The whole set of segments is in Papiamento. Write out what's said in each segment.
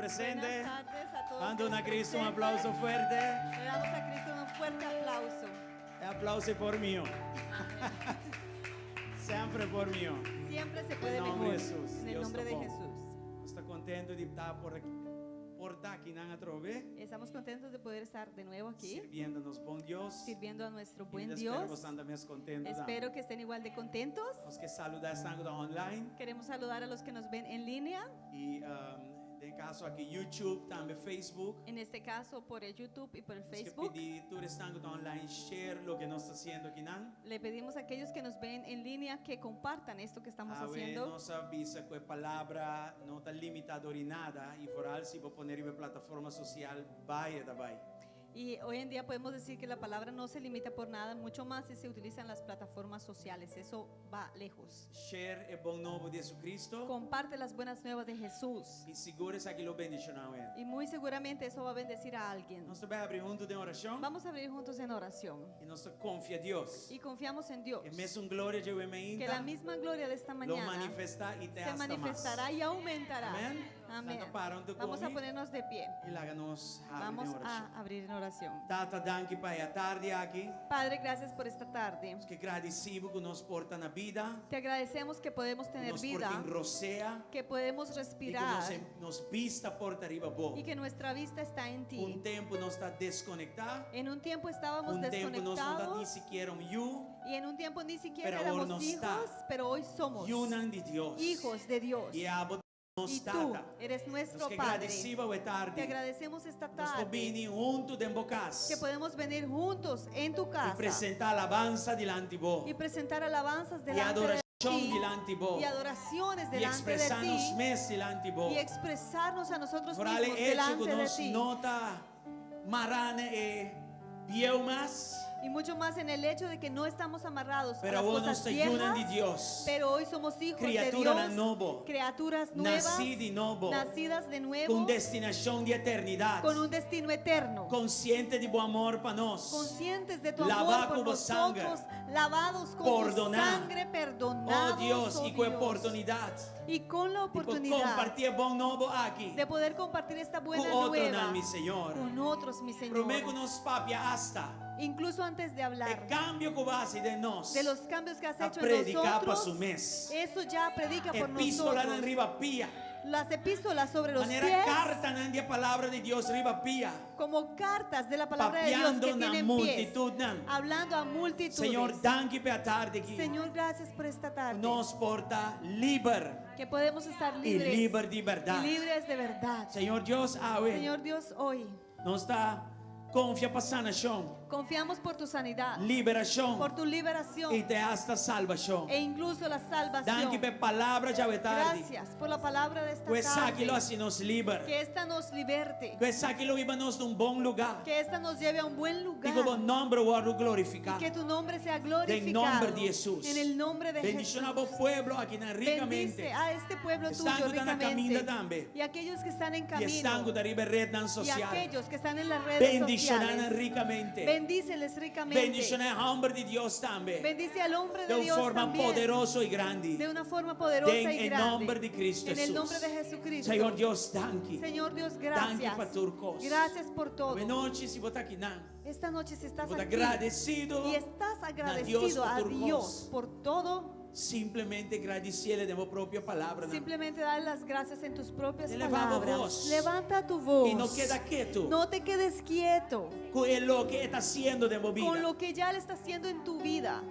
presente. Buenas tardes a todos. Ban los duna Cristo un presentes. aplauso fuerte. Le damos a Cristo un fuerte aplauso. E aplauso por mihó. Semper por mihó. Siempre se puede En nombre mejor. de Jesús. En el Dios nombre de ta bon. Jesús. Nos ta kontentu di ta por aki, por ta akinan atrobe. Estamos contentos de poder estar de nuevo aquí, Sirbiendo nos bon Dios. sirviendo a nuestro I buen mi ta spera Dios. boso ta mes kontentu. Espero que estén igual de contentos. Nos ke saludá esnan online. Queremos saludar a los que nos ven en línea. I den kaso aki YouTube, tambe Facebook. En este caso por el YouTube y por el Nos ke Facebook. pidi tur esnan online share loke nos ta hasiendo akinan. Le pedimos a aquellos que nos ven en línea que compartan esto que estamos Awe haciendo. nos a bisa ku e palabra no ta limitá pa nada i vooral si bo pone riba plataforma sosial, bai e bai. Y hoy en día podemos decir que la palabra no se limita por nada, mucho más si se utiliza en las plataformas sociales. Eso va lejos. Share e bon nobo di Jesucristo. Comparte las buenas nuevas de Jesús. I sigur esaki lo bendishoná un. Y muy seguramente eso va a bendecir a alguien. Nos ta bai habri huntu den orashon. Vamos a abrir juntos en oración. I nos ta konfia Dios. Y confiamos en Dios. E mesun gloria di awe Que la misma gloria de esta lo mañana manifestá i te se hasta manifestará mas. y aumentará. Amèn. Amén. Lanta para huntu Vamos a ku mi ponernos de pie. i laga nos habri Vamos den orashon. a abrir en oración. Tata, danki pa e atardi aki. Padre, gracias por esta tarde. Nos ke gradisí ku nos por ta na bida. Te agradecemos que podemos tener Nos por vida, tin rosea. que podemos I ku respirar nos, nos bista por ta riba bo. y que nuestra vista está en Un ti. tempu nos ta deskonektá. En un tiempo estábamos Un tempu nos no ta ni desconectados sikiera un yu. y en un tiempo ni siquiera Pero awor éramos nos ta. hijos, pero hoy somos Yunan di Dios. hijos de Dios. I abo nos Y tú tata. eres nuestro Nos ke Padre. gradisí e atardi. Te agradecemos esta Nos por tarde bini huntu den bo kas. que podemos venir juntos en tu I casa presentá alabansa dilanti bo. y presentar alabanzas I delante de adorashon ti dilanti bo. y adoraciones I delante de ekspresá nos ti mes dilanti bo. y expresarnos a nosotros Vooral mismos e hecho ku delante de nos ti. no ta mará na e bieu mas. Y mucho más en el hecho de que no estamos amarrados a Pero las awor cosas nos ta yunan viejas, di Dios. pero hoy somos hijos de Kriaturanan Dios, nobo. criaturas nuevas, Nasí di nobo. nacidas de nuevo, Ku destinashon di eternidat. con un destino eterno, Konsiente di bo amor pa nos. conscientes de tu Lavá amor por ku bo sanger. nosotros, lavados con tu Pordoná. sangre, perdonados, Oh Dios, oh i ku Dios. oportunidat. Y con la Di por oportunidad kompartí bon nobo aki. de poder compartir esta buena Ku otro nueva nan, mi Señor. con otros, mi Señor. Promé ku nos papia hasta. Incluso antes de hablar E kambio ku bo a hasi den nos. de los cambios que has A hecho en prediká pa nosotros, su mes. eso ya predica por Epístola nosotros. riba pia. Las epístolas sobre los Manera pies, kartanan di palabra di Dios riba pia. como cartas de la palabra de Dios Papiando que na tienen pies, multitudnan. hablando a multitudes. Señor, danki pa e atardi aki. Señor, gracias por esta tarde. Nos por ta liber. Que podemos estar I libres liber di berdat. y libres de verdad. Señor Dios, awe. Señor Dios, hoy Nos ta konfia pa sanashon, confiamos por tu sanidad, liberashon por tu liberación i te hasta salvashon. e incluso la salvación. Danki pa e palabra di awe tardi. Gracias por la palabra de esta Ku esaki tarde. lo hasi nos liber. Que esta nos liberte. Ku esaki lo hiba nos na un bon lugá. Que esta nos lleve a un buen lugar. I ku bo nòmber wòrdu glorifiká. Y que tu nombre sea Den glorificado. nòmber di Jesus. En el nombre de Bendishoná Jesús. bo pueblo akinan Bendice rikamente. a este pueblo tuyo Esnan ku ta na kaminda ricamente. tambe. Y aquellos que están en I esnan camino. ku ta riba retnan Y sosial. aquellos que están en las redes Bendishoná sociales. rikamente. Bendíceles ricamente. Bendishoná e hòmber di Dios tambe. Bendice al hombre Di de un Dios forma también. poderoso i grandi. De una forma poderosa Den y e grande. nòmber di Cristo En el Jesus. nombre de Jesucristo. Señor Dios, danki. Señor Dios, Danki gracias. pa tur kos. Gracias por todo. Awe nochi, si bo ta akinan. Esta noche si estás Bo ta aquí gradesido y estás na agradecido Dios a pa tur Dios kos. por todo, Simplemente gradisié den bo propio palabra. simplemente dale las gracias en tus propias Levanta palabras. voz. Levanta tu voz. I no keda ketu. No te quedes quieto Ku loke e ta hasiendo den bo con bida. lo que ya Él está haciendo en tu vida.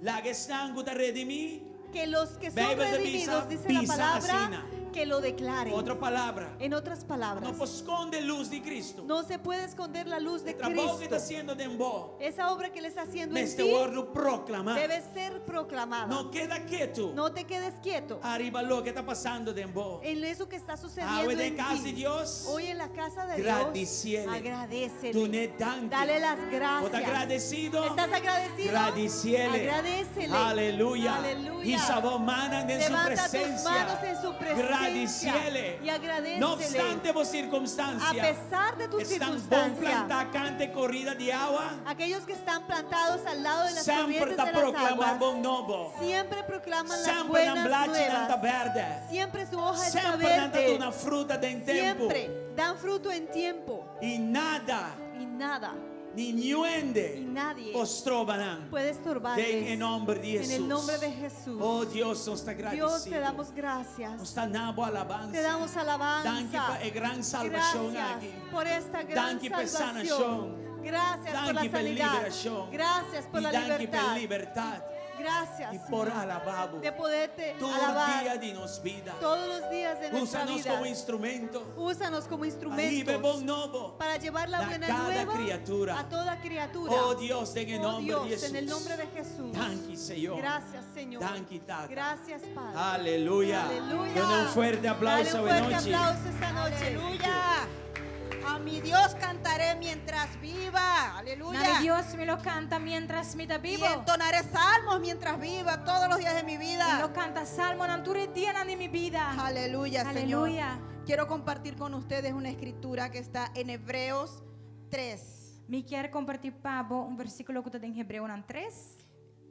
Laga esnan ku ta redimí. Que los que son Beibel ta redimidos, bisa, dice la bisa palabra, asina. que lo declaren. Otro palabra. En otras palabras, No por skonde lus di Cristo. no se puede esconder la luz de Trabou ku e ta Cristo. hasiendo den bo. Esa obra que Él está haciendo en Mester ti wòrdu proklamá. debe ser proclamada. No keda ketu. No te quedes quieto Ariba loke ta pasando den bo. en eso que está sucediendo Awe den en kas ti. di Dios. Hoy en la casa de Dios, Gradisié. agradecele. Dun'é danki. Dale las gracias. Bo ta agradesido? ¿Estás agradecido? Gradisié. Agradecele. Aleluya. Aleluya. Hisa bo mannan den su Levanta tus presensia. manos en su presencia. presencia Gradisiele. y agradecele. No opstante bo A sirkunstansia. pesar de tus Esnan bon circunstancias, plantá kant'i korida di awa. aquellos que están plantados al lado de las Semper corrientes ta de las proklamá aguas, bon nobo. siempre proclaman las Semper nan buenas blachinan ta nuevas. bèrdè. Siempre su hoja está Semper nan ta verde. duna fruta den tempu. Siempre dan fruto en tiempo. I nada, Y nada ni niun hende y nadie por stroba nan. puede estorbarles. Den e nòmber di En Hesus. el nombre de Jesús. Oh Dios, nos ta Dios, te gradisido. damos gracias. Nos ta duna bo alabansa. Te damos alabanza. Danki pa e gran salbashon Gracias aki. por esta gran Danki pa salvación. sanashon. Gracias por la Danki pa sanidad. liberashon. Gracias por I la danki pa libertad. libertat. Gracias I por Señor, alabá bo. de poderte Tur alabar dia di nos bida. todos los días de nuestra Úsanos vida. komo instrumento. Úsanos como Pa hiba instrumentos bon nobo. para llevar la Na buena kada nueva kriatura. a toda criatura. Oh Dios, den Oh nòmber di Dios, Hesus. en el nombre de Jesús. Danki, Señor. Gracias, Señor. Danki, Tata. Gracias, Padre. Aleluya. Aleluya. Duna un fuerte aplauso Dale un fuerte anochi. aplauso esta noche. Aleluya. A mi Dios cantaré mientras viva. Aleluya. Na mi Dios mi lo kanta mientras mi ta Y bibu. entonaré salmos mientras viva todos los días de mi Mi vida. lo kanta salmonan tur dia di mi bida. Aleluya, Señor. Aleluya. Quiero compartir con ustedes una escritura que está en Hebreos 3, Mi ke kompartí pa bo un versíkulo ku ta den Hebreonan 3,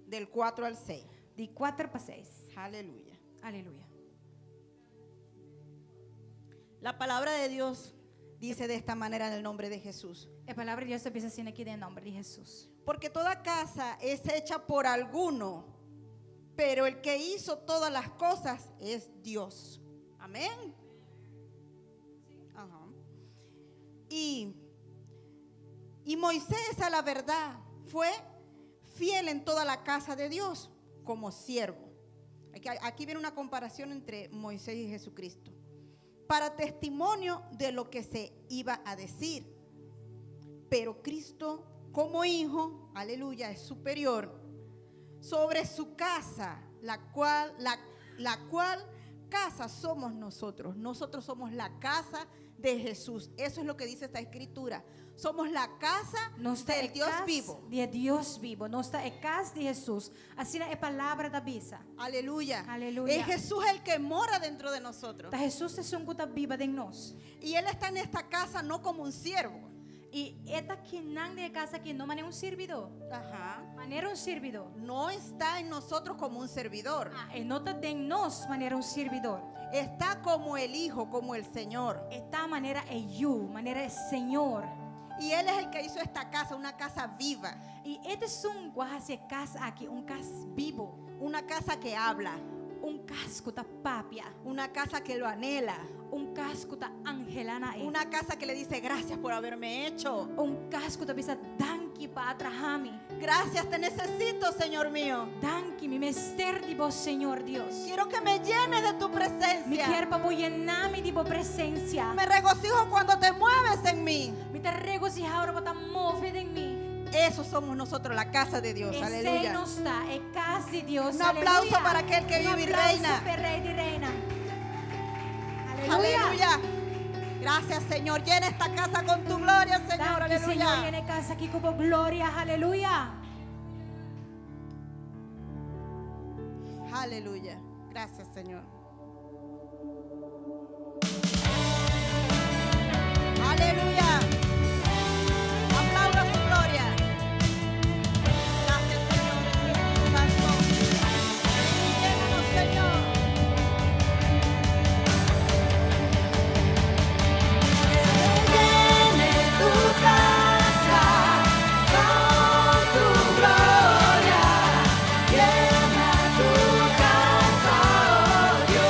del 4 al 6. di 4 pa 6. Aleluya. Aleluya. La palabra de Dios dice de esta manera en el nombre de Jesús. E palabra di Dios ta bisa asina aki den nòmber di Hesus. Porque toda casa es hecha por alguno, pero el que hizo todas las cosas es Dios. Amén. Ajá. Y Moisés a la verdad fue fiel en toda la casa de Dios como siervo. Aquí viene una comparación entre Moisés y Jesucristo. Para testimonio de lo que se iba a decir. Pero Cristo como hijo, aleluya, es superior sobre su casa, la cual casa somos nosotros. Nosotros somos la casa de Jesús. Eso es lo que dice esta escritura. Somos la casa Nos ta del e Dios kas vivo. di Dios bibu. Nos ta e kas di Hesus. Asina e palabra ta bisa. Aleluya. Aleluya. Es Jesús el que mora dentro de nosotros. Ta Hesus ta esun ku ta biba den nos. Y Él está en esta casa no como un siervo. I e ta akinan den e kas aki no manera un sirbidó. Ajá. Manera un sirbidó. No está en nosotros como un servidor. Ah, e no ta den nos manera un sirbidó. Está como el Hijo, como el Señor. E ta manera e Yu, manera e Señor. Y Él es el que hizo esta casa, una casa viva, I e ta esun ku a hasi e kas aki, un kas bibu, una casa que habla, un kas ku ta papia, una casa que lo anhela, un kas ku ta anhelá na e. una casa que le dice gracias por haberme hecho. Un kas ku ta bisa danki pa a traha mi. Gracias, te necesito, Señor mío. Danki, mi mester di bo, Señor Dios. Quiero que me llenes de tu Mi presencia. ke pa bo yena mi di bo presensia. Me regocijo cuando te mueves en mí. Mi ta regosihá ora bo ta move den mi. Eso somos nosotros, la casa de Dios. Esei Aleluya. nos ta, e kas di Dios. Un aplauso Aleluya. para aquel que Un vive y aplauso reina. pa e Rei di Reina. Aleluya. Aleluya. Gracias, Señor. Llena esta casa con tu gloria, Señor. Danki, Señor, Aleluya. yena e kas aki ku bo gloria. Aleluya. Aleluya. Gracias, Señor. Aleluya. Aplauda su gloria. Gracias, Señor, Espíritu Santo. Llénanos, Señor. Llene tu casa con tu gloria. Llena tu casa, oh Dios.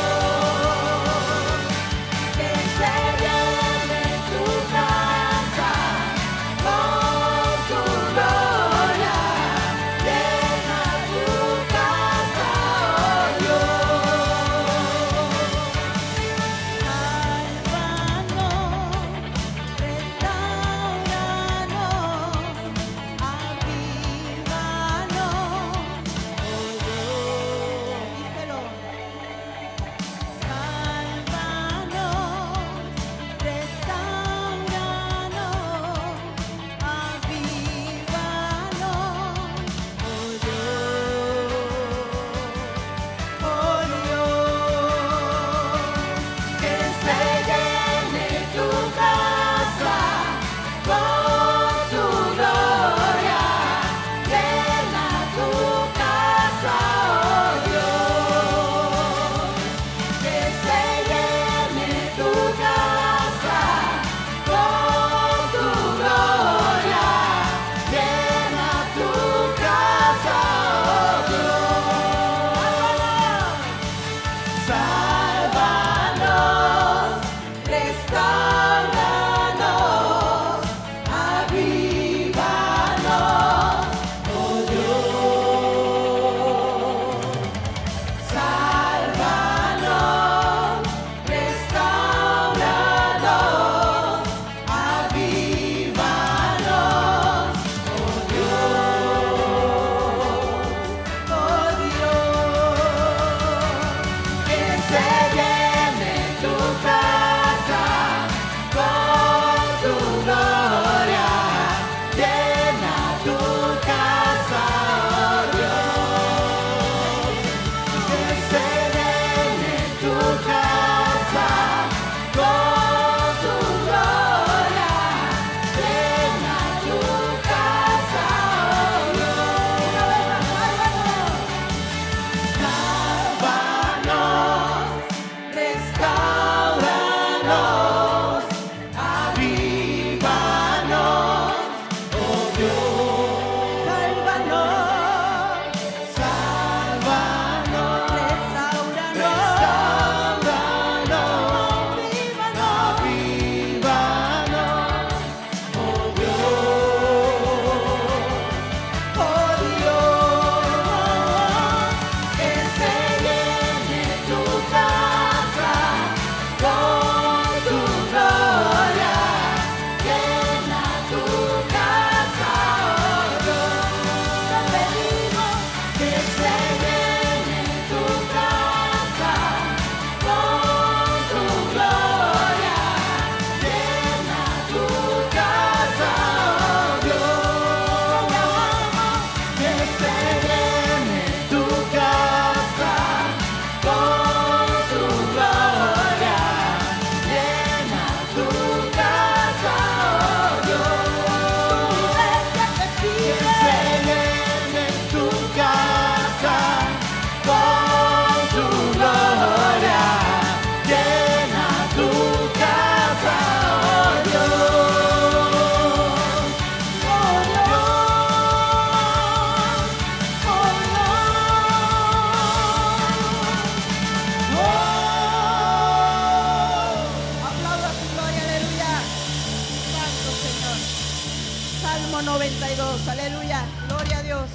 todos. Aleluya. Gloria a Dios.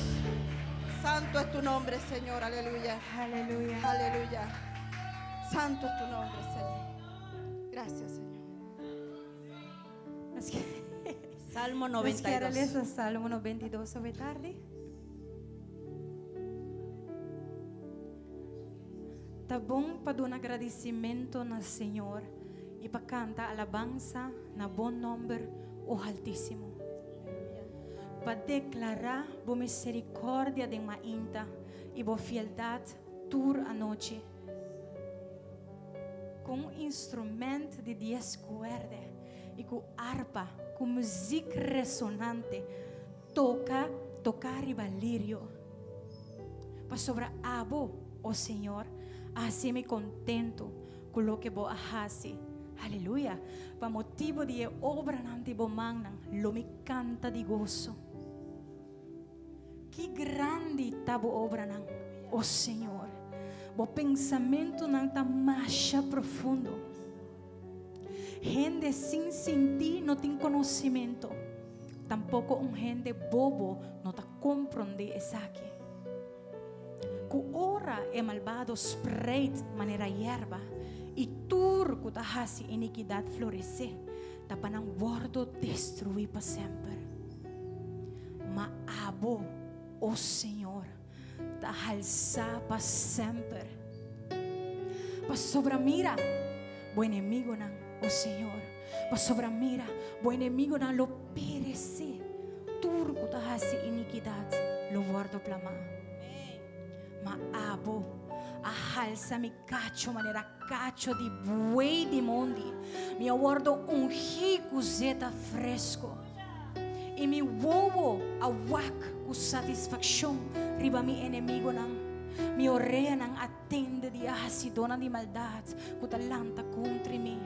Santo es tu nombre, Señor. Aleluya. Aleluya. Aleluya. Santo es tu nombre, Señor. Gracias, Señor. Nos ke Salmo nos kier 92. lesa Salmo 92 awe tardi. Ta bon pa duna gradisimentu na Señor i pa kanta alabansa na bo nòmber, o Haltísimo. Pa deklará bo miserikòrdia den mainta i bo fieldat tur anochi. Ku un instrumènt di dies kuèrdè i ku arpa ku muzik resonante toka toká riba lirio. Pasobra abo, o Señor, a hasi mi kontentu ku loke bo a hasi. Aleluya! Pa motibu di e obranan di bo mannan lo mi kanta di goso. Ki grandi ta bo obranan, o Señor! Bo pensamentunan ta masha profundo. Hende sin sintí no tin konosimentu, tampoko un hende bobo no ta komprondé esaki. Ku ora e malbado spreit manera yerba i tur ku ta hasi inikidat floresé, ta pa nan wòrdu destruí pa semper. Ma abo, o Señor, ta halsá pa semper. Pasobra mira, bo enemigunan, o Señor, pasobra mira, bo enemigunan lo peresé, tur ku ta hasi inikidat lo wòrdu plamá. Ma abo a halsa mi kacho manera kacho di buey di mondi, mi a wòrdu ungí ku zeta fresko, i mi wowo a wak ku satisfakshon riba mi enemigunan. Mi oreanan a tende di e hasidónan di maldat ku ta lanta kontri mi.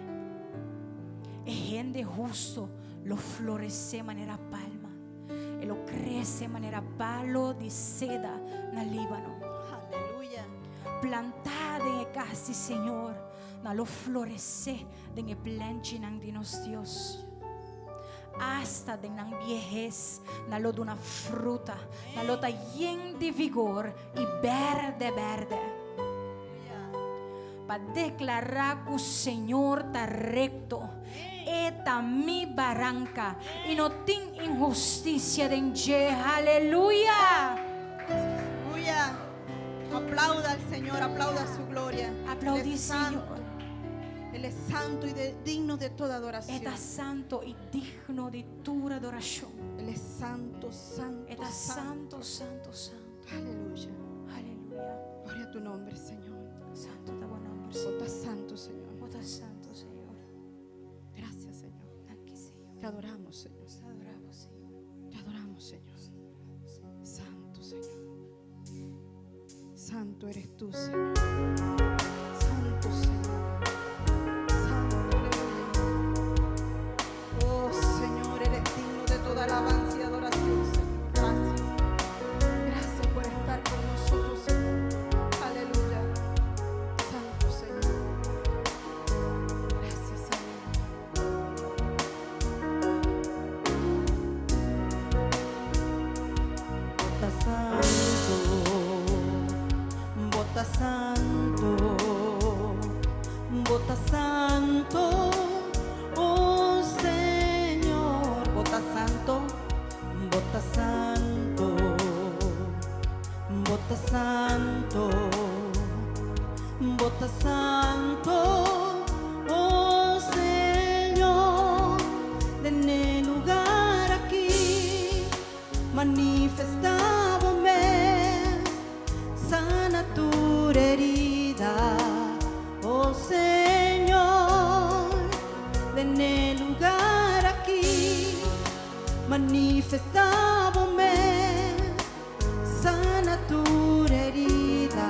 E hende hustu lo floresé manera palma, e lo krese manera palo di seda na Líbano. Aleluya. Plantá den e kas di Señor, nan lo floresé den e plenchinan di nos Dios. Asta den nan biehes nan lo duna fruta, nan lo ta yen di vigor i bèrdè bèrdè. Pa deklará ku Señor ta rekto, E ta mi baranka i no tin inhustisia den dje. Aleluya! Aleluya. Aplauda al Señor, aplauda su gloria. Aplaudí Él es santo. Señor. Él es santo y digno de toda adoración. E ta santo i digno di tur adorashon. Él es santo, santo, E ta santo. santo, santo, santo. Aleluya. Aleluya. Gloria a tu nombre, Señor. Santo ta bo nòmber, Vos Señor. estás santo, Señor. Bo ta santo, Señor. Gracias, Señor. Danki, Señor. Te adoramos, Señor. Nos ta adorá bo, Señor. Te adoramos, Señor. Santo, Señor. Santo eres tú, Señor. Santo, Señor. Santo, aleluya. Oh, Señor, eres digno de toda alabanza y adoración, Señor. Gracias. Gracias por estar con nosotros, Señor. Aleluya. Santo, Señor. Gracias, Señor. Bo ta santo, bo ta santo, bo ta santo, oh Señor. Bo ta santo, bo ta santo, bo ta santo, bo ta santo, oh Señor. Den e lugar aki manifestá bo mes, sana tur herida, oh Señor. Den e lugar aki manifestá bo mes, sana tur herida,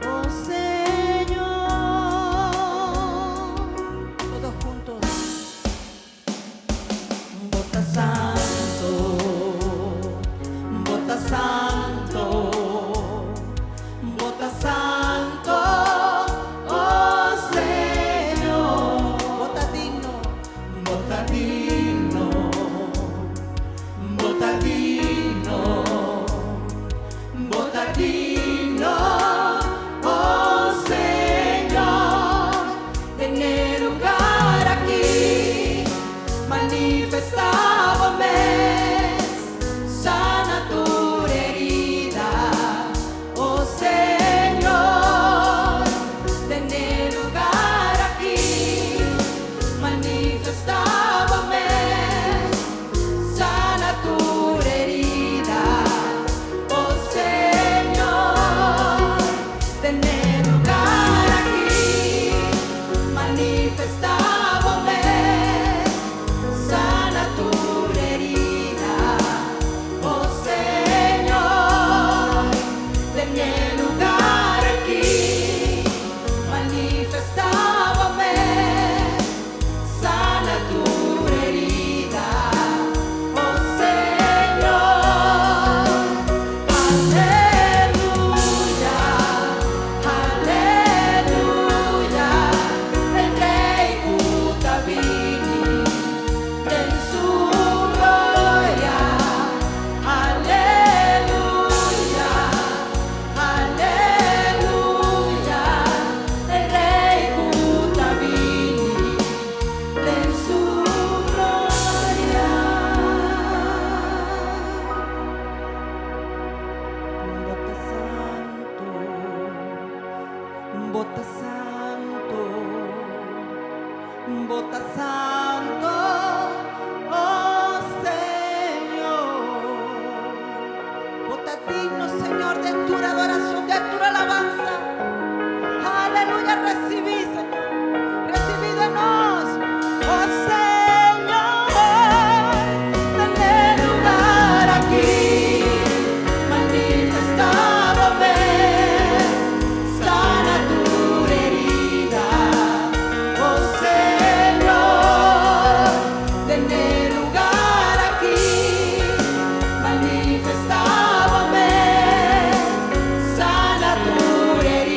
oh Señor. Todos juntos. Bo ta santo, bo ta santo, bo ta santo, oh Señor. Bo ta digno. Bo ta digno, bo ta Bo ta santo, Bo ta santo, oh Señor. Bo ta digno, Señor, de tu adoración, de tu alabanza. Aleluya, recibí, Señor. Recibí de nos. Oh Señor, tene lugar aki, manifestá bo mes, sana tur herida. Oh Señor, tene lugar aki, manifestá bo mes, sana tur herida.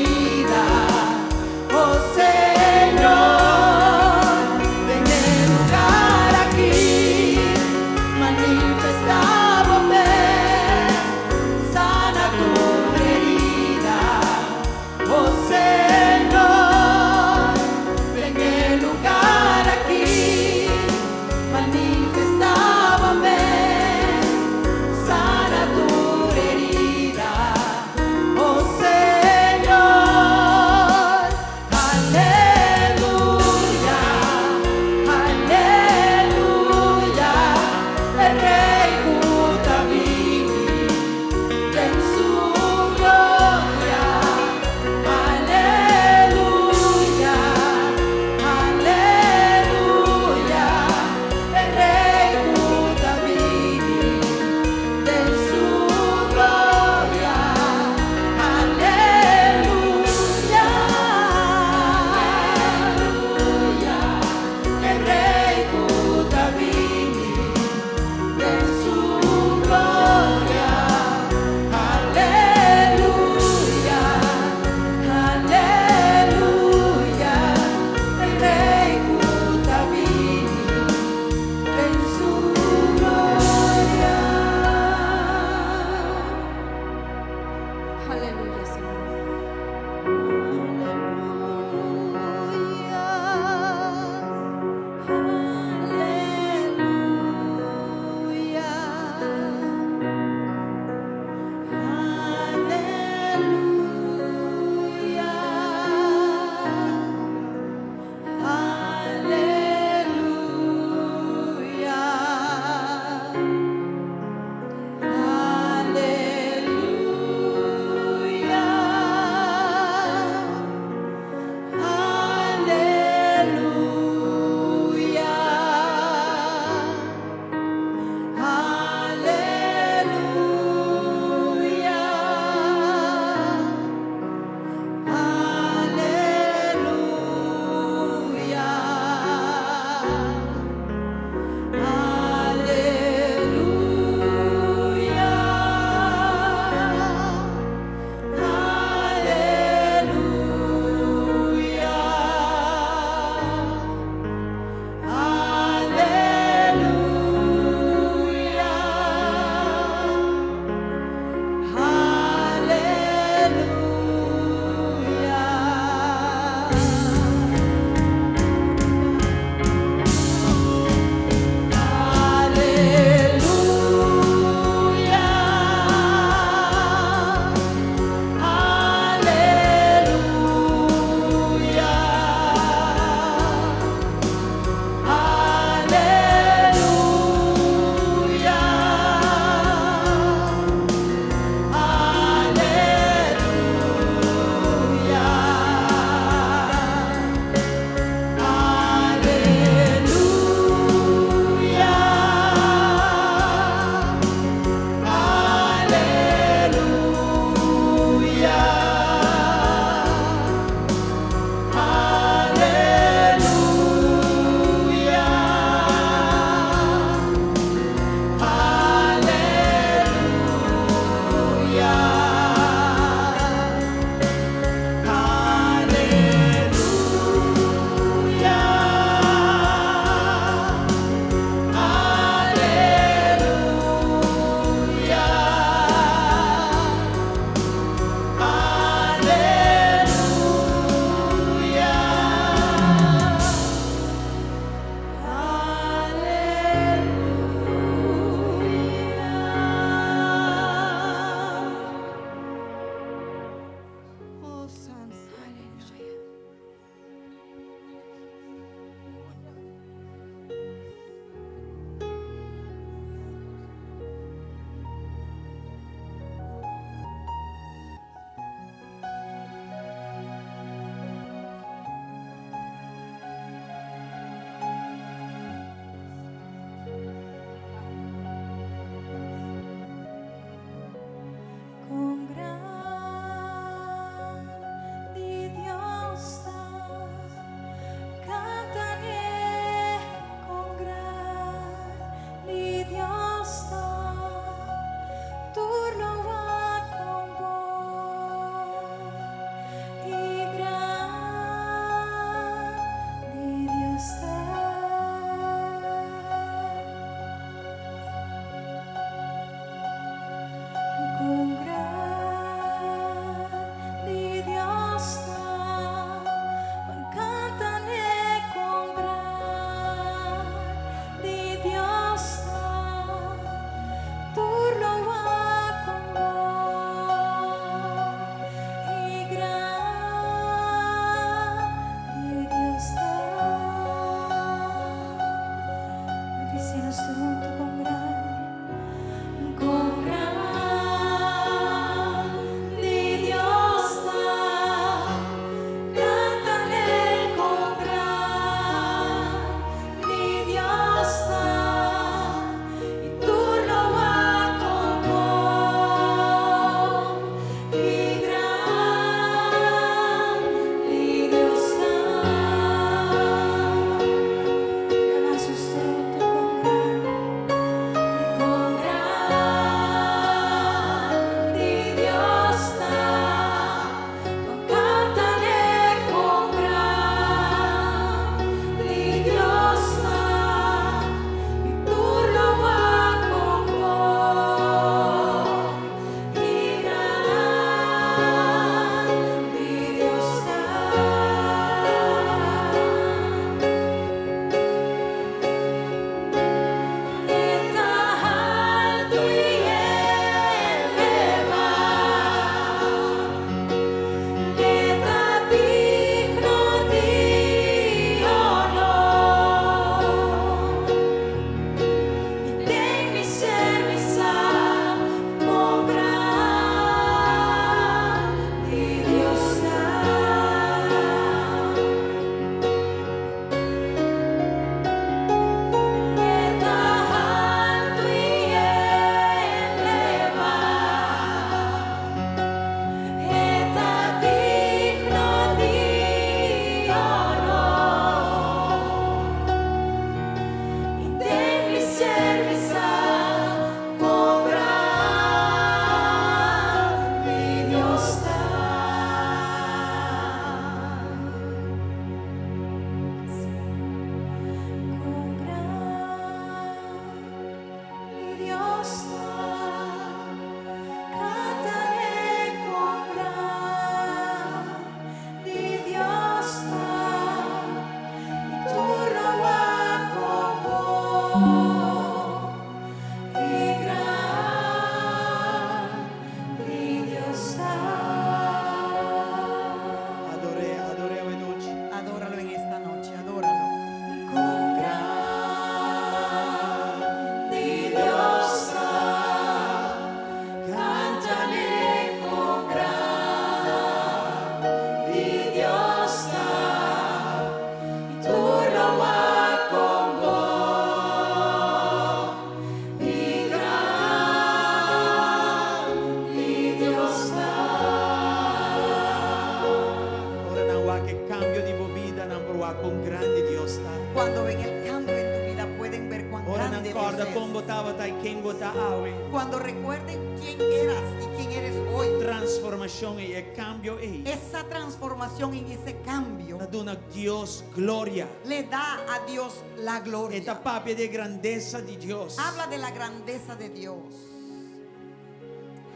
Cuando ven el cambio en tu vida, pueden ver cuán Ora nan grande Dios kòrda es. kon bo tabata i ken bo ta awe. Cuando recuerden quién eras y quién eres hoy, Transformashon ei, e kambio ei. esa transformación y ese cambio Ta duna Dios gloria. le da a Dios la gloria. E ta papia di grandesa di Dios. Habla de la grandeza de Dios.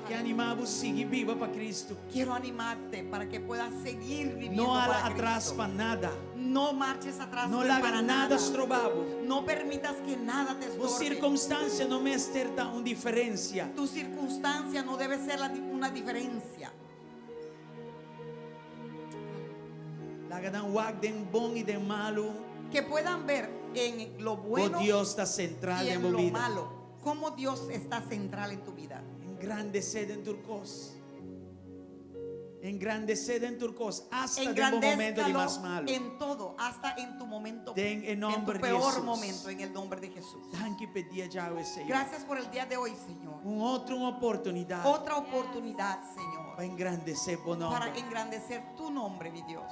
Ke animá bo sigui biba pa Kristu. Quiero animarte para que puedas seguir viviendo No hala para atras Cristo. pa nada. No marches atrás No ni laga para nada nada. stroba bo. No permitas que nada te Bo estorbe. sirkunstansia no mester ta un diferensia. Tu circunstancia no debe ser la di- una diferencia. Laga nan wak den bon i den malu. Que puedan ver en lo Bo bueno Dios ta sentral y den en bo lo bida. malo. Cómo Dios está central en tu vida. Engrandesé den tur kos. Engrandesé den tur kos. Hasta den bo momento di mas Engrandézcalo malu. en todo, hasta en tu momento, Den e en tu nòmber di peor Jesús. momento, en el nombre de Jesús. Danki pa e dia djawe, Señor. Gracias por el día de hoy, Señor. Un otro oportunidat Otra oportunidad, Señor, pa engrandesé bo para nòmber. engrandecer tu nombre, mi Dios.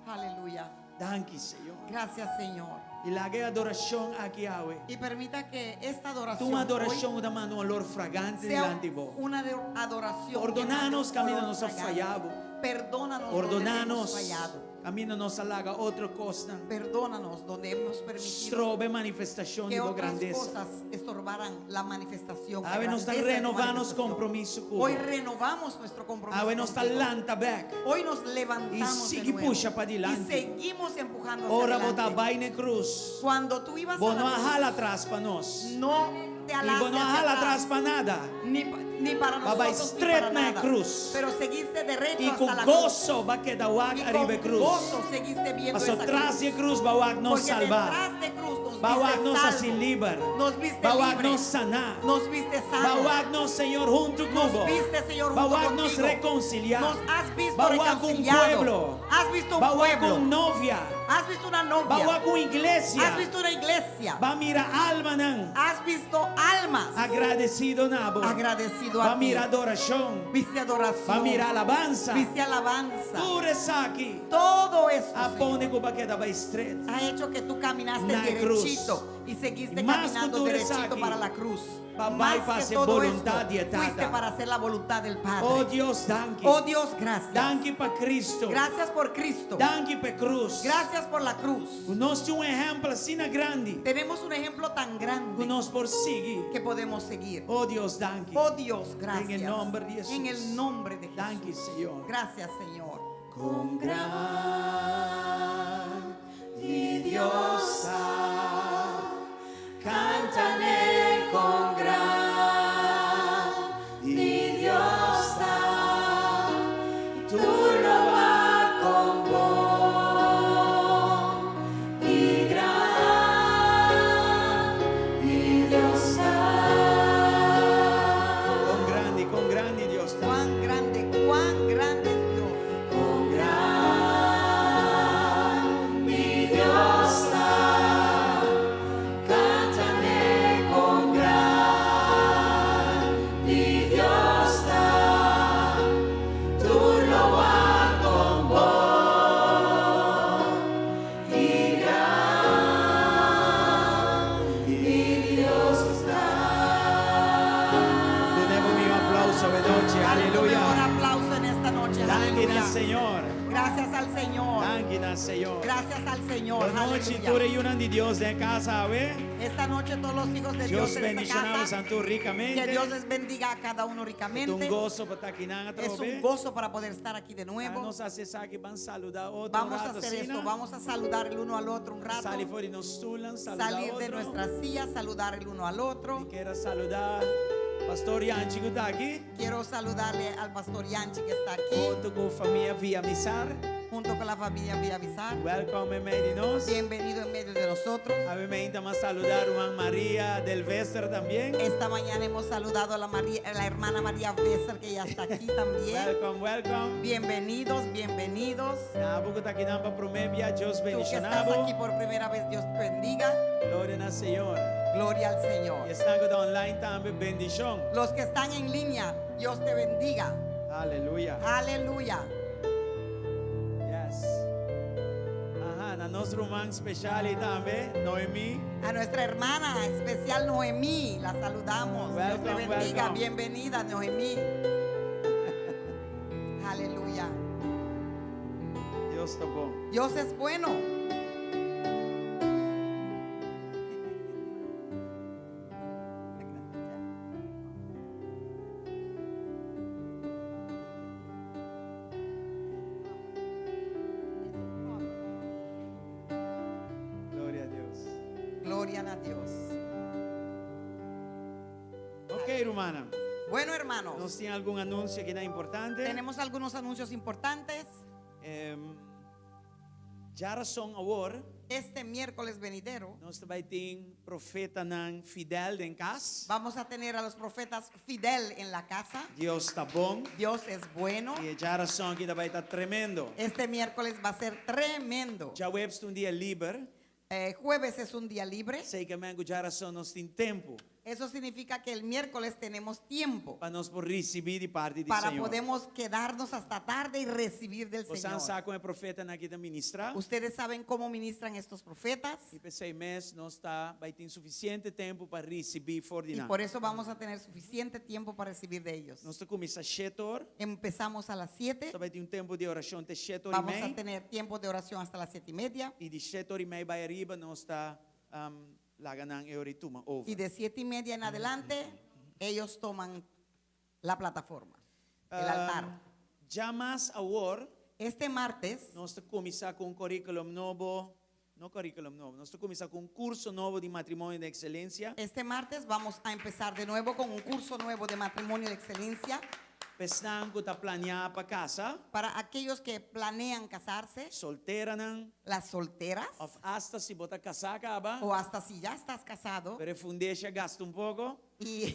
Aleluya. Danki, Señor. Gracias, Señor. I laga e adorashon aki awe. Y permita que esta adoración, Ta un hoy adorashon ku ta manda un oló fragante sea dilanti di bo. una adoración. que Pordona nos mande un kaminda olor nos a fragante. falla bo. Perdónanos donde te Pordona nos hemos fallado. Kaminda nos a laga otro kosnan. Perdónanos donde hemos permitido Stroba e manifestashon que di bo otras grandesa. cosas estorbaran la manifestación. la Awe nos ta grandeza de tu renová nos manifestación. kompromiso ku Hoy bo. renovamos nuestro compromiso. Awe nos ta contigo. lanta bèk. Hoy nos levantamos I de sigui nuevo. pusha pa dilanti. Y seguimos empujando hacia Ora bo ta adelante. bai na krus. Cuando tú ibas Bo a la no a cruz, hala atras pa nos. no te I halaste bo no a hacia hala atrás, atras pa nada. ni para B'a bai nosotros ni straight para na nada. cruz. Pero seguiste derecho I hasta ku la cruz. goso b'a keda wak Y ariba con krus. gozo seguiste viendo Paso esa tras cruz. di krus b'a wak nos Porque salvá. detrás de cruz nos B'a wak viste nos salvo. hasi liber. Nos viste B'a wak libre. nos saná. Nos viste B'a sano. wak nos, Señor, huntu Nos ku bo. viste, Señor, B'a junto wak nos contigo. rekonsiliá. Nos has visto B'a wak un reconciliado. pueblo. Has visto un B'a wak pueblo. un novia. Has visto una novia. B'a wak un iglesia. Has visto una iglesia. B'a mira almanan. Has visto almas. Agradesido na bo. Agradecido a B'a ti. mira adorashon. Viste adoración. B'a mira alabansa. Viste alabanza. Tur esaki. Todo esto A pone Señor, ku b'a keda bai straight. ha hecho que tú caminaste Na cruz. derechito y seguiste Mas caminando que tú eres derechito aquí, para la cruz. pa Más bai que pa hasi todo boluntat esto, di Tata. fuiste para hacer la voluntad del Padre. Oh Dios, danki. Oh Dios, gracias. Danki pa Kristu. Gracias por Cristo. Danki pa krus. Gracias por la cruz. Nos tin un ehèmpel asina grandi. Tenemos un ejemplo tan Ku grande nos por sigui. que podemos seguir. Oh Dios, danki. Oh Dios, gracias. En el nombre de Jesús. En el nombre de Jesús. Danki, Señor. Gracias, Señor. Kon grandi Dios ta, kanta n'e kon grandi Dios ta, tur lo wak kon bon i grandi Dios ta. Kon grandi Dios ta. Cuán grande, cuán grande es Dios. Kon grandi Dios ta, kanta n'e kon grandi Dios ta, tur lo wak kon bon i grandi Dios ta. Dun'é un aplauso awe nochi, Dale tu aleluya. mejor aplauso en esta noche. Danki Aleluya. Señor. Gracias al Señor. Danki na Señor. Gracias al Señor. Bon nochi, Aleluya. tur e yunan di Dios den kas, awe. Esta noche todos los hijos de Dios Dios en esta bendishoná casa. santu rikamente. Que Dios les bendiga a cada uno Ta ricamente. un goso pa ta akinan Es un gozo para poder estar aquí de nuevo. Nos hasi esaki, ban saludá otro Vamos a ratu, hacer asina. esto. Vamos a saludar el uno al otro un rato. Sali for di nos stulnan, saludá Salir de otro. nuestras sillas, saludar el uno al otro. Mi ke saludá Pastor Yanchi ku ta aki. Quiero saludarle al pastor Yanchi que está aquí, Huntu ku famia Villamizar. junto con la familia Villamizar. Welcome meimei di nos. Bienvenido en medio de nosotros. Awe mainta m'a saludá ruman Maria del Vester tambe. Esta mañana hemos saludado a la, María, a la hermana María Besser, que ya está aquí también. Welcome, welcome. Bienvenidos, bienvenidos. Abo ku ta akinan pa promé bia, Dios Tú que bendishoná estás bo. aquí por primera vez, Dios te bendiga. Gloria na Señor. Gloria al Señor. I esnan ku ta online tambe, bendishon. Los que están en línea, Dios te bendiga. Aleluya. Aleluya. Yes. Aha, na nos Nos ruman special y tambe, Noemi. A nuestra hermana especial Noemí, la saludamos. Dios te Welcome, bendiga. welcome. Bienvenida, Noemí. Aleluya. Dios ta bon. Dios es bueno. Gloria a Dios. Gloria a Dios. Ok, hermana. Bueno, hermanos, ¿Nos tin algun anuncio cu ta importante? tenemos algunos anuncios importantes. Diarason awor, Este miércoles venidero nos ta bay tin profetanan Fidel den cas. vamos a tener a los profetas Fidel en la casa. Dios ta bon. Dios es bueno. Y diarason aki bay ta tremendo. Este miércoles va a ser tremendo. Diahuebs ta un dia liber. Jueves es un día libre. Esey kiermen cu diarason nos tin tempo. Eso significa que el miércoles tenemos tiempo Pa nos por ricibi di parti di para Señor. podemos quedarnos hasta tarde y recibir del Bo Señor. sa con e profetanan aki ta ministra. Ustedes saben cómo ministran estos profetas. Y p'esey mes nos ta bay tin suficiente tempo pa ricibi for di Y nan. por eso vamos a tener suficiente tiempo para recibir de ellos. Nos ta cuminsa 7 or. Empezamos a las 7. Nos ta bay tin un tempo di oracion te 7 or y Vamos a mei. tener tiempo de oración hasta las 7:30. Y di 7 or y mei bay ariba nos ta laga nan e ora tuma over. Y de 7:30 en adelante, ellos toman la plataforma, el altar. Diamars awor, Este martes, nos ta cuminsa cu un curriculum nobo, no curriculum nobo, nos ta cuminsa cu un curso nobo di matrimonio di excelencia. Este martes vamos a empezar de nuevo con un curso nuevo de matrimonio de excelencia. Pa esnan cu ta planea pa casa. Para aquellos que planean casarse. Solteranan. Las solteras. Of hasta si bo ta casa caba. O hasta si ya estás casado. Pero fundeshi a gasta un poco. Y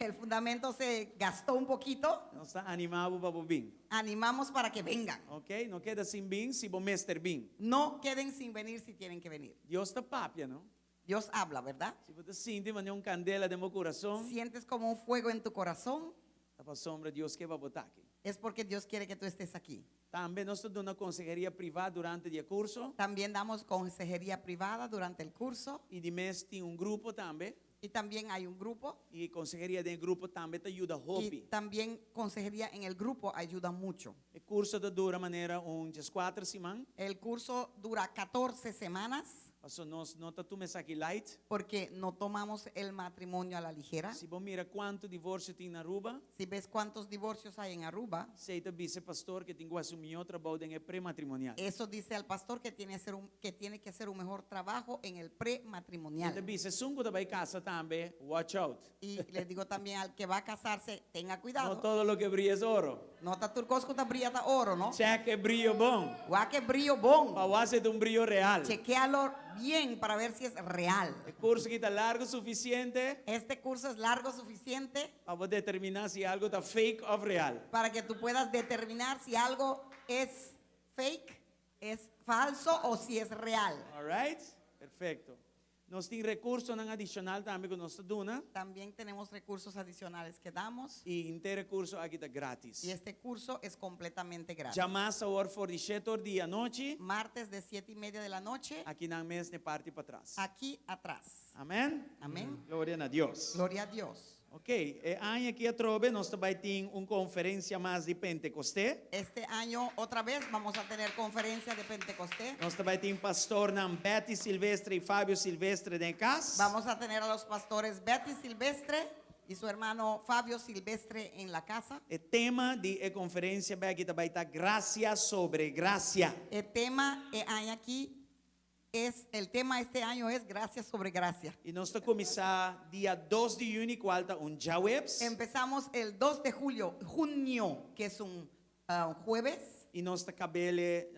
el fundamento se gastó un poquito. Nos ta anima bo pa bin. Animamos para que vengan. Ok? No keda sin bin si bo mester bin. No queden sin venir si tienen que venir. Dios ta papia, no? Dios habla, ¿verdad? Si bo sinti manera un candela den bo curason. Sientes como un fuego en tu corazón. Ta pasobra Dios kier pa bo ta aki. Es porque Dios quiere que tú estés aquí. Tambe nos ta duna conseheria priva durante e curso. También damos consejería privada durante el curso. Y di mes tin un grupo tambe. Y también hay un grupo. Y conseheria den grupo tambe ta yuda Y hopi. también consejería en el grupo ayuda mucho. E curso ta dura manera un 14 siman. El curso dura 14 semanas. Paso nos no ta tuma esaki light. Porque no tomamos el matrimonio a la ligera. Si bo mira cuanto divorcio tin na Aruba. Si ves cuántos divorcios hay en Aruba. Esey ta bisa pastor cu tin cu haci un trabou den prematrimonial. Eso dice al pastor que tiene, hacer un, que tiene que hacer un mejor trabajo en el prematrimonial. Y ta bisa esun cu ta bay casa tambe, watch out. Y le digo también al que va a casarse, tenga cuidado. No todo loke briya es oro. No ta tur cos cu ta briya ta oro, ¿no? Check e briyo bon. Wak e briyo bon. Pa wak si ta un briyo real. Chequéalo bien para ver si es real. E curso aki ta largo suficiente. Este curso es largo suficiente. Pa determina si algo ta fake of real. Para que tú puedas determinar si algo es fake, es falso o si es real. All right? Perfecto. Nos tin recursonan adicional tambe cu nos ta duna. También tenemos recursos adicionales que damos. Y henter e curso aki ta gratis. Y este curso es completamente gratis. Diamars awor for di 7 or di anochi. Martes de 7:30 de la noche. Akinan mes na parti patras. Aquí atrás. Amen? Amén. Gloria na Dios. Gloria a Dios. Ok, e aña aki atrobe nos ta bay tin un conferencia mas di Pentecostes. Este año otra vez vamos a tener conferencia de Pentecostés. Nos ta bay tin pastornan Betty Silvestre y Fabio Silvestre den cas. Vamos a tener a los pastores Betty Silvestre y su hermano Fabio Silvestre en la casa. E tema di e conferencia aki ta bay ta gracia sobre gracia. El tema e aña aki es el tema este año es gracia sobre gracia. Y nos ta cuminsa dia 2 di juni, cual ta un diahuebs. Empezamos el 2 de julio, junio, que es un jueves. Y nos ta cab'e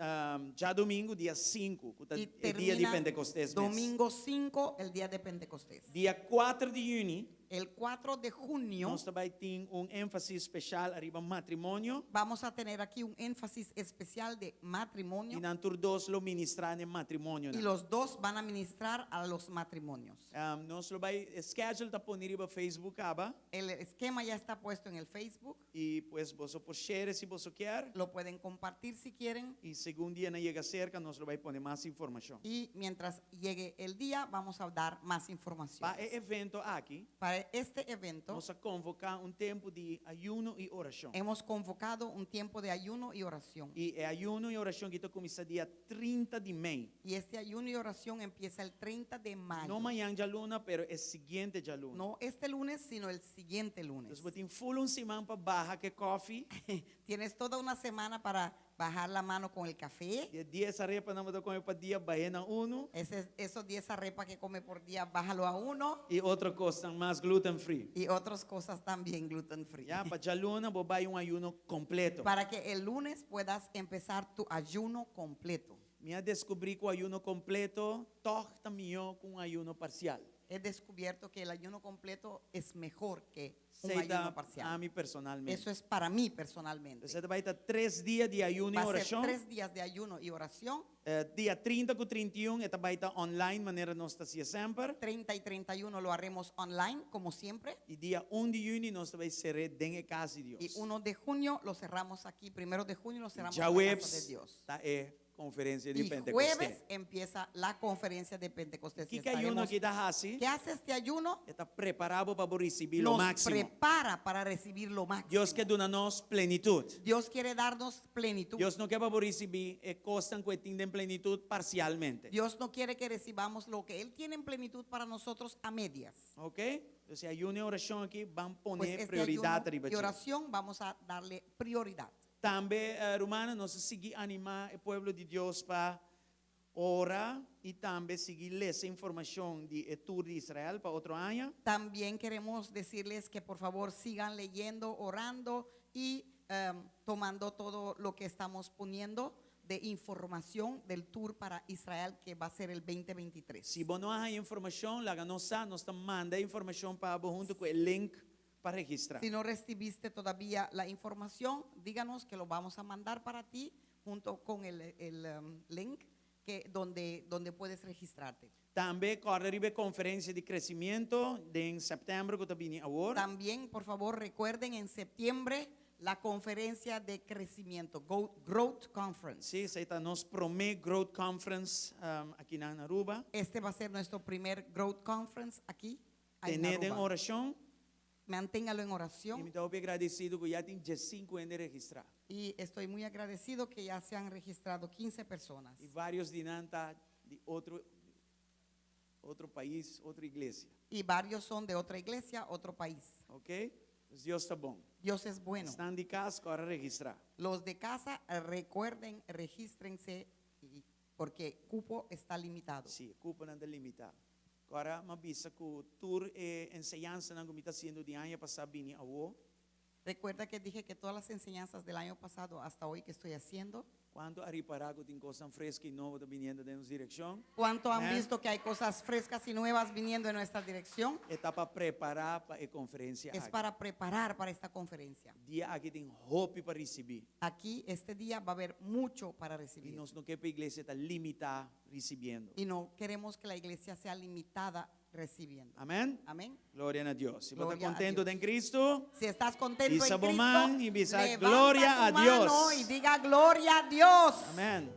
diadomingo, dia 5, cu ta Y dia di termina Pentecostes. Mes. domingo 5, el día de Pentecostés. Dia 4 di juni. El 4 de junio nos ta bai tin un énfasis spesial ariba matrimonio. Vamos a tener aquí un énfasis especial de I matrimonio nan tur dos lo ministrá na e matrimonionan. y los dos van a ministrar a los matrimonios. Nos lo bai, e schedule ta poni riba Facebook kaba. El esquema ya está puesto en el Facebook. I pues boso por share si boso kier. Lo pueden compartir si quieren. I segun dianan yega serka nos lo bai pone mas informashon. Y mientras llegue el día vamos a dar más información. Pa e evento aki. Para este evento. Nos a konvoká un tempu di ayuno i orashon. Hemos convocado un tiempo de ayuno y oración. I e ayuno i orashon aki ta kuminsá dia 30 di mei. Y este ayuno y oración empieza el 30 de mayo. No mañan djaluna, pero e siguiente djaluna. No este lunes, sino el siguiente lunes. Entonces bo tin full un siman pa baha ku e kòfi. Tienes toda una semana para bajar la mano con el café. Di e dies arepanan bo ta kome pa dia, bah'é na unu. Ese, esos 10 arepas que come por día, bájalo a uno. I otro kosnan mas gluten free. Y otras cosas también gluten free. Ya, pa djaluna bo bai un ayuno kompleto. Para que el lunes puedas empezar tu ayuno completo. Mi a deskubrí ku ayuno kompleto tòg ta mihó ku un ayuno parsial. He descubierto que el ayuno completo es mejor que un Esei ta ayuno parcial. ami personalmente. Eso es para mí personalmente. Esei ta bai ta tres dia di ayuno i Va a ser orashon. tres días de ayuno y oración. Dia 30 ku 31 e ta bai ta online manera nos ta hasié semper. 30 y 31 lo haremos online como siempre. I dia un di yüni nos ta bai ser'é den e kas di Dios. Y 1 de junio lo cerramos aquí, primero de junio lo cerramos en la casa Djaweps de Dios. ta e konferensia di Y Pentecostés. jueves empieza la conferencia de Pentecostés. Y Kiko e ayuno estaremos- aki ta hasi? ¿Qué hace este ayuno? E ta prepará bo pa bo risibí lo Nos máksimo. prepara para recibir lo máximo. Dios ke duna nos plenitut. Dios quiere darnos plenitud. Dios no ke pa bo risibí e kosnan ku e tin den plenitut parsialmente. Dios no quiere que recibamos lo que Él tiene en plenitud para nosotros a medias. Ok? Entonces, ayuno y orashon aki ban Pues pone este prioridad ayuno riba y dje. oración vamos a darle prioridad. Tambe, rumannan, nos a sigui animá e pueblo di Dios pa ora i tambe sigui lesa informashon di e tour di Israel pa otro aña. También queremos decirles que por favor sigan leyendo, orando y tomando todo lo que estamos poniendo de información del tour para Israel que va a ser el 2023. Si bo no a haña informashon, laga nos sa, nos ta manda e informashon pa bo huntu ku e link pa registrá. Si no recibiste todavía la información, díganos que lo vamos a mandar para ti junto con el, el, link que donde, donde puedes registrarte. Tambe kòrda riba e konferensia di kresimiento den sèptèmber ku ta bini awor. También, por favor, recuerden en septiembre la conferencia de crecimiento, Growth Conference. Sí, esei ta nos promé Growth Conference aki na Aruba. Este va a ser nuestro primer Growth Conference aquí en Ten'é den Aruba. orashon. Manténgalo en I oración. mi ta hopi agradesido ku ya tin diesinku hende registrá. Y estoy muy agradecido que ya se han registrado 15 personas. I vários di nan ta di otro otro pais, otro iglesia. Y varios son de otra iglesia, otro país. Ok? Pues Dios ta bon. Dios es bueno. Esnan di kas, kòrda registrá. Los de casa, recuerden, regístrense, y, porque cupo está limitado. Sí, kuponan ta limitá. Kòrda m'a bisa ku tur e enseñansanan ku mi ta hasiendo di aña pasá bini awo. Recuerda que dije que todas las enseñanzas del año pasado hasta hoy que estoy haciendo. Kuantu a ripará ku tin kosnan fresku i nobo ta biniendo den nos direkshon? ¿Cuánto han Eh? visto que hay cosas frescas y nuevas viniendo en nuestra dirección? E ta pa prepará pa e konferensia Es aki. para preparar para esta conferencia. Dia aki tin hopi pa risibí. Aquí este día va a haber mucho para I recibir. nos no ke pa e iglesia ta limitá risibiendo. Y no queremos que la iglesia sea limitada recibiendo. Amén. Amén. Gloria na Dios. Si bo ta Gloria a contento Dios. den Cristo, Si estás contento Isa en bo Cristo, man y bisa levanta gloria tu a mano Dios. y diga gloria a Dios. Amén.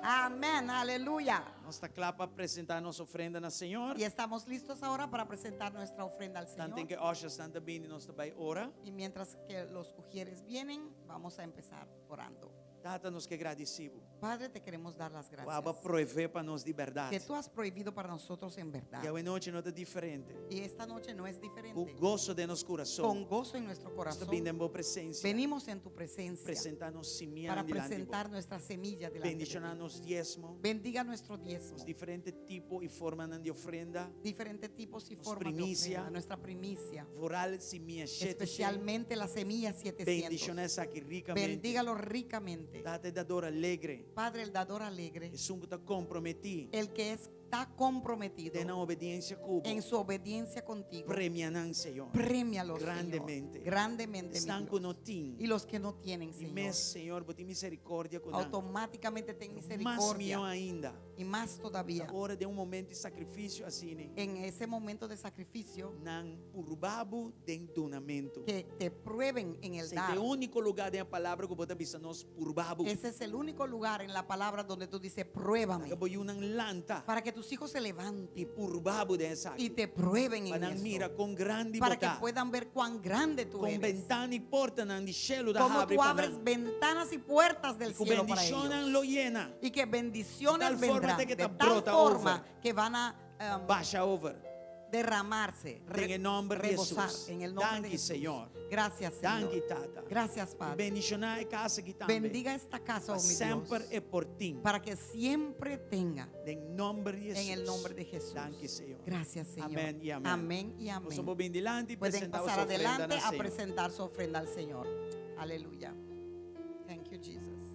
Amén. Aleluya. Nos ta kla pa presentá nos ofrenda na Señor. Y estamos listos ahora para presentar nuestra ofrenda al Señor. Tanten ku ushers ta bini nos ta bai ora. Y mientras que los ujieres vienen, vamos a empezar orando. Tata, nos ke gradisí bo. Padre, te queremos dar las Ku abo a gracias. proveé pa nos di bèrdat. Que tú has prohibido para nosotros en verdad. I awe nochi no ta diferente. Y esta noche no es Ku diferente. goso den nos kurason. Con gozo en nuestro Nos ta corazón. bini den bo presensia. Venimos en tu presencia Presentá nos simia para dilanti bo. presentar nuestra semilla delante de Bendishoná ti. nos diesmo. Bendiga nuestro diezmo. Nos diferente tipo i formanan di ofrenda. Diferentes tipos y Nos formas de primicia. ofrenda. Nuestra primicia. Vooral simia shete Especialmente la semilla 700. Bendishoná esaki rikamente. Bendígalo ricamente. Tata e dador alegre. Padre, el dador alegre. Esun ku ta komprometí. El que es está comprometido Den nan obediensia ku bo. en su obediencia contigo. Premia nan, Señor. Premialos, Señor. Grandemente. Grandemente, mi Esnan ku Dios. no tin. Y los que no tienen, I Señor. mes, Señor, bo tin miserikòrdia ku nan. Automáticamente ten Mas misericordia. mihó ainda. Y más todavía. Ora den un momento di sakrifisio asina. En ese momento de sacrificio, Nan purba bo den dunamentu. que te prueben en el Esei dar. ta e úniko lugá den e palabra ku bo ta bisa nos purba bo. Ese es el único lugar en la palabra donde tú dices, pruébame. Pa bo yunan lanta Para que tus hijos se levanten i purba bo den esaki. y te prueben Pa en nan mira esto. kon grandi Para que bo ta. puedan ver cuán grande tú Kon eres. bentana i portanan di shelu ta Como habri tú pa abres nan. ventanas y puertas del I ku cielo para bendishonnan ellos. lo yena. Y que bendiciones De tal forma vendrán. te que De ta tal brota forma over. que van a Basha over. derramarse, Den e nòmber di rebosar Jesús. en el nombre Danki, de Jesús. Señor. Gracias, Señor. Danki, Tata. Gracias, Padre. Bendishoná e kas aki tambe. Bendiga esta casa, oh mi Semper Dios, e por tin. para que siempre tenga Den nòmber di Jesús. en el nombre de Jesús. Danki, Señor. Gracias, Señor. Amén y amén. Amén y amén. Boso por bin dilanti i Pueden presentá pasar su ofrenda adelante na a Señor. presentar su ofrenda al Señor. Aleluya. Thank you, Jesus.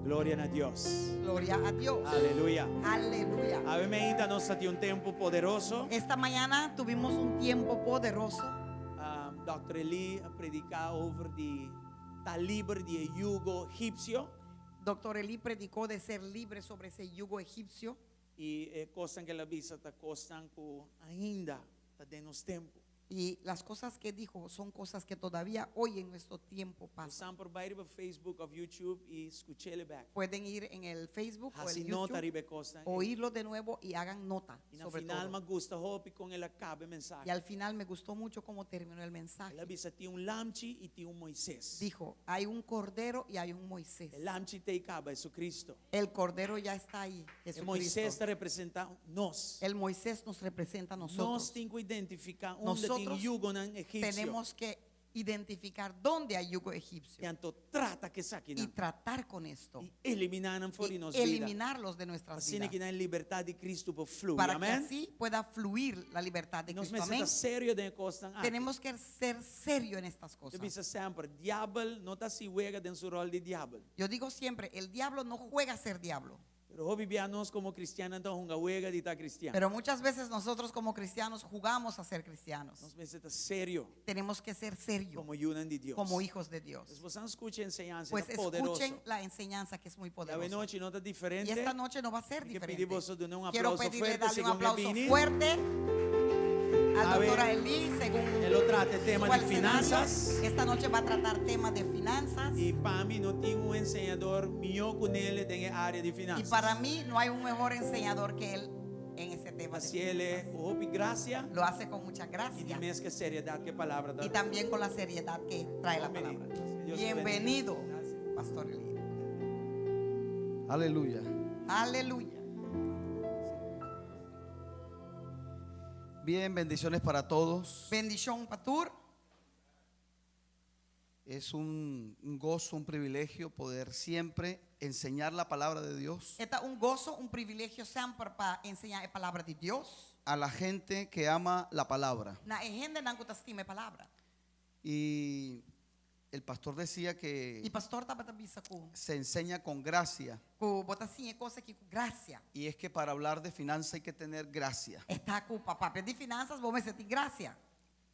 Gloria na Dios. Gloria a Dios. Aleluya. Aleluya. Awe mainta nos tabatin un tempu poderoso. Esta mañana tuvimos un tiempo poderoso. Dr. Eli a prediká over di ta liber di e yugo egipsio. Doctor Eli predicó de ser libre sobre ese yugo egipcio. I e kosnan ku el a bisa ta kosnan ku ainda ta den nos tempu. Y las cosas que dijo son cosas que todavía hoy en nuestro tiempo pasan. Boso por bai riba Facebook òf YouTube i skuch'é bèk. Pueden ir en el Facebook o Hasi el nota YouTube, riba e kosnan. oírlo de nuevo y hagan nota I na sobre final todo. m'a gusta hopi kon el a kaba e mensahe. Y al final me gustó mucho cómo terminó el mensaje. El a bisa tin un lamchi i tin un Moisés. Dijo, hay un cordero y hay un Moisés. E lamchi t'ei kaba, Jesucristo. El cordero ya está ahí, E Moisés Jesucristo. ta representá nos. El Moisés nos representa a Nos nosotros. tin ku identifiká unda tin Nosotros yugonan egipsio. Tenemos que identificar dónde hay yugo egipcio I anto trata ku esaki y tratar con esto I eliminá nan for y di nos bida. eliminarlos de nuestras Asina vidas ku e libertat di Cristo por flui. para que Amèn. así pueda fluir la libertad de Nos Cristo. Amén. mester ta serio den e kosnan aki. Tenemos que ser serio en estas Eu cosas. bisa semper, diabel no ta hasi wega den su ròl di diabel. Yo digo siempre, el diablo no juega a ser diablo. Pero hopi bia nos komo kristian ta hunga wega di ta kristian. Pero muchas veces nosotros como cristianos jugamos a ser cristianos. Nos mester ta serio Tenemos que ser serio komo yunan di Dios. como hijos de Dios. Pues boso skucha e enseñansa, Pues ta poderoso. escuchen la enseñanza que es muy I poderosa. anochi no ta Y diferente. esta noche no va a ser Quiero diferente. pedir boso duna un Quiero aplauso pedirle fuerte darle un según aplauso e bini. fuerte al A ver, doctor Eli, según E lo trata e tema suba di al escenario. finanzas. Esta noche va a tratar tema de finanzas. I pa mi no tin un enseñadó mihó ku e den e área di Y finanzas. para mí no hay un mejor enseñador que él en ese tema. de Asina e finanzas. hopi grasia Lo hace con mucha i di gracia mes ku seriedat ku e palabra y también con la seriedad que trae la Bienvenido. palabra. Dios te bendiga. Bienvenido, Gracias. Pastor Eli. Aleluya. Aleluya. Bien, bendiciones para todos. Bendishon pa tur. Es un, un gozo, un privilegio poder siempre enseñar la palabra de Dios E ta un goso, un privilegio semper pa siña e palabra di Dios. a la gente que ama la palabra. Na e hendenan ku ta stima e palabra. Y el pastor decía E que pastor tabata bisa ku se enseña con gracia. ku bo ta siña e kos aki ku grasia. Y es que para hablar de finanzas hay que tener gracia. E ta ku pa papia di finanzas, bo mester tin grasia.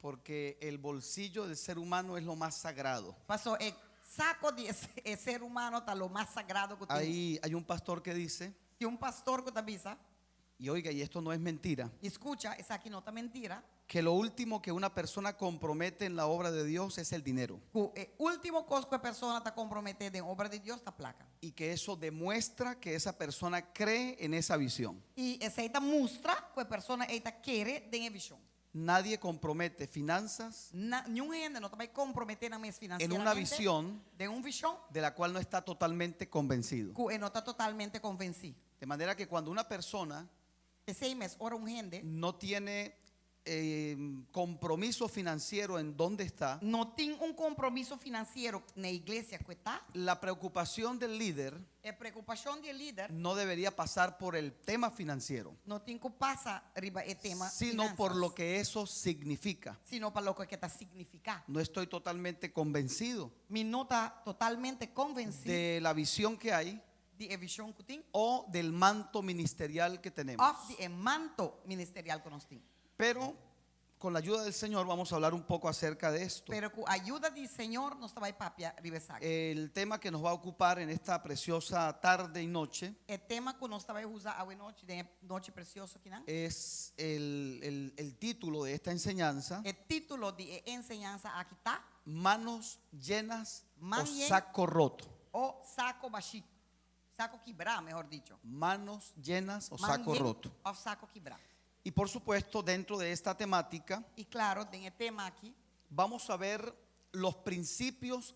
Porque el bolsillo del ser humano es lo más sagrado. Paso e sako di e ser humano ta lo mas sagrado ku tin. Ahí hay un pastor que dice Tin un pastor ku ta bisa. Y oiga, y esto no es mentira, I skucha, esaki no ta mentira. que lo último que una persona compromete en la obra de Dios es el dinero. Ku e último kos ku e persona ta komprometé den obra di Dios ta plaka. Y que eso demuestra que esa persona cree en esa visión. I esei ta mustra ku e persona ei ta kere den e vishon. Nadie compromete finanzas Na, niun hende no ta bai komprometé nan mes en una finansieramente visión den un vishon de la cual no está totalmente convencido. ku e no ta totalmente konvensí. De manera que cuando una persona P'esei mes, ora un hende no tiene eh, compromiso financiero en donde está, no tin un kompromiso finansiero na iglesia ku e ta, la preocupación del líder e preokupashon di e lider no debería pasar por el tema financiero, no tin ku pasa riba e tema sino por finanzas, lo que eso significa. sino pa loke e ta signifiká. No estoy totalmente convencido Mi no ta totalmente konvensí de la visión que hay di e vishon ku tin o del manto ministerial que tenemos. òf di e manto ministerial ku nos tin. Pero con la ayuda del Señor vamos a hablar un poco acerca de esto. Pero ku ayuda di Señor nos ta bai papia riba esaki. El tema que nos va a ocupar en esta preciosa tarde y noche E tema ku nos ta bai usa awe nochi, den e nochi presioso akinan, es el, el- el título de esta enseñanza, e título di e enseñansa aki ta Manos llenas o Man yen- saco roto. O sako bashí, sako kibrá, mehor dicho. Manos llenas o Man saco yen roto. òf sako kibrá. Y por supuesto, dentro de esta temática, I klaro, den e tema aki, vamos a ver los principios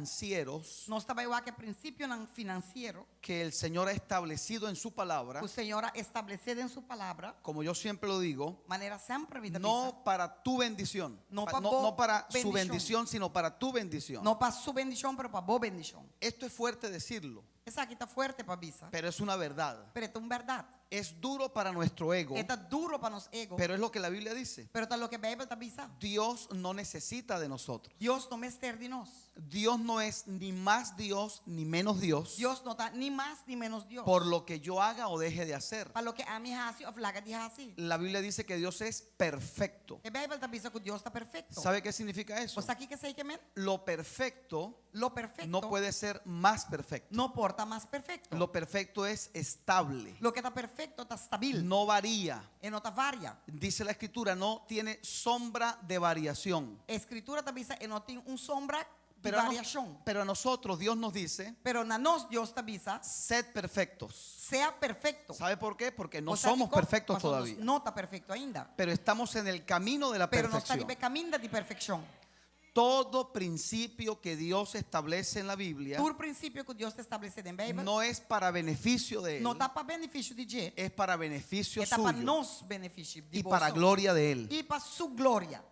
financieros nos ta bai wak e prinsipionan finansiero que el Señor ha establecido en su palabra, ku Señor a establesé den su palabra, como yo siempre lo digo, manera semper mi ta bisa, no para tu bendición, No pa- pa no, bo no para su bendición. bendición, sino para tu bendición. no pa su bendishon, pero pa bo bendishon. Esto es fuerte decirlo, Esaki ta fuerte pa bisa, pero es una verdad. pero ta un bèrdat. Es duro para nuestro ego, E ta duru pa nos ego, pero es lo que la Biblia dice. pero ta loke Beibel ta bisa. Dios no necesita de nosotros. Dios no mester di nos. Dios no es ni más Dios ni menos Dios Dios no ta ni mas ni ménos Dios. por lo que yo haga o deje de hacer. Pa loke ami hasi òf laga di hasi. La Biblia dice que Dios es perfecto. E Beibel ta bisa ku Dios ta perfekto. ¿Sabe qué significa eso? Bo sa kiko esei ke men? Lo perfecto Lo perfekto no puede ser más perfecto. no por ta mas perfekto. Lo perfecto es estable, Loke ta perfekto ta stabil. no varía. E no ta varia. Dice la escritura, no tiene sombra de variación. Skritura ta bisa e no tin un sombra di Pero a, no- variashon. pero a nosotros Dios nos dice, Pero na nos Dios ta bisa, sed perfectos. sea perfekto. ¿Sabe por qué? Porque no Bo sa somos dikon? perfectos Pasobra nos todavía. no ta perfekto ainda. Pero estamos en el camino de la Pero nos ta perfección. riba e kaminda di perfekshon. Todo principio que Dios establece en la Biblia Tur prinsipio ku Dios ta establesé den Beibel no es para beneficio de Él, no ta pa benefisio di dje, es para beneficio e ta pa suyo nos benefisio di y para boso. gloria de Él. I pa su gloria.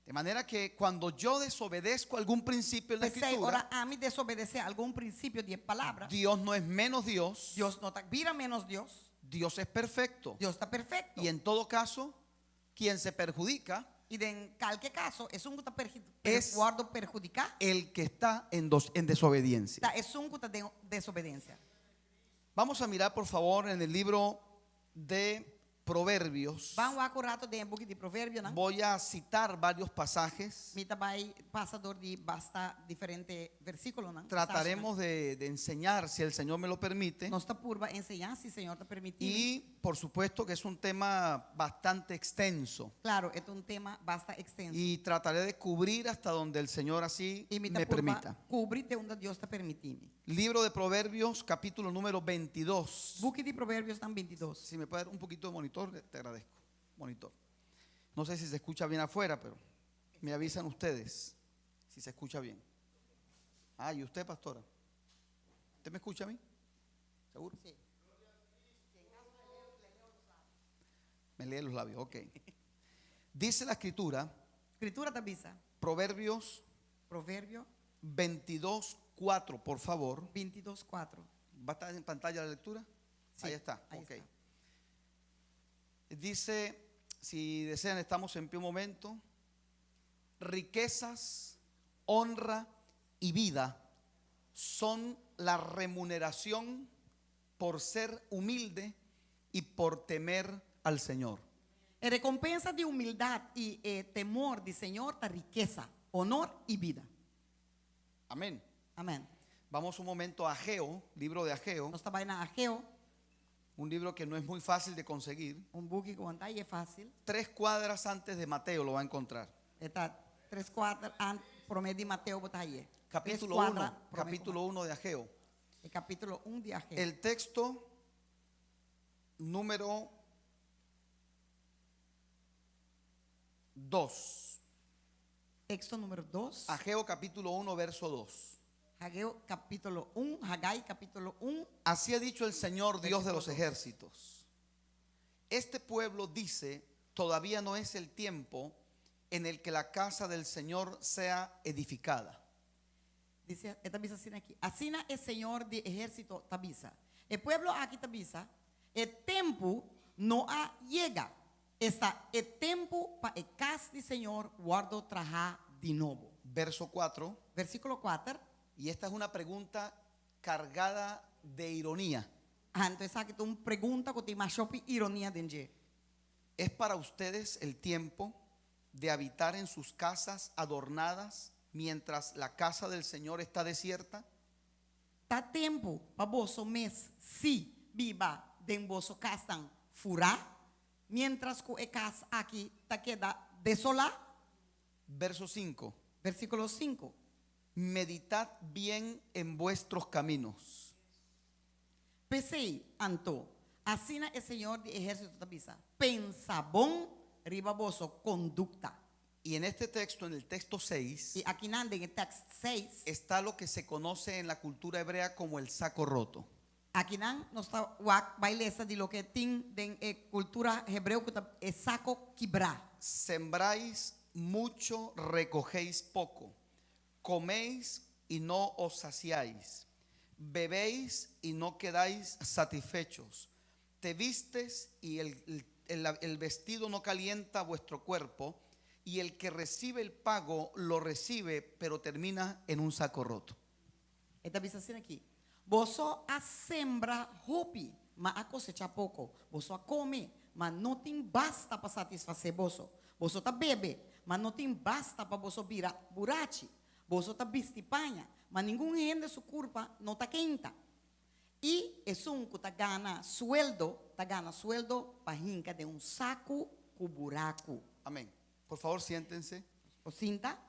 De manera que cuando yo desobedezco algún principio en la P'esei, escritura, ora ami desobedesé algun prinsipio di e palabra, Dios no es menos Dios, Dios no ta bira ménos Dios. Dios es perfecto. Dios ta perfekto. Y en todo caso, quien se perjudica I den kualke kaso, esun ku ta perhi- Es- wòrdu perhudiká, el que está en, dos- en desobediencia. ta esun ku ta den desobedensia. Vamos a mirar, por favor, en el libro de Proverbios. Ban wak un ratu den buki di Proverbionan. Voy a citar varios pasajes. Mi ta bai pasa dor di basta diferente versíkulonan. Trataremos de, de enseñar, si el Señor me lo permite. Nos ta purba enseñá, si Señor ta permití. Y por supuesto que es un tema bastante extenso. Klaro, e ta un tema basta ekstenso. Y trataré de cubrir hasta donde el Señor así I mi ta me purba permita. kubri te unda Dios ta permití mi. Libro de Proverbios, capítulo número 22. Buki di Proverbionan 22. Si me puede dar un poquito de monitor, te agradezco. Monitor. No sé si se escucha bien afuera, pero me avisan ustedes si se escucha bien. Ah, ¿y usted, pastora? ¿Usted me escucha a mí? ¿Seguro? Sí. Me lee los labios, ok. Dice la escritura, Skritura ta bisa. Proverbios Proverbio 22, 4, por favor. 22, 4. ¿Va a estar en pantalla la lectura? Sí, ahí está, ahí ok. está. Dice, si desean, estamos en pie un momento. Riquezas, honra y vida son la remuneración por ser humilde y por temer al Señor. E rekompensa di humildat i e temor di Señor ta rikesa, honor i bida. Amén. Amèn. Vamos un momento a Ageo, libro de Ageo, Nos ta bai na Ageo, Un libro que no es muy fácil de conseguir. Un buki ku no ta fásil. Tres cuadras antes de Mateo lo va a encontrar. E ta tres kuadra an, promé di Mateo bo ta hay'é. Capítulo Tres kuadra 1, promé ku capítulo 1 de Ageo. E kapítulo 1 di Ageo. El texto número 2. Teksto number 2. Ageo capítulo 1, verso 2. Hageo kapítulo 1, Hagai kapítulo 1. Así ha dicho el Señor Dios de Versículo los 2. ejércitos. Este pueblo dice, todavía no es el tiempo en el que la casa del Señor sea edificada. Dice, e ta bisa asina aki. Asina e Señor di ehérsito ta bisa. E pueblo aki ta bisa, e tempu no a yega. Esta e tempu pa e kas di Señor wòrdu trahá di nobo. Verso 4. Versíkulo 4. Y esta es una pregunta cargada de ironía. Anto esaki ta un pregunta ku tin masha hopi ironia den dje. ¿Es para ustedes el tiempo de habitar en sus casas adornadas mientras la casa del Señor está desierta? Ta tempu pa boso mes sí biba den boso kasnan furá, miéntras ku e kas aki ta keda desolá? Verso 5. Versíkulo 5. Meditad bien en vuestros caminos. P'esei, anto, asina e Señor di ehérsito ta bisa, Pensa bon riba boso kondukta. Y en este texto, en el texto 6, I akinan den e tekst 6, está lo que se conoce en la cultura hebrea como el saco roto. Akinan nos ta wak bai lesa di loke tin den e kultura hebreo ku ta e sako kibrá. Sembráis mucho, recogéis poco. Coméis y no os saciáis. Bebéis y no quedáis satisfechos. Te vistes y el, el- el vestido no calienta vuestro cuerpo. Y el que recibe el pago lo recibe, pero termina en un saco roto. E ta bisa asina aki, Boso a sembra hopi, ma a kosechá poko. Boso a kome, ma no tin basta pa satisfasé boso. Boso ta bebe, ma no tin basta pa boso bira burachi. Boso ta bisti paña, ma ningun hende su kurpa no ta keinta. I esun ku ta gana sueldo, ta gana sueldo pa hinka den un saku ku buraku. Amén. Por favor, siéntense. Bo sinta.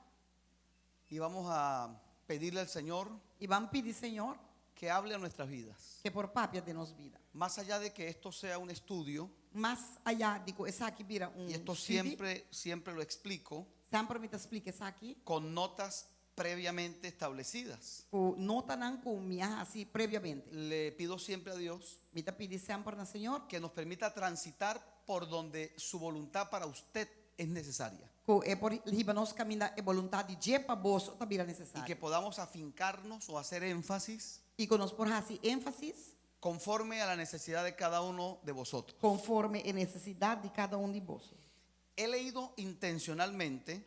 Y vamos a pedirle al Señor I ban pidi Señor que hable a nuestras vidas. ku por papia den nos bida. Más allá de que esto sea un estudio, Mas ayá di ku esaki bira un y esto studi, siempre, siempre lo explico, semper mi ta splika esaki con notas previamente establecidas. ku notanan ku mi a hasi previamente. Le pido siempre a Dios Mi ta pidi semper na Señor que nos permita transitar por donde su voluntad para usted es necesaria. Ku e por hiba nos kaminda e boluntat di dje pa boso ta bira Y que nesesario. podamos afincarnos o hacer énfasis I ku nos por hasi énfasis conforme a la necesidad de cada uno de vosotros. konforme e nesesidat di kada un di boso. He leído intencionalmente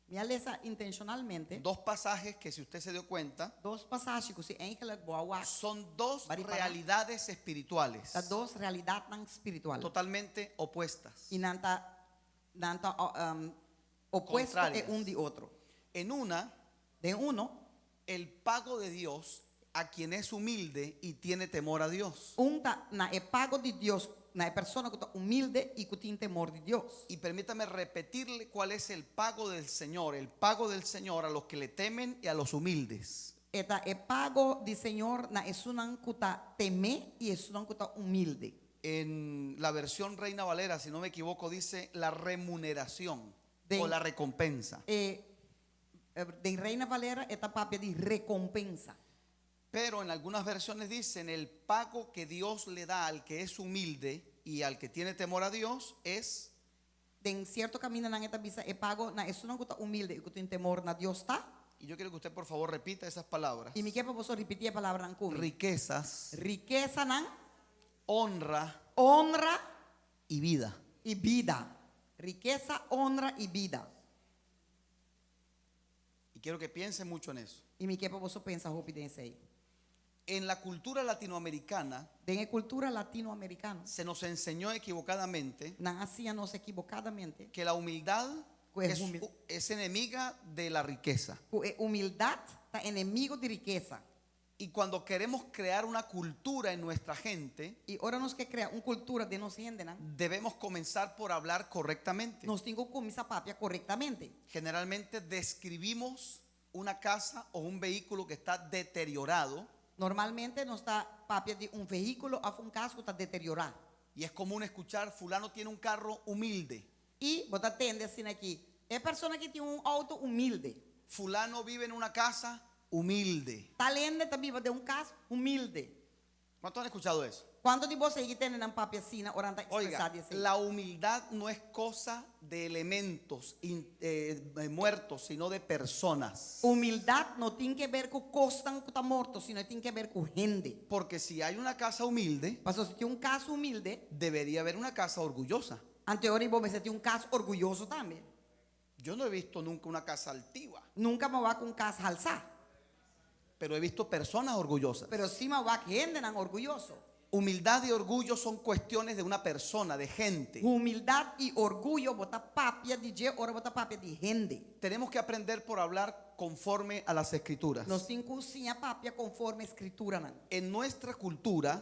Mi a lesa intenshonalmente dos pasajes que si usted se dio cuenta dos pasashi ku si eigenlijk bo a wak son dos Bari para. realidades espirituales ta dos realidatnan spiritual. totalmente opuestas. I nan ta nan ta um, opuesto e Contrarias. un di otro. En una, Den uno, el pago de Dios a quien es humilde y tiene temor a Dios. un ta na e pago di Dios na e persona ku ta humilde i ku tin temor di Dios. Y permítame repetirle cuál es el pago del Señor, el pago del Señor a los que le temen y a los humildes. E ta e pago di Señor na esunnan ku ta tem'é i esunnan ku ta humilde. En la versión Reina Valera, si no me equivoco, dice la remuneración De- o la recompensa. E den Reina Valera e ta papia di rekompensa. Pero en algunas versiones dicen el pago que Dios le da al que es humilde y al que tiene temor a Dios es Den sierto kamindanan e ta bisa e pago na esunnan ku ta humilde i ku tin temor na Dios ta. Y yo quiero que usted por favor repita esas palabras. I mi ke pa boso ripití e palabranan ku mi. Riquezas, Rikesanan, honra honra y vida. i bida. Rikesa, honra i bida. Y quiero que piense mucho en eso. I mi ke pa boso pensa hopi den esei. En la cultura latinoamericana Den e kultura latinoamerikano, se nos enseñó equivocadamente nan a siña nos ekibokadamente que la humildad Ku e es, humil- es enemiga de la riqueza. ku e humildat ta enemigo di rikesa. Y cuando queremos crear una cultura en nuestra gente, I ora nos ke krea un kultura den nos hendenan, debemos comenzar por hablar correctamente. nos tin ku kuminsá papia korektamente. Generalmente describimos una casa o un vehículo que está deteriorado Normalmente nos ta papia di un vehíkulo òf un kas ku ta deteriorá. y es común escuchar fulano tiene un carro humilde, I bo ta tende asina aki, E persona aki tin un outo humilde. fulano vive en una casa humilde. Tal hende ta biba den un kas humilde. ¿Cuántos han escuchado eso? Kuantu di boso a tende nan papia asina ora nan ta ekspresá Oiga, di esei? la humildad no es cosa de elementos muertos, sino de personas. Humildat no tin ke ber ku kosnan ku ta morto, sino e tin ke ber ku hende. Porque si hay una casa humilde, Pasobra si tin un kas humilde, debería haber una casa orgullosa. anto ora bo mester tin un kas orguyoso tambe. Yo no he visto nunca una casa altiva, Nunka mi a wak un kas halsá, pero he visto personas orgullosas. pero sí mi a wak hendenan orguyoso. Humildad y orgullo son cuestiones de una persona, de gente. Humildat i orguyo bo ta papia di dje ora bo ta papia di hende. Tenemos que aprender por hablar conforme a las escrituras. Nos tin ku siña papia konforme Skrituranan. En nuestra cultura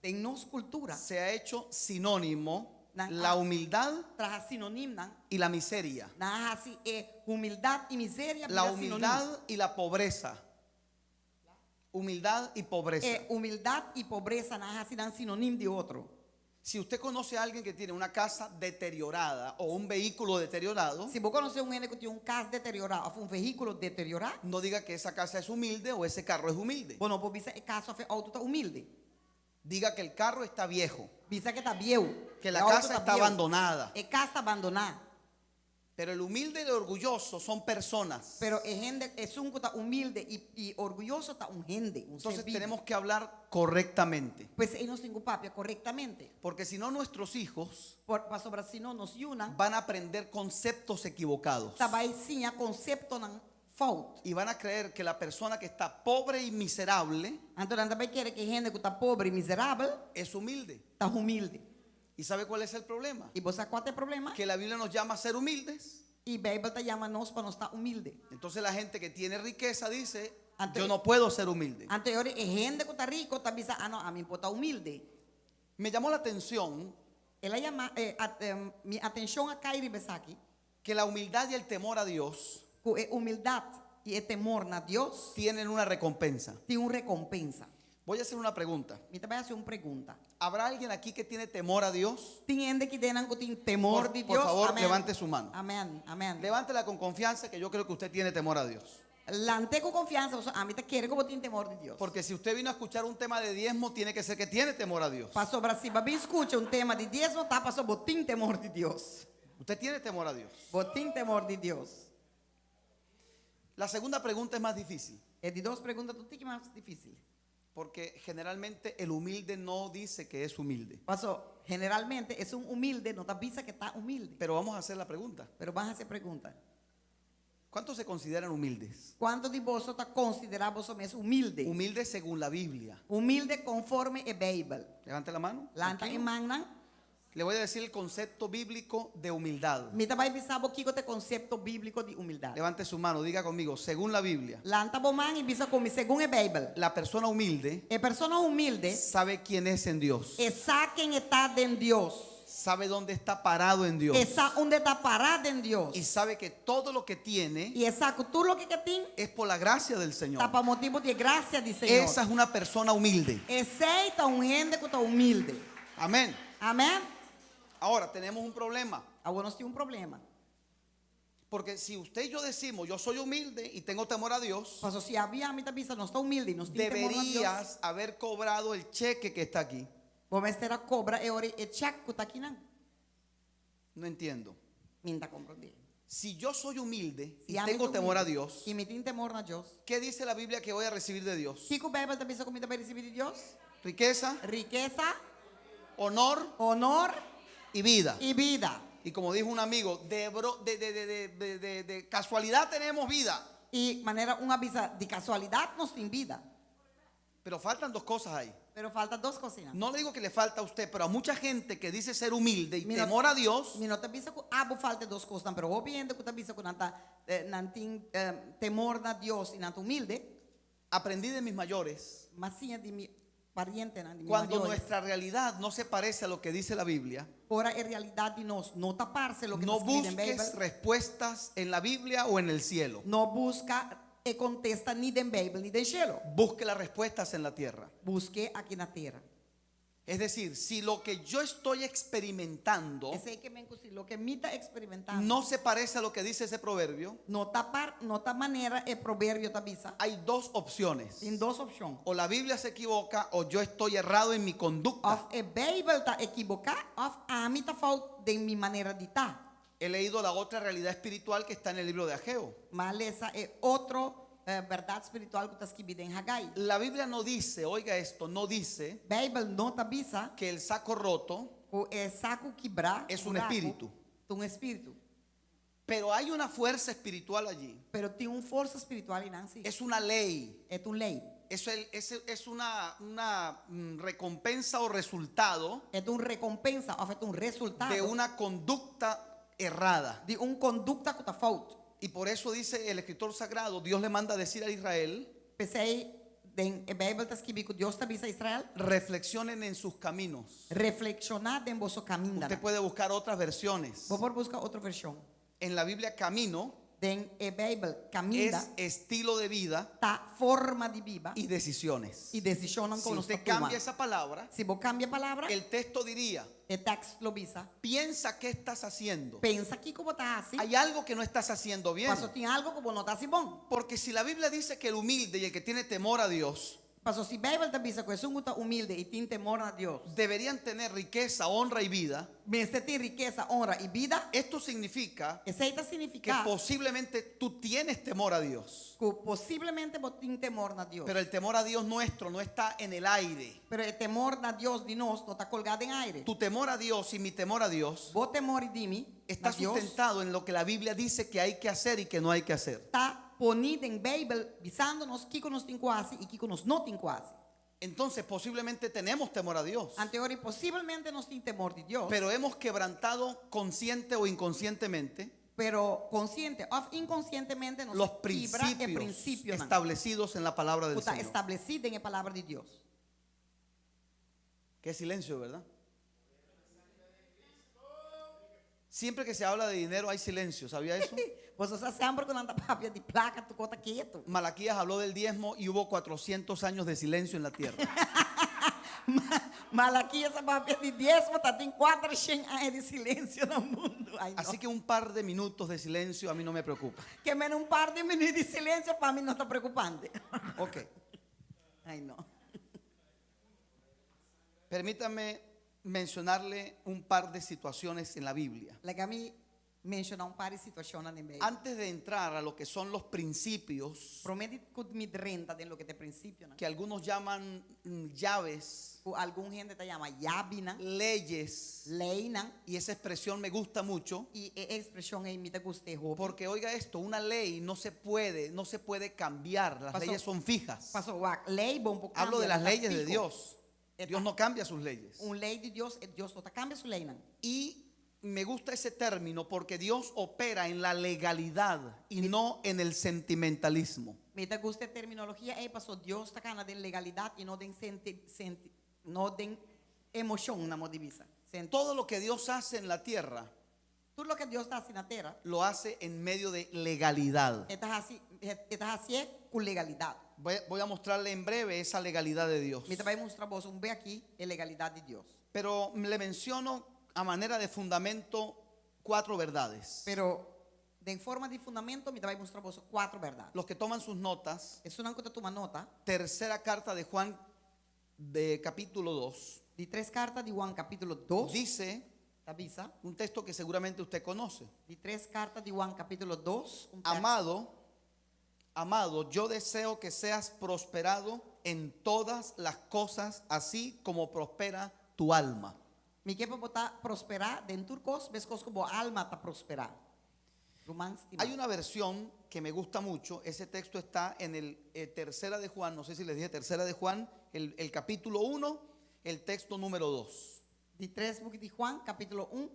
Den nos kultura se ha hecho sinónimo nan la a humildad traha sinonimnan, y la miseria. nan a hasi e humildat i miseria La bira sinónimo. humildad y la pobreza. Humildad y pobreza. E humildat i pobresa nan a hasi nan sinonim di otro. Si usted conoce a alguien que tiene una casa deteriorada o un vehículo deteriorado, Si bo konosé un hende ku tin un kas deteriorá òf un vehíkulo deteriorá, no diga que esa casa es humilde o ese carro es humilde. bo no por bisa e kas òf e outo ta humilde. Diga que el carro está viejo, Bisa ke ta bieu, que la e outo casa ta está bieu, abandonada. e kas ta bandoná. Pero el humilde y el orgulloso son personas. Pero e hende, esun ku ta humilde i i orguyoso ta un hende, un ser Entonces bibu. tenemos que hablar correctamente. Pues ei nos tin ku papia korektamente. Porque si no, nuestros hijos Por, pasobra si no nos yunan van a aprender conceptos equivocados. ta bai siña konseptonan fout. Y van a creer que la persona que está pobre y miserable Anto nan ta bai kere ku e hende ku ta pobre i miserabel es humilde. ta humilde. ¿Y sabe cuál es el problema? I bo sa kua ta e problema? Que la Biblia nos llama a ser humildes. I Beibel ta yama nos pa nos ta humilde. Entonces la gente que tiene riqueza dice, Anto yo no puedo ser humilde. Anto e ora e hende ku ta riko ta bisa, ah no, ami por ta humilde. Me llamó la atención El a yama, eh, at, em, mi atenshon a kai riba esaki, que la humildad y el temor a Dios ku e humildat i e temor na Dios tienen una recompensa. tin un rekompensa. Voy a hacer una pregunta. Mi ta bai hasi un pregunta. ¿Habrá alguien aquí que tiene temor a Dios? Tin hende aki den nan ku tin temor Por, di por Dios? favor, Amén. levante su mano. Amén, amén. Levántela con confianza que yo creo que usted tiene temor a Dios. Lant'é ku konfiansa, pasobra ami ta kere ku bo tin temor di Dios. Porque si usted vino a escuchar un tema de diezmo, tiene que ser que tiene temor a Dios. Pasobra si bo a bin skucha un tema di diesmo, ta pasobra bo tin temor di Dios. Usted tiene temor a Dios. Bo tin temor di Dios. La segunda pregunta es más difícil. E di dos pregunta ta un tiki mas difísil. Porque generalmente el humilde no dice que es humilde. Paso, generalmente esun humilde no ta bisa ku ta humilde. Pero vamos a hacer la pregunta. Pero ban hasi e pregunta. ¿Cuántos se consideran humildes? Kuantu di boso ta konsiderá boso mes humilde? Humildes según la Biblia. Humilde konforme e Beibel. Levante la mano. Lanta e Tranquilo. mannan. Le voy a decir el concepto bíblico de humildad. Mi ta bai bisa bo kiko ta e konsepto bíbliko di humildat. Levante su mano, diga conmigo, según la Biblia, Lanta bo man i bisa ku mi segun e Beibel. la persona humilde E persona humilde sabe quién es en Dios, e sa ken e ta den Dios. sabe dónde está parado en Dios E sa unda e ta pará den Dios. y sabe que todo lo que tiene I e sa ku tur loke ku e tin es por la gracia del Señor. ta pa motibu di e grasia di Señor. Esa es una persona humilde. Esei ta un hende ku ta humilde. Amén. Amèn. Ahora tenemos un problema. Awor nos tin un problema. Porque si usted y yo decimos, yo soy humilde y tengo temor a Dios, Paso si abo i ami ta bisa nos ta humilde i nos tin temor na Dios. deberías haber cobrado el cheque que está aquí. Bo mester a kobra e ora e chèk ku ta akinan. No entiendo. Mi no ta komprondé. Si yo soy humilde y Si ami tengo ta temor a humilde Dios, i mi tin temor na Dios. ¿qué dice la Biblia que voy a recibir de Dios? Kiko Beibel ta bisa ku mi ta bai risibí di Dios? Riqueza, Rikesa, honor honor y vida. i bida. Y como dijo un amigo, de, bro- de, de, de, de, de, de- de casualidad tenemos vida. I manera un a bisa di kasualidat nos tin bida. Pero faltan dos cosas ahí. Pero falta dos kosnan. No le digo que le falta a usted, pero a mucha gente que dice ser humilde y Mi no- temor a Dios, Mi no ta bisa ku abo falta dos kosnan, pero hopi hende ku ta bisa ku nan ta eh, nan tin eh, temor na Dios i nan ta humilde. Aprendí de mis mayores, M'a siña di mi parientenan, di mi cuando mayores. nuestra realidad no se parece a lo que dice la Biblia, Ora e realidat di nos no ta parse loke no ta skibí den busques Beibel. respuestas en la Biblia o en el cielo. No buska e kontesta ni den Beibel ni den shelu. Busque las respuestas en la tierra. Busk'é aki na tera. Es decir, si lo que yo estoy experimentando Esei ke men ku si loke mi ta eksperimentando no se parece a lo que dice ese proverbio, no ta par, no ta manera e proverbio ta bisa. hay dos opciones. Tin dos opshon. O la Biblia se equivoca o yo estoy errado en mi conducta. Òf e Beibel ta ekiboká òf ami ta fout den mi manera di ta. He leído la otra realidad espiritual que está en el libro de Ageo. M'a lesa e otro bèrdat spiritual ku ta skibí den Hagai. La Biblia no dice, oiga esto, no dice Beibel no ta bisa que el saco roto ku e saku kibrá es un buraku espíritu. ta un espíritu. Pero hay una fuerza espiritual allí. Pero tin un forsa spiritual einan sí. Es una ley. E ta un lei. Es, el, es, es una, una recompensa o resultado E ta un rekompensa òf e ta un resultado de una conducta errada. di un kondukta ku ta fout. Y por eso dice el escritor sagrado, Dios le manda a decir a Israel, P'esei den e Beibel ta skibí ku Dios ta bisa Israel, reflexionen en sus caminos. Reflekshoná den boso kamindanan. Usted puede buscar otras versiones. Bo por buska otro vershon. En la Biblia camino Den e Beibel kaminda es estilo de vida ta forma di biba y decisiones. i desishonnan Si ku nos ta usted tuma. cambia esa palabra, Si bo kambia e palabra, el texto diría, e tekst lo bisa. piensa qué estás haciendo. Pensa kiko bo ta hasi. Hay algo que no estás haciendo bien. Paso tin algo ku bo no ta hasi bon. Porque si la Biblia dice que el humilde y el que tiene temor a Dios Paso si Beibel ta bisa ku esun ku ta humilde i tin temor na Dios, deberían tener riqueza, honra y vida, mester tin rikesa, honra i bida, esto significa esei ta que signifiká posiblemente tú tienes temor a Dios. ku posiblemente bo tin temor na Dios. Pero el temor a Dios nuestro no está en el aire. Pero e temor na Dios di nos no ta kolgá den aire. Tu temor a Dios y mi temor a Dios Bo temor i di mi está na Dios sustentado en lo que la Biblia dice que hay que hacer y que no hay que hacer. ta poní den Beibel bisando nos kiko nos tin ku hasi i kiko nos no tin ku hasi. Entonces posiblemente tenemos temor a Dios, Anto ora posiblemente nos tin temor di Dios, pero hemos quebrantado consciente o inconscientemente pero konsiente òf inkonsientemente nos los a kibra e principios prinsipionan establecidos en la palabra ku del ta Señor. establesí den e palabra di Dios. Qué silencio, ¿verdad? Siempre que se habla de dinero hay silencio, ¿sabía eso? Boso sa semper ku nan ta papia di plaka tur kos ta ketu. Malaquías habló del diezmo y hubo 400 años de silencio en la tierra. Malaquías a papia di diesmo, tatin 400 aña di silensio na mundu. Ai, no. Así que un par de minutos de silencio a mí no me preocupa. Ke men un par di minüt di silensio pa mi no ta preokupante. Ok. Ai, no. Permítame mencionarle un par de situaciones en la Biblia. Laga mi menshoná un par di situashonnan den Beibel. Antes de entrar a lo que son los principios Promé di ku mi drenta den loke ta e prinsipionan. que algunos llaman llaves, Ku algun hende ta yama yabinan, leyes, leinan, y esa expresión me gusta mucho, i e ekspreshon ei mi ta gusta hopi. porque oiga esto, una ley no se puede, no se puede cambiar, las Pasó. leyes son fijas. Paso wak, lei bo no por Hablo de kambia, las ta leyes de fiho. Dios. Dios no cambia sus leyes. Un lei di Dios, eh, Dios no ta kambia su leinan. Y me gusta ese término porque Dios opera en la legalidad y no en el sentimentalismo. Mi ta gusta e terminologia ei paso Dios ta kana den legalidat i no den senti, senti, no den emoshon na moda di bisa. Senti. Todo lo que Dios hace en la tierra Tur loke Dios ta hasi na tera, lo hace en medio de legalidad. e ta hasi, e ta hasié ku legalidat. Voy, voy a mostrarle en breve esa legalidad de Dios. Mi ta bai mustra boso un be aki e legalidat di Dios. Pero le menciono a manera de fundamento cuatro verdades. Pero den forma di fundamento mi ta bai mustra boso kuater bèrdat. Los que toman sus notas, Esunnan ku ta tuma nota, tercera carta de Juan de capítulo 2, di tres karta di Juan kapítulo 2, dice ta bisa, un texto que seguramente usted conoce. di tres karta di Juan kapítulo 2, un teksto. Amado, amado, yo deseo que seas prosperado en todas las cosas, así como prospera tu alma. Mi ke pa bo ta prosperá den tur kos, meskos ku bo alma ta prosperá. Ruman stimá. Hay una versión que me gusta mucho, ese texto está en el eh, tercera de Juan, no sé si les dije tercera de Juan, el, el capítulo 1, el texto número 2. Di tres buki di Juan, kapítulo 1,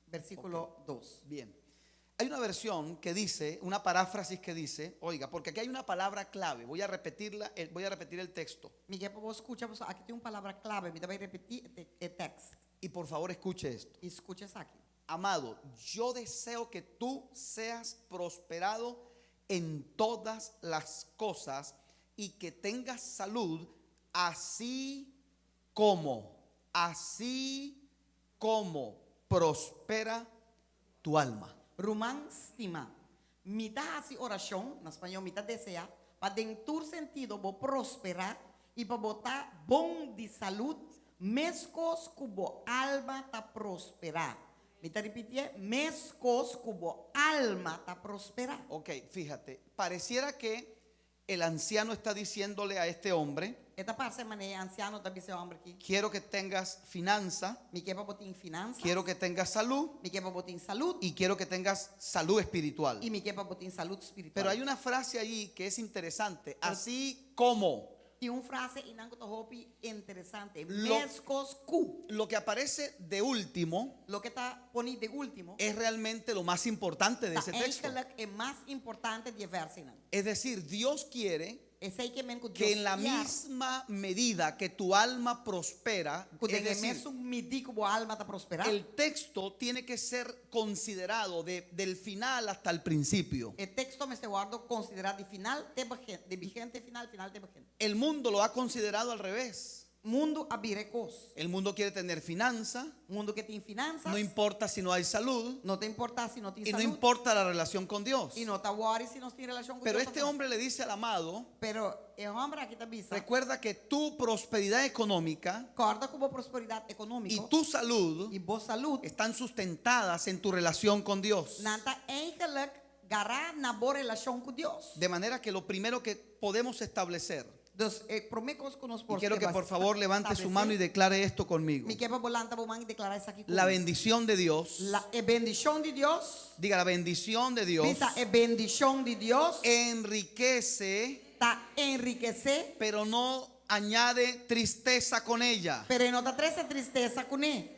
versíkulo 2. Bien. Hay una versión que dice, una paráfrasis que dice, oiga, porque aquí hay una palabra clave, voy a repetirla, eh, voy a repetir el texto. Mi ke pa bo skucha, pasobra aki tin un palabra klave. Mi ta bai repetí e te- e tekst. Y por favor escuche esto. I skucha esaki. Amado, yo deseo que tú seas prosperado en todas las cosas y que tengas salud, así como, así como prospera tu alma. Ruman stimá, mi ta hasi orashon, na spañó, mi ta deseá, pa den tur sentido bo prosperá i pa bo ta bon di salud, meskos ku bo alma ta prosperá. Mi ta ripitié, meskos ku bo alma ta prosperá. Ok, fíjate, pareciera que El anciano está diciéndole a este hombre, E ta parse manera e ansiano ta bisa e hòmber aki, quiero que tengas finanza, Mi ke pa bo tin finansa, quiero que tengas salud mi ke pa bo tin salud y quiero que tengas salud espiritual. i mi ke pa bo tin salud spiritual. Pero hay una frase allí que es interesante, así como Tin un frase einan ku ta hopi interesante, Lo- Meskos ku. lo que aparece de último Loke ta poni de último es realmente lo más importante de ta ese texto. eigenlijk e mas importante di e versenan. Es decir, Dios quiere Esei ke men ku que Dios en la kier misma medida que tu alma prospera, ku es den e decir, mesun midí ku bo alma ta prosperá, el texto tiene que ser considerado de- del final hasta el principio. e teksto mester wòrdu konsiderá di final te begin, di begin te final, final te begin. El mundo lo ha considerado al revés. Mundu a bira e kos. El mundo quiere tener finanza, Mundu ke tin finansas, no importa si no hay salud no ta importá si no tin y no salud importa la relación con Dios. i no ta wòri si nos tin relashon ku Pero Dios este òf no. hombre le dice al amado, Pero e hòmber aki ta bisa, recuerda que tu prosperidad económica kòrda ku bo prosperidat y ekonómiko tu salud i bo salud están sustentadas en tu relación con Dios. nan ta eigenlijk gará na bo relashon ku Dios. De manera que lo primero que podemos establecer, Dus e promé kos ku nos y por quiero que por favor levante su mano y declare esto conmigo. Mi ke pa bo lanta bo man i deklará esaki ku La mi. bendición de Dios, La e bendishon di Dios, diga la bendición de Dios, bisa e bendishon di Dios enriquece, ta enrikesé, pero no añade tristeza con ella. pero e no ta trese tristesa kuné.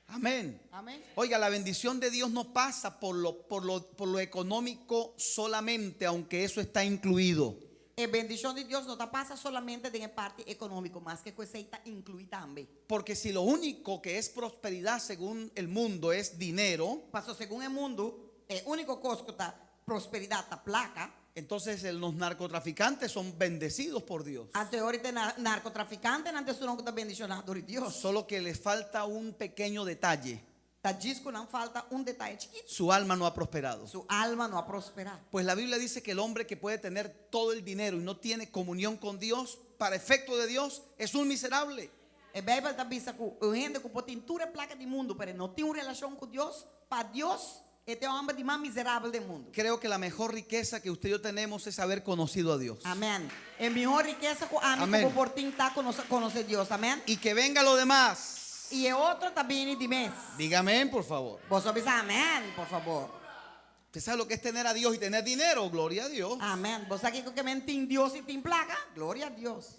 Amén. Amén. Oiga, la bendición de Dios no pasa por lo, por lo, por lo económico solamente, aunque eso está incluido. E bendishon di Dios no ta pasa solamente den e parti ekonómiko, maske ku esei ta inkluí tambe. Porque si lo único que es prosperidad según el mundo es dinero, Paso segun e mundu, e úniko kos ku ta prosperidat ta plaka, entonces el- los narcotraficantes son bendecidos por Dios. anto ora ta narkotrafikantenan ta esunnan ku ta bendishoná dor di Dios. Solo que les falta un pequeño detalle. Ta djis ku nan falta un detaye chikitu. Su alma no ha prosperado. Su alma no a prosperá. Pues la Biblia dice que el hombre que puede tener todo el dinero y no tiene comunión con Dios, para efecto de Dios, es un miserable. E Beibel ta bisa ku un hende ku por tin tur e plaka di mundu, pero e no tin un relashon ku Dios, pa Dios e ta e hòmber di mas miserabel den mundu. Creo que la mejor riqueza que usted y yo tenemos es haber conocido a Dios. Amèn. E mihó rikesa ku ami ku Amèn. bo por tin ta ku nos a konosé Dios. Amèn. Y que venga lo demás. I e otro ta bini di mes. Diga amén, por favor. Boso bisa amèn, por fabor. Usted sabe lo que es tener a Dios y tener dinero. Gloria a Dios. Amèn. Bo sa kiko ke men tin Dios i tin plaka? Gloria a Dios.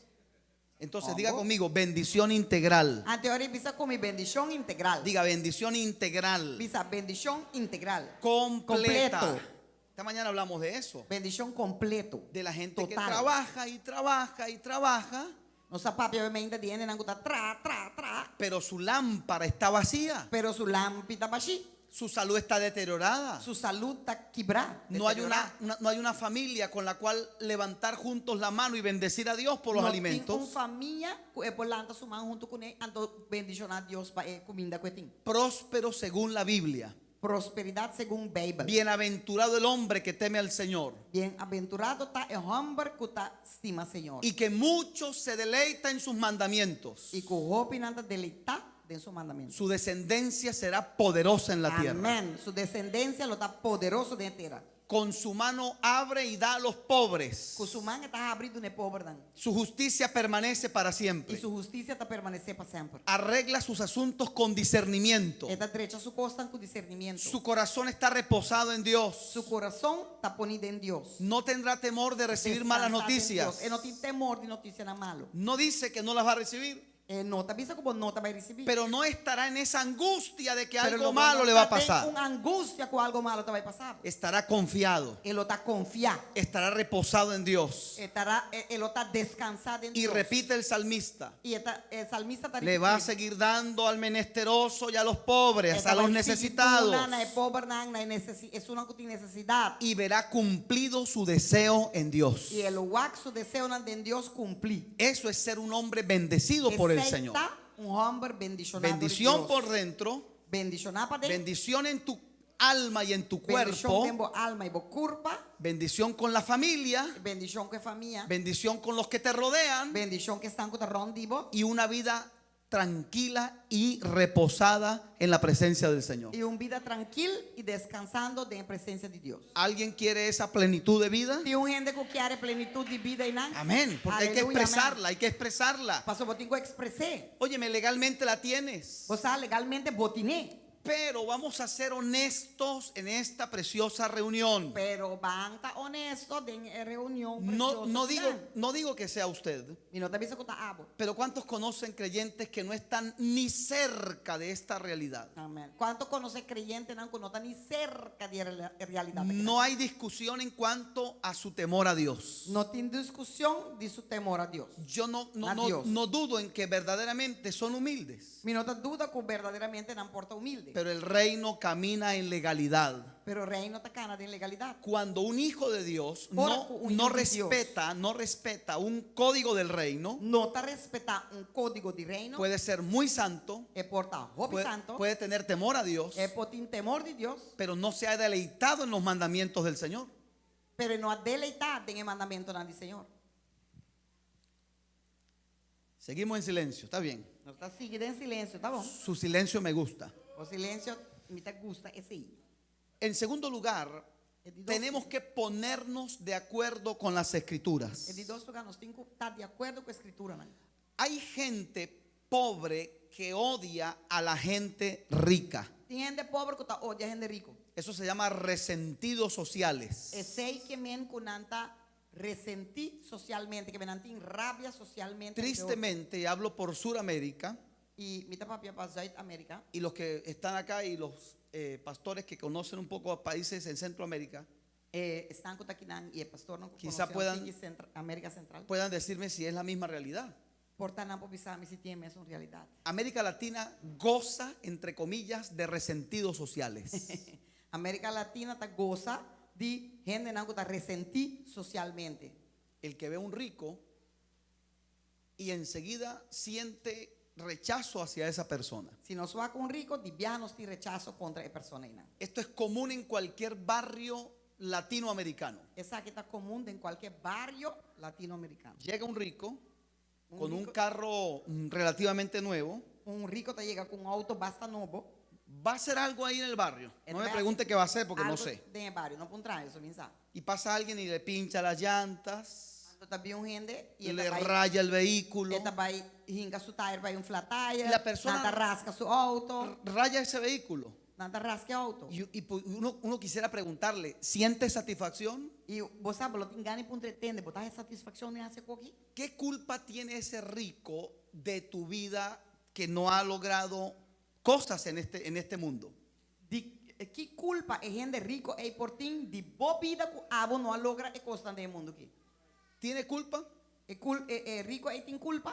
Entonces diga Vamos. conmigo, bendición integral. Anto ora bisa ku mi bendishon integral. Diga bendición integral. Bisa bendishon integral. Completa. Kompleto. Esta mañana hablamos de eso. Bendishon kompleto. De la gente que Total. trabaja y trabaja y trabaja, Nos a papia obviamente di hendenan ku ta tra, tra, tra, pero su lámpara está vacía. pero su lampi ta bashí. Su salud está deteriorada. Su salud ta kibrá, No hay, una, deteriorá. una- no hay una familia con la cual levantar juntos la mano y bendecir a Dios por los No tin un alimentos. famia ku e por lanta su man huntu kuné anto bendishoná Dios pa e kuminda ku e tin. Próspero según la Biblia. Prosperidat segun Beibel. Bienaventurado el hombre que teme al Señor Bienaventurado ta e hòmber ku ta stima Señor. y que mucho se deleita en sus mandamientos. I ku hopinan ta deleitá den su mandamentu. Su descendencia será poderosa en la tierra. Amèn. Su desendensia lo ta poderoso den e tera. Con su mano abre y da a los pobres. Ku su man e ta habri duna e pobernan. Su justicia permanece para I siempre. su hustisia ta permanesé pa semper. Arregla sus asuntos con discernimiento. E ta drecha su kosnan ku disernimentu. Su corazón está reposado en Dios. Su kurason ta poní den Dios. No tendrá temor de recibir malas Descansá den noticias. Dios. E no tin temor di notisianan malu. No dice que no las va a recibir. E no ta bisa ku bo no ta bai risibí. Pero no estará en esa angustia de que Pero algo lo bo malo no le va a ta den pasar. un angustia ku algu malu ta bai pasa bo. Estará confiado, E lo ta konfiá. estará reposado en Dios. E tará, e, e lo ta deskansá den Y Dios. repite el salmista, I e, ta, e salmista ta le va a ripití. seguir dando al menesteroso y a los pobres, E ta a los bai sigui necesitados. duna na e pobernan, na e nesesi, esunnan ku tin nesesidat. Y verá cumplido su deseo en Dios. I e lo wak su deseonan den Dios kumpli. Eso es ser un hombre bendecido por el Esei Señor. ta un hòmber bendishoná dor di Bendición Dios. por dentro, Bendishoná paden. bendición en tu alma y en tu Bendishon cuerpo, den bo alma i bo kurpa. bendición con la familia, Bendishon ku e famia. bendición con los que te rodean Bendishon ku esnan ku ta rònt di bo. y una vida tranquila y reposada en la presencia del Señor. I un bida trankil i deskansando den presensia di Dios. ¿Alguien quiere esa plenitud de vida? Tin un hende ku ke plenitut di bida einan. Amén, porque hay que Aleluya, amén. expresarla, hay que expresarla. Paso bo tin ku ekspres'é. Óyeme, legalmente la tienes. Bo sa legalmente bo tin'é. Pero vamos a ser honestos en esta preciosa reunión. Pero ban ta honesto den e reunion No, presioso no digo, akinan. no digo que sea usted, Mi no ta bisa ku ta abo. pero ¿cuántos conocen creyentes que no están ni cerca de esta realidad? Amèn. Kuantu konosé kreyentenan ku no ta ni serka di e realidat aki? No hay discusión en cuanto a su temor a Dios. No tin diskushon di su temor a Dios. Yo no, no, A no, Dios. no dudo en que verdaderamente son humildes, Mi no ta duda ku berdaderamente nan por ta humilde. pero el reino camina en legalidad. Pero reino ta kana den legalidat. Cuando un hijo de Dios Ora no, ku un no yu di Dios. respeta, no respeta un código del reino, No ta respetá un kódigo di reino. puede ser muy santo, E por ta hopi puede, santu. puede tener temor a Dios, E por tin temor di Dios. pero no se ha deleitado en los mandamientos del Señor. Pero no a deleitá den e mandamentunan di Señor. Seguimos en silencio, está bien. Nos ta sigui den silensio, ta bon? Su silencio me gusta. E silensio mi ta gusta esei. En segundo lugar, E di dos, tenemos que ponernos de acuerdo con las escrituras. E di dos lugá, nos tin ku ta di akuerdo ku e Skrituranan. Hay gente pobre que odia a la gente rica. Tin hende pober ku ta odia hende riku. Eso se llama resentidos sociales. Esei ke men ku nan ta resentí sosialmente, ke men nan tin rabia sosialmente. Tristemente, y hablo por Sudamérica, I mi ta papia pa Zuid Amérika. y los que están acá y los eh, pastores que conocen un poco a países en Centroamérica, Eh, esnan ku ta akinan i e pastornan ku Quizá konosé puedan- tiki Centra- Amérika Sentral. puedan decirme si es la misma realidad. Por ta nan por bisa mi si tin e mesun realidat. América Latina goza, entre comillas, de resentidos sociales. Amérika Latina ta gosa di hendenan ku ta resentí sosialmente. El que ve a un rico y enseguida siente rechazo hacia esa persona. Si nos wak un riku, di biaha nos tin rechaso kontra e persona einan. Esto es común en cualquier barrio latinoamericano. Esaki ta komun den kualke bario latinoamerikano. Llega un rico Un con un rico- carro mm, relativamente nuevo, Un riku ta yega ku un outo basta nobo. va a hacer algo ahí en el barrio. No me Entonces, pregunte qué va a hacer porque no algo sé. Den e bario, no puntra mi, mi n' sa. Y pasa alguien y le pincha las llantas, Anto ta bin un hende i le e ta bai, raya el vehículo, e ta bai hinka su tayer bai un flat tire, La persona- nan ta rasca su outo, raya ese vehículo. nan ta rasca e outo. Y, y pu- uno, uno quisiera preguntarle, ¿siente satisfacción? I bo sa, bo lo tin gana di puntra tende, bo ta haña satisfakshon den hasi e kos aki? ¿Qué culpa tiene ese rico de tu vida que no ha logrado cosas en este, en este mundo? Di ki kulpa e hende riku ei por tin di bo bida ku abo no a logra e kosnan den e mundu aki? ¿Tiene culpa? E kul e, e riku ei tin kulpa?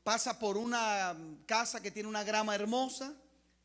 Pasa por una mm, casa que tiene una grama hermosa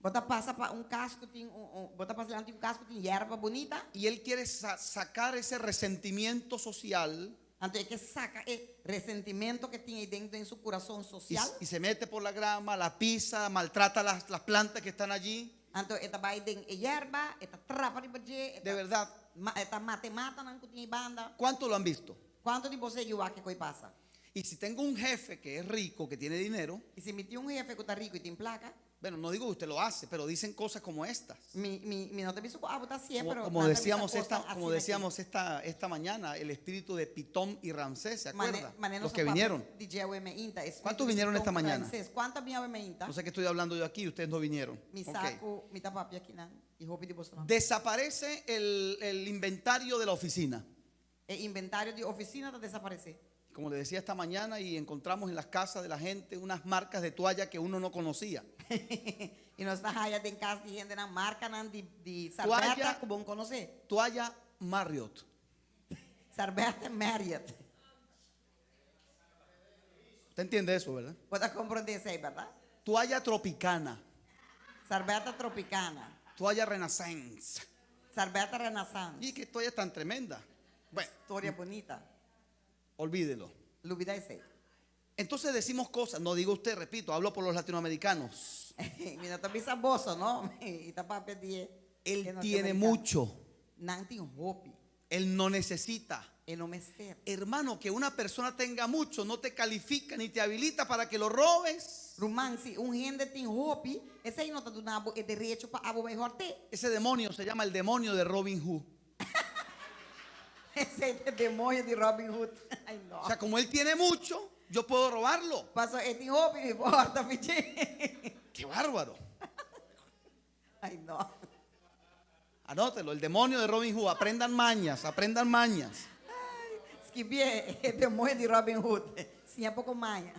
Bo ta pasa pa un kas ku tin un, un bo ta pasa dilanti un kas ku tin yerba bunita. y él quiere sa- sacar ese resentimiento social Anto e ke saka e resentimentu ku e tin ei den den su kurason y, sosial. y se mete por la grama, la pisa, maltrata las, las plantas que están allí. Anto e ta bai den e yerba, e ta trapa riba dje, De verdad, e ta mata e matanan ku tin ei banda. ¿cuánto lo han visto? Kuantu di boso a wak e kos pasa? Y si tengo un jefe que es rico, que tiene dinero, I si mi tin un hefe ku ta riku i tin plaka, bueno, no digo que usted lo hace, pero dicen cosas como estas. mi mi mi no ta bisa ku abo ta hasié, Como, pero como nan ta bisa decíamos, esta, kosnan como asina aki. decíamos esta, esta mañana, el espíritu de Pitón y Ramsés, ¿se Mane, acuerda? mane Los nos que a papia vinieron. di dje awe mainta, espíritu ¿Cuántos di vinieron Pitón esta ku mañana? Ramsés. Kuantu a bini awe mainta? No sé qué estoy hablando yo aquí, ustedes no vinieron. Mi Ok. sa ku mi ta papia akinan i hopi di boso no. Desaparece el, el inventario de la oficina E inventario di ofisina ta desaparesé. Como le decía esta mañana, y encontramos en las casas de la gente unas marcas de toalla que uno no conocía. I nos ta haya den kas di hendenan markanan di di Toalla. sarbeta ku bo no konosé. Toalla Marriott. Sarbeta Marriott. ¿Usted entiende eso, verdad? Bo ta komprondé esei, bèrdat? Toalla Tropicana. Sarbeta Tropicana. Toalla Renaissance. Sarbeta Renaissance. Y qué toalla tan tremenda. Bueno, Historia bunita. olvídelo. Lubidá esei. Entonces decimos cosas, no digo usted, repito, hablo por los latinoamericanos. Mi no ta bisa boso, no? Mi ta papia di e Él e tiene norteamericano. mucho, Nan tin hopi. él no necesita. E no mester. Hermano, que una persona tenga mucho no te califica ni te habilita para que lo robes. Ruman, si un hende tin hopi, esei no ta duna bo e derecho pa abo bai hòrt'é. Ese demonio se llama el demonio de Robin Hood. Esei ta e demonio di Robin Hood. Ai no. O sea, como él tiene mucho, yo puedo robarlo. Paso e tin hopi, mi por hòrta fich'é. ¡Qué bárbaro! Ai no. Anótelo, el demonio de Robin Hood. Aprendan mañas, aprendan mañas. Skibié, e demonio di Robin Hood. Siña poko maña.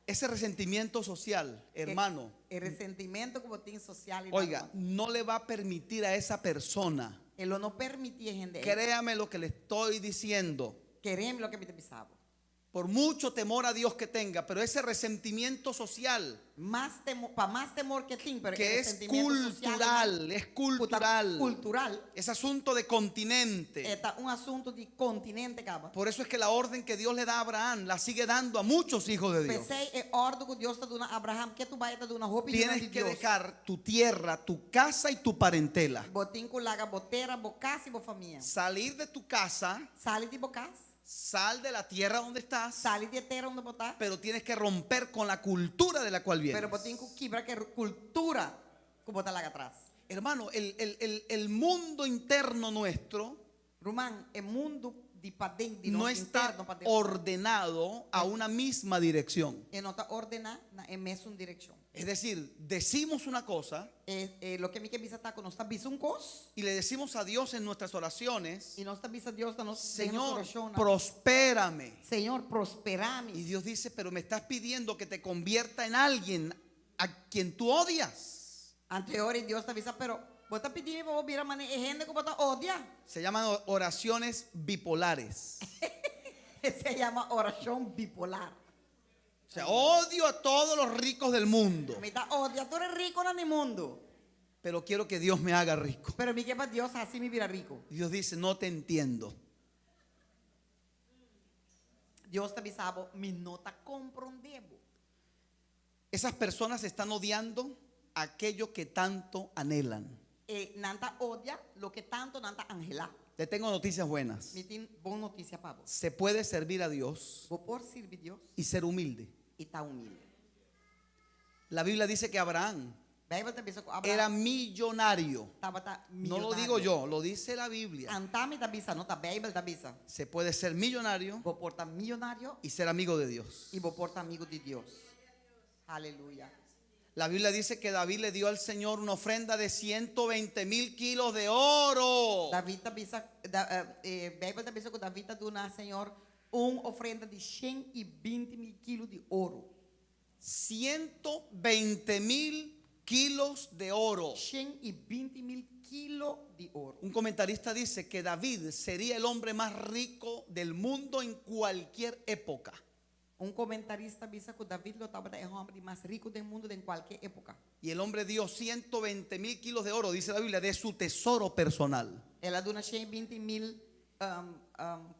Ese resentimiento social, hermano, E resentimentu ku bo tin sosial i oiga, no le va a permitir a esa persona, E lo no permití e hende ei. créame lo que le estoy diciendo, Kere mi loke mi ta bisa bo. por mucho temor a Dios que tenga, pero ese resentimiento social Mas temor, pa mas temor ku e tin, pero que e es resentimiento social cultural, es cultural, cultural, es asunto de continente. e ta un asuntu di kontinente kaba. Por eso es que la orden que Dios le da a Abraham la sigue dando a muchos hijos de Dios. P'esei e òrdu ku Dios ta duna Abraham, ketu bai e ta duna hopi yunan Tienes di que Dios. dejar tu tierra, tu casa y tu parentela. Bo tin ku laga bo tera, bo kas i bo famia. Salir de tu casa, Sali di bo kas. sal de la tierra donde estás, Sali di e tera unda bo ta. pero tienes que romper con la cultura de la cual vienes. Pero bo tin ku kibra ku e kultura ku bo ta laga atras. Hermano, el, el- el- el mundo interno nuestro Ruman, e mundu di paden di no nos está interno paden. ordenado a una misma dirección. E no ta ordená na e mesun direkshon. Es decir, decimos una cosa E, e loke mi ke bisa ta ku nos ta bisa un kos y le decimos a Dios en nuestras oraciones, i nos ta bisa Dios na nos den nos Señor, orashonnan, prospérame. Señor, prosperá mi. Y Dios dice, pero me estás pidiendo que te convierta en alguien a quien tú odias. Anto e ora Dios ta bisa, pero bo ta pidi mi pa bo bira manera e hende ku bo ta odia. Se llaman oraciones bipolares. Esei yama orashon bipolar. O sea, odio a todos los ricos del mundo, Mi ta odia tur e rikonan di mundu. pero quiero que Dios me haga rico. Pero mi ke pa Dios hasi mi bira riku. Dios dice, no te entiendo. Dios ta bisa bo, mi no ta komprondé bo. Esas personas están odiando aquello que tanto anhelan. E nan ta odia loke tantu nan ta anhelá. Te tengo noticias buenas. Mi tin bon notisia pa bo. Se puede servir a Dios Bo por sirbi Dios y ser humilde. i ta humilde. La Biblia dice que Abraham Beibel ta bisa ku era Abraham millonario. tabata No lo millonario. digo yo, lo dice la Biblia. Anto n'ta mi ta bisa, no ta Beibel ta bisa. Se puede ser millonario Bo por ta millonario y ser amigo de Dios. i bo por ta amigu di Dios. Aleluya. La Biblia dice que David le dio al Señor una ofrenda de 120 mil kilos de oro. David ta bisa, da, eh, eh, Beibel ta bisa ku David a duna Señor un ofrenda di 120 mil kilo di oro. 120 mil kilos de oro. 120 mil kilo di oro. Un comentarista dice que David sería el hombre más rico del mundo en cualquier época. Un komentarista a bisa ku David lo tabata e hòmber di mas riku den mundu den kualke époka. Y el hombre dio 120 mil kilos de oro, dice la Biblia, de su tesoro personal. El a duna 120 mil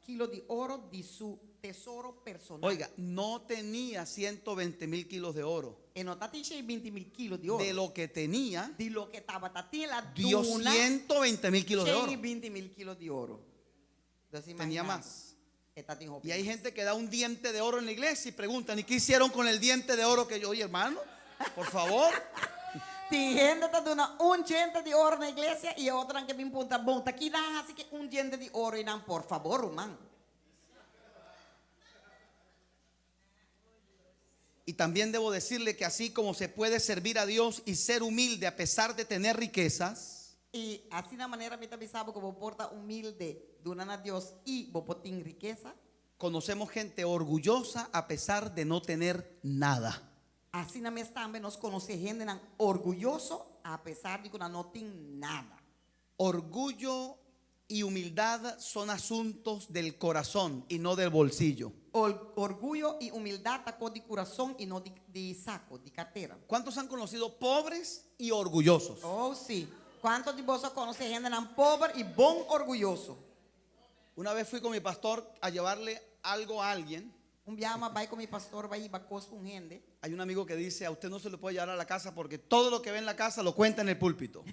kilo di oro di su tesoro personal. Oiga, no tenía 120 mil kilos de oro. E no tatin 120 mil kilo di oro. De lo que tenía, Di loke e tabatin, el a dio duna 120 mil kilos de oro. 120 mil kilo di oro. Entonces, Tenía imagina, más. E tatin hopi Y hay mas. gente que da un diente de oro en la iglesia y preguntan, ¿y qué hicieron con el diente de oro que yo? Oye, hermano, por favor. Tin hende ta duna un djente di oro na iglesia i e otronan ke bin puntra, Bon, ta ki nan hasi ku un djente di oro einan? Por fabor, ruman. Y también debo decirle que así como se puede servir a Dios y ser humilde a pesar de tener riquezas, I asina manera mi ta bisa bo ku bo por ta humilde, duna na Dios i bo por tin rikesa. Conocemos gente orgullosa a pesar de no tener nada. Asina mes tambe nos konosé hendenan orguyoso apesar di ku nan no tin nada. Orgullo y humildad son asuntos del corazón y no del bolsillo. Orguyo i humildat ta kos di kurason i no di sako, di kartera. ¿Cuántos han conocido pobres y orgullosos? Oh sí. Kuantu di boso a konosé hendenan pober i bon orguyoso? Una vez fui con mi pastor a llevarle algo a alguien. Un biaha m'a bai ku mi pastor bai hiba kos pa un hende. Hay un amigo que dice, a usted no se le puede llevar a la casa porque todo lo que ve en la casa lo cuenta en el púlpito.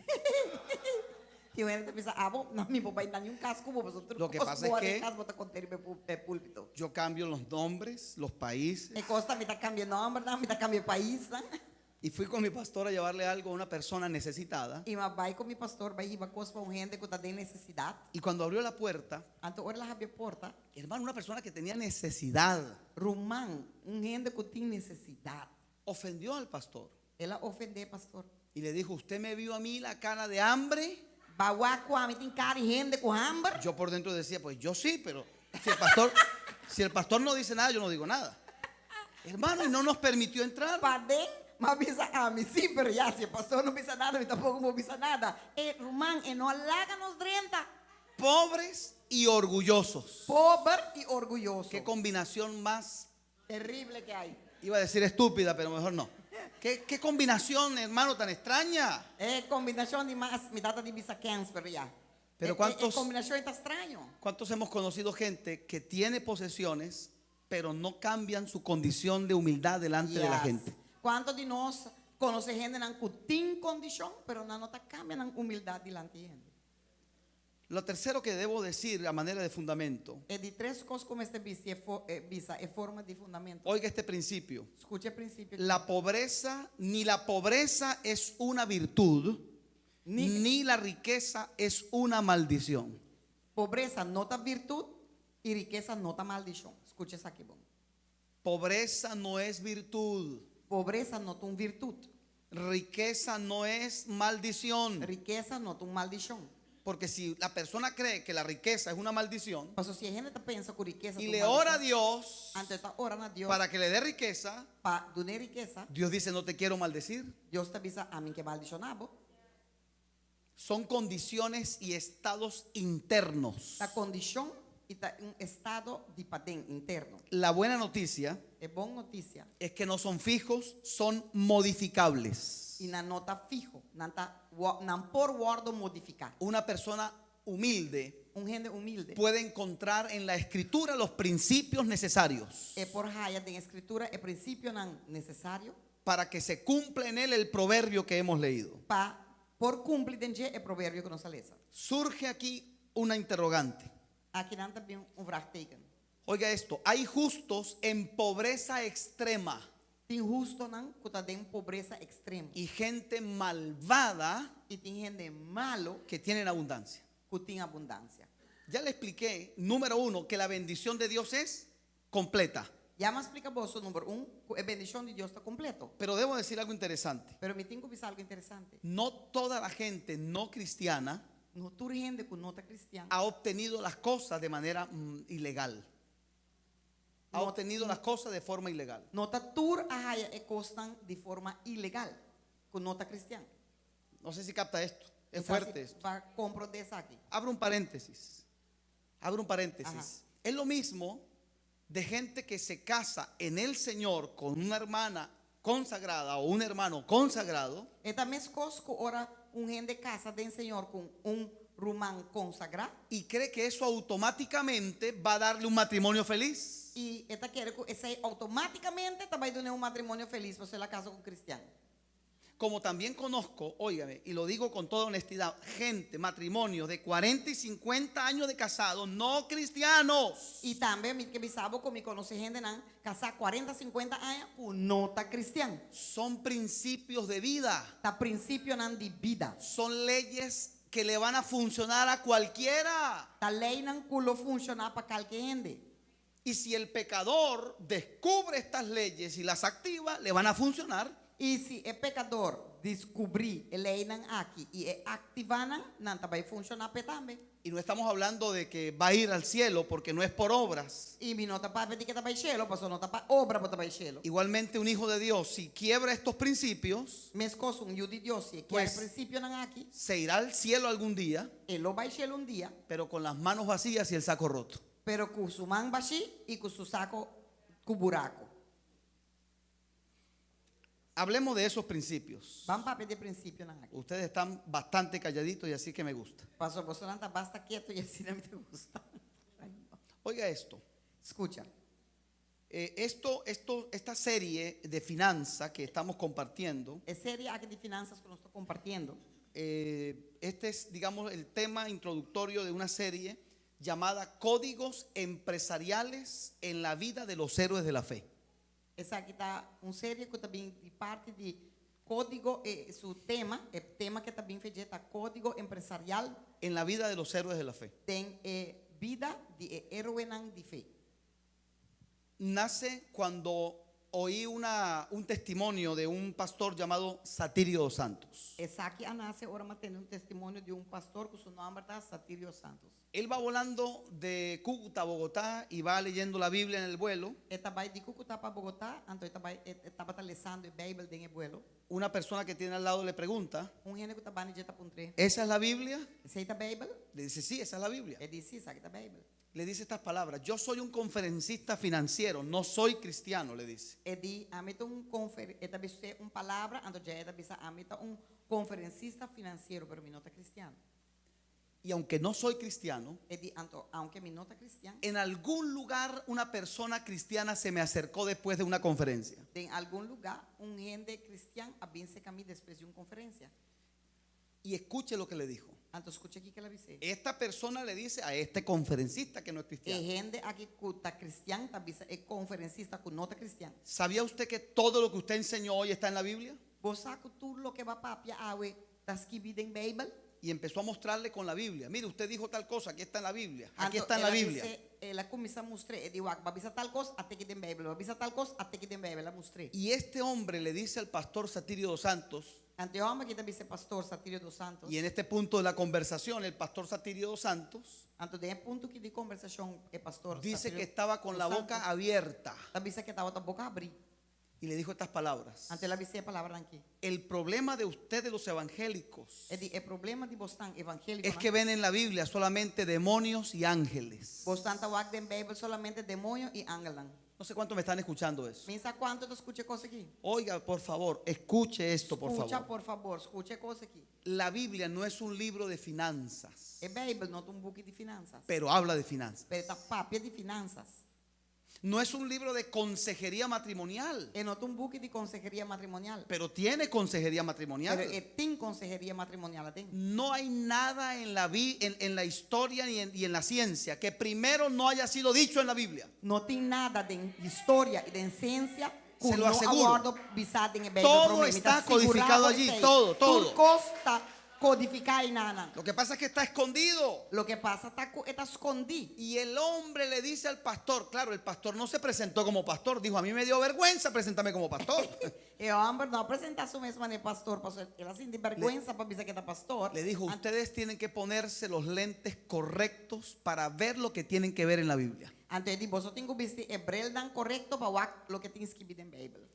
Tin un hende ta bisa, Abo, no mi por bai na niun kas ku bo, pasobra tur Lo que kos pasa ku bo es wak den que kas bo ta konta riba e púlpito. yo cambio los nombres, los países. E kos ta mi ta kambia nòmbernan, mi ta kambia paisnan. Y fui con mi pastor a llevarle algo a una persona necesitada. I m'a bai ku mi pastor bai hiba kos pa un hende ku ta den nesesidat. Y cuando abrió la puerta, Anto ora el a habri e porta, hermano, una persona que tenía necesidad, Ruman, un hende ku tin nesesidat. Ofendió al pastor. El a ofendé e pastor. Y le dijo, ¿usted me vio a mí la cara de hambre? B'a wak ku ami tin kara di hende ku hamber? Yo por dentro decía, pues yo sí, pero si el pastor, si el pastor no dice nada, yo no digo nada. Hermano, y no nos permitió entrar. Paden, m'a bisa ami sí, pero ya, si e pastor no bisa nada, mi tampoco por bisa nada. E ruman, e no a laga nos drenta. Pobres y orgullosos. Pober y orguyoso. Qué combinación más Terrible que hay. Iba a decir estúpida, pero mejor no. ¿Qué, qué combinación, hermano, tan extraña? E combinacion di mas, mi tata di bisa kens, pero ya. Pero E- e- cuántos- E combinacion ta straño. ¿Cuántos hemos conocido gente que tiene posesiones, pero no cambian su condición de humildad delante de la Yes. gente? Cuanto di nos conoce hendenan cu tin condicion, pero nan no ta cambia nan humildad dilanti di hende? Lo tercero que debo decir a manera de fundamento. E di tres cos cu mester bisti e fo, e bisa e forma di fundamento. Oiga este principio. Scucha e principio aki. La pobreza, ni la pobreza es una virtud, Ni ni la riqueza es una maldición. Pobreza no ta virtud y riqueza no ta maldicion. Scucha esaki bon. Pobreza no es virtud. Pobreza no ta un virtud. Riqueza no es maldición. Riqueza no ta un maldicion. Porque si la persona cree que la riqueza es una maldición Paso si e hende ta pensa cu riqueza y ta un le ora a maldicion, Dios anto e ta ora na Dios para que le dé riqueza, pa dun'é riqueza, Dios dice, no te quiero maldecir. Dios ta bisa, ami ke maldiciona bo. Son condiciones y estados internos. Ta condicion y ta un estado di paden interno. La buena noticia E bon noticia. es que no son fijos, son modificables. Y nan no ta fiho, nan ta nan por wordo modifica. Una persona humilde Un hende humilde puede encontrar en la escritura los principios necesarios e por haya den escritura e principionan necesario para que se cumpla en él el proverbio que hemos leído. pa por cumpli den dje e proverbio cu nos a lesa. Surge aquí una interrogante. Aki nan ta bin un vraagteken. Oiga esto, hay justos en pobreza extrema. Tin hustonan cu ta den pobresa extremo. Y gente malvada Y tin hende malo que tienen abundancia. cu tin abundancia. Ya le expliqué, número uno, que la bendición de Dios es completa. Ya m'a splica boso, number un, cu e bendicion di Dios ta completo. Pero debo decir algo interesante. Pero mi tin cu bisa algo interesante. No toda la gente no cristiana No tur hende ku no ta kristian. ha obtenido las cosas de manera ilegal. Ha No, obtenido las cosas de forma ilegal. No ta tur a haya e kosnan di forma ilegal, ku no ta kristian. No sé si capta esto. Es Quizás fuerte si esto. pa komprondé esaki. Abro un paréntesis. Abro un paréntesis. Ajá. Es lo mismo de gente que se casa en el Señor con una hermana consagrada o un hermano consagrado. E ta meskos ku ora un hende kasa den Señor ku un ruman konsagrá. Y cree que eso automáticamente va a darle un matrimonio feliz. I e ta kere ku esei outomátikamente ta bai dun'é un matrimonio felis pasobra el a kasa ku un kristian. Como también conozco, óigame, y lo digo con toda honestidad, gente, matrimonios de 40 y 50 años de casados, no cristianos. I tambe mi ke bisa bo ku mi konosé hendenan kasá kuarenta, sinkuenta aña ku no ta kristian. Son principios de vida. Ta prinsipionan di bida. Son leyes que le van a funcionar a cualquiera. Ta leinan ku lo funshoná pa kalke hende. Y si el pecador descubre estas leyes y las activa, le van a funcionar. I si e pekador diskubrí e leinan aki i e aktivá nan, nan ta bai funshoná p'e tambe. Y no estamos hablando de que va a ir al cielo porque no es por obras. I mi no ta papia di ku e ta bai shelu, paso no ta pa obra bo ta bai shelu. Igualmente un hijo de Dios, si quiebra estos principios, Meskos un yu di Dios, si e kibra Pues- e prinsipionan aki, se irá al cielo algún día, e lo bai shelu un dia, pero con las manos vacías y el saco roto. pero ku su man bashí i ku su sako ku buraku. Hablemos de esos principios. Ban papia di e prinsipionan aki. Ustedes están bastante calladitos y así que me gusta. Paso bosonan ta basta ketu i asina mi ta gusta. Ai, no. Oiga esto. Skucha. Eh, esto, esto, esta serie de finanzas que estamos compartiendo, E serie aki di finansas ku nos ta kompartiendo, eh, este es, digamos, el tema introductorio de una serie llamada Códigos Empresariales en la vida de los héroes de la fe. Esaki ta un serie ku ta bin di parti di Kódigo e su tema, e tema ku ta bin fe dje ta Kódigo Empresarial En la vida de los héroes de la fe. den e bida di e héroenan di fe. Nace cuando oí una, un testimonio de un pastor llamado Satirio dos Santos. Esaki a nase ora m'a tende un testimonio di un pastor ku su nòmber ta Satirio Santos. Él va volando de Cúcuta a Bogotá y va leyendo la Biblia en el vuelo. E ta bai di Cúcuta pa Bogotá, anto e ta bai e tabata lesando e Beibel den e buelo. Una persona que tiene al lado le pregunta, Un hende ku ta banda dje ta puntr'é, ¿esa es la Biblia? Esei ta Beibel? Le dice, sí, esa es la Biblia. E di, Sí, esaki ta Beibel. Le dice estas palabras, yo soy un conferencista financiero, no soy cristiano, le dice. E di, Ami ta un confer, e ta bis'é un palabra, anto dje e ta bisa, Ami ta un conferencista financiero, pero mi no ta cristian. Y aunque no soy cristiano, E di, Anto, aunke mi no ta cristian, en algún lugar una persona cristiana se me acercó después de una conferencia. den algun lugá un hende cristian a bin serka mi despues di un conferencia. Y escuche lo que le dijo. Anto skucha kiko el a bis'é. Esta persona le dice a este conferencista que no es E cristiano. hende aki ku ta kristian ta bisa e konferensista ku no ta kristian. ¿Sabía usted que todo lo que usted enseñó hoy está en la Biblia? Bo sa ku tur loke bo a papia awe ta skibí den Beibel? Y empezó a mostrarle con la Biblia. Mire, usted dijo tal cosa, aquí está en la Biblia. Aquí Anto está en la el a Biblia. bis'é, el a kuminsá mustr'é, e di wak, bo a bisa tal kos, at'é aki den Beibel, bo a bisa tal kos, at'é aki den Beibel, el a mustr'é. Y este hombre le dice al pastor Satirio dos Santos, Anto e hòmber aki ta bisa e pastor Satirio dos Santos. y en este punto de la conversación, el pastor Satirio dos Santos Anto den e punto aki di kombersashon e pastor dice Satirio que estaba con dos la boca Santos abierta ta bisa ku e tabata boka habrí. y le dijo estas palabras. Anto el a bis'é e palabranan aki. El problema de ustedes los evangélicos E di e problema di bosnan evangéliko es que ven en la Biblia solamente demonios y ángeles. Bosnan ta wak den Beibel solamente demoño i angelnan. No sé cuánto me están escuchando eso. Mi n' sa kuantu ta skucha e kos aki. Oiga, por favor, escuche esto, por Skucha, favor. por fabor, skucha e kos aki. La Biblia no es un libro de finanzas, E Beibel no ta un buki di finansas. pero habla de finanzas. Pero e ta papia di finansas. No es un libro de consejería matrimonial, E no ta un buki di konseheria matrimonial. pero tiene consejería matrimonial. Pero e tin konseheria matrimonial aden. No hay nada en la, vi- en, en la historia ni en, y en la ciencia que primero no haya sido dicho en la Biblia. No tin nada den historia i den siensia ku Se lo no a aseguro. wòrdu bisá den e Beibel. Todo Promé, mi ta está codificado sigurá allí, esei. todo, todo. Tur kos ta kodifiká einan. Lo que pasa es que está escondido. Loke pasa ta ku e ta skondí. Y el hombre le dice al pastor, claro, el pastor no se presentó como pastor, dijo, a mí me dio vergüenza presentarme como pastor. E hòmber no a presentá su mes manera pastor, pastor. El a sinti bèrgwensa pa bisa ku e ta pastor. Le dijo, ustedes tienen que ponerse los lentes correctos para ver lo que tienen que ver en la Biblia. Anto e di, boso tin ku bisti e brelnan korekto pa wak loke tin skibí den Beibel.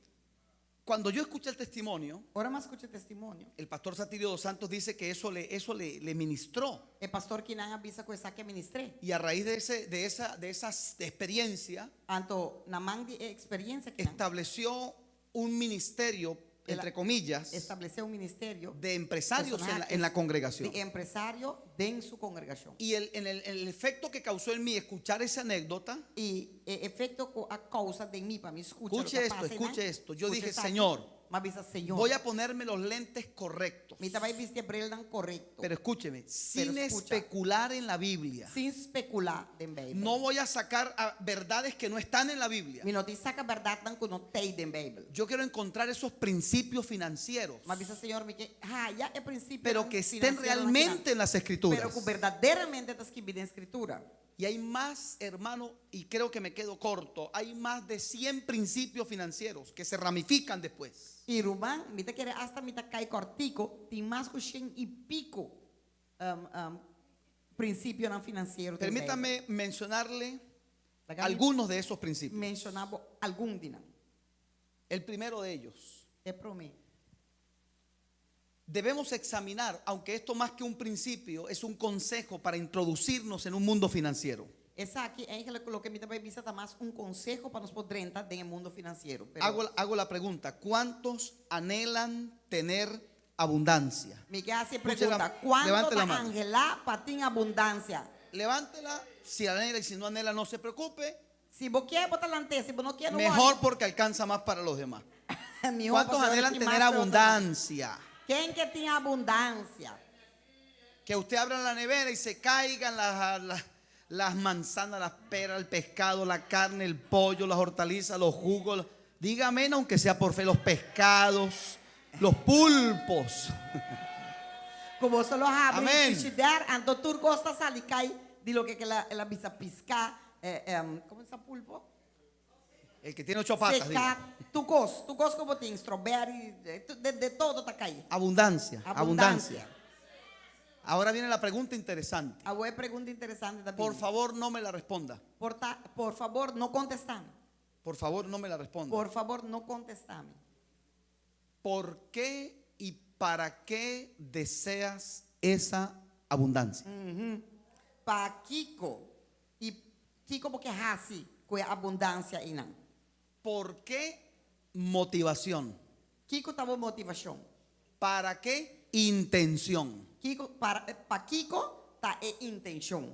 Cuando yo escuché el testimonio, Ora mi a skucha e testimonio, el pastor Satirio dos Santos dice que eso le, eso le, le ministró. E pastor kinan a bisa ku esaki a ministr'é. Y a raíz de, ese, de, esa, de esa experiencia, Anto, na man di e eksperensia kinan, estableció un ministerio, El a entre comillas, establesé un ministerio de empresarios en la, en la congregación. di empresario den su kongregashon. Y el, en el, el efecto que causó en mí escuchar esa anécdota, I e efekto ku a kousa den mi pa mi skucha Escuche loke a esto, pasa einan, escuche esto. Yo skucha dije, esaki, Señor, m'a bisa, Señor, voy a ponerme los lentes correctos. mi ta bai bisti e brelnan korekto. Pero escúcheme, sin escucha. especular en la Biblia. Sin spekulá den Beibel. No voy a sacar a verdades que no están en la Biblia. Mi no ta saka bèrdatnan ku no t'ei den Beibel. Yo quiero encontrar esos principios financieros, M'a bisa, Señor, mi ke haña e prinsipio pero que estén realmente en las escrituras. Pero ku berdaderamente ta skibí den Skritura. Y hay más, hermano, y creo que me quedo corto, hay más de 100 principios financieros que se ramifican después. I ruman, mi ta kere asta mi ta kai kòrtiku, tin mas ku shen i piku um, um, Prinsipionan finansiero den Beibel. Permítame mencionarle Laga mi algunos de esos principios. menshoná bo algun di nan. El primero de ellos. E promé. Debemos examinar, aunque esto más que un principio, es un consejo para introducirnos en un mundo financiero. Esaki eigenlijk loke mi ta bai bisa ta mas un konseho pa nos por drenta den e mundo finansiero. Pero Hago, hago la pregunta, ¿cuántos anhelan tener abundancia? mi ke hasi e Escuche la- pregunta, kuanto levante ta la mano. anhelá pa tin abundansia? Levántela, si anhela y si no anhela, no se preocupe. Si bo kier bo ta lant'é, si bo no kier no Mejor wòri. porque alcanza más para los demás. Mihó ¿Cuántos pasobra anhelan tin tener mas pa otronan. abundancia? Ken ke tin abundansia? Que usted abra la nevera y se caigan las, las, las manzanas, las peras, el pescado, la carne, el pollo, las hortalizas, los jugos. Dígame, aunque sea por fe, los pescados, los pulpos. Ku boso lo habri Amén. frishider, anto tur kos ta sali kai di loke ke el a bisa piská, komo sa pulpo? El que tiene ocho patas. Seká, diga. tur kos, tur kos ku bo tin, strawberry, de, de todo ta kai. Abundancia, Abundancia. abundancia. Ahora viene la pregunta interesante. Awor e pregunta interesante ta Por bini. favor, no me la responda. Por ta, por fabor, no kontestá mi. Por favor, no me la responda. Por fabor, no kontestá mi. ¿Por qué y para qué deseas esa abundancia? Pakiko i kiko bo ke hasi ku e abundansia einan? ¿Por qué motivación? Kiko ta bo motivashon? ¿Para qué intención? Kiko, para, pakiko ta e intenshon?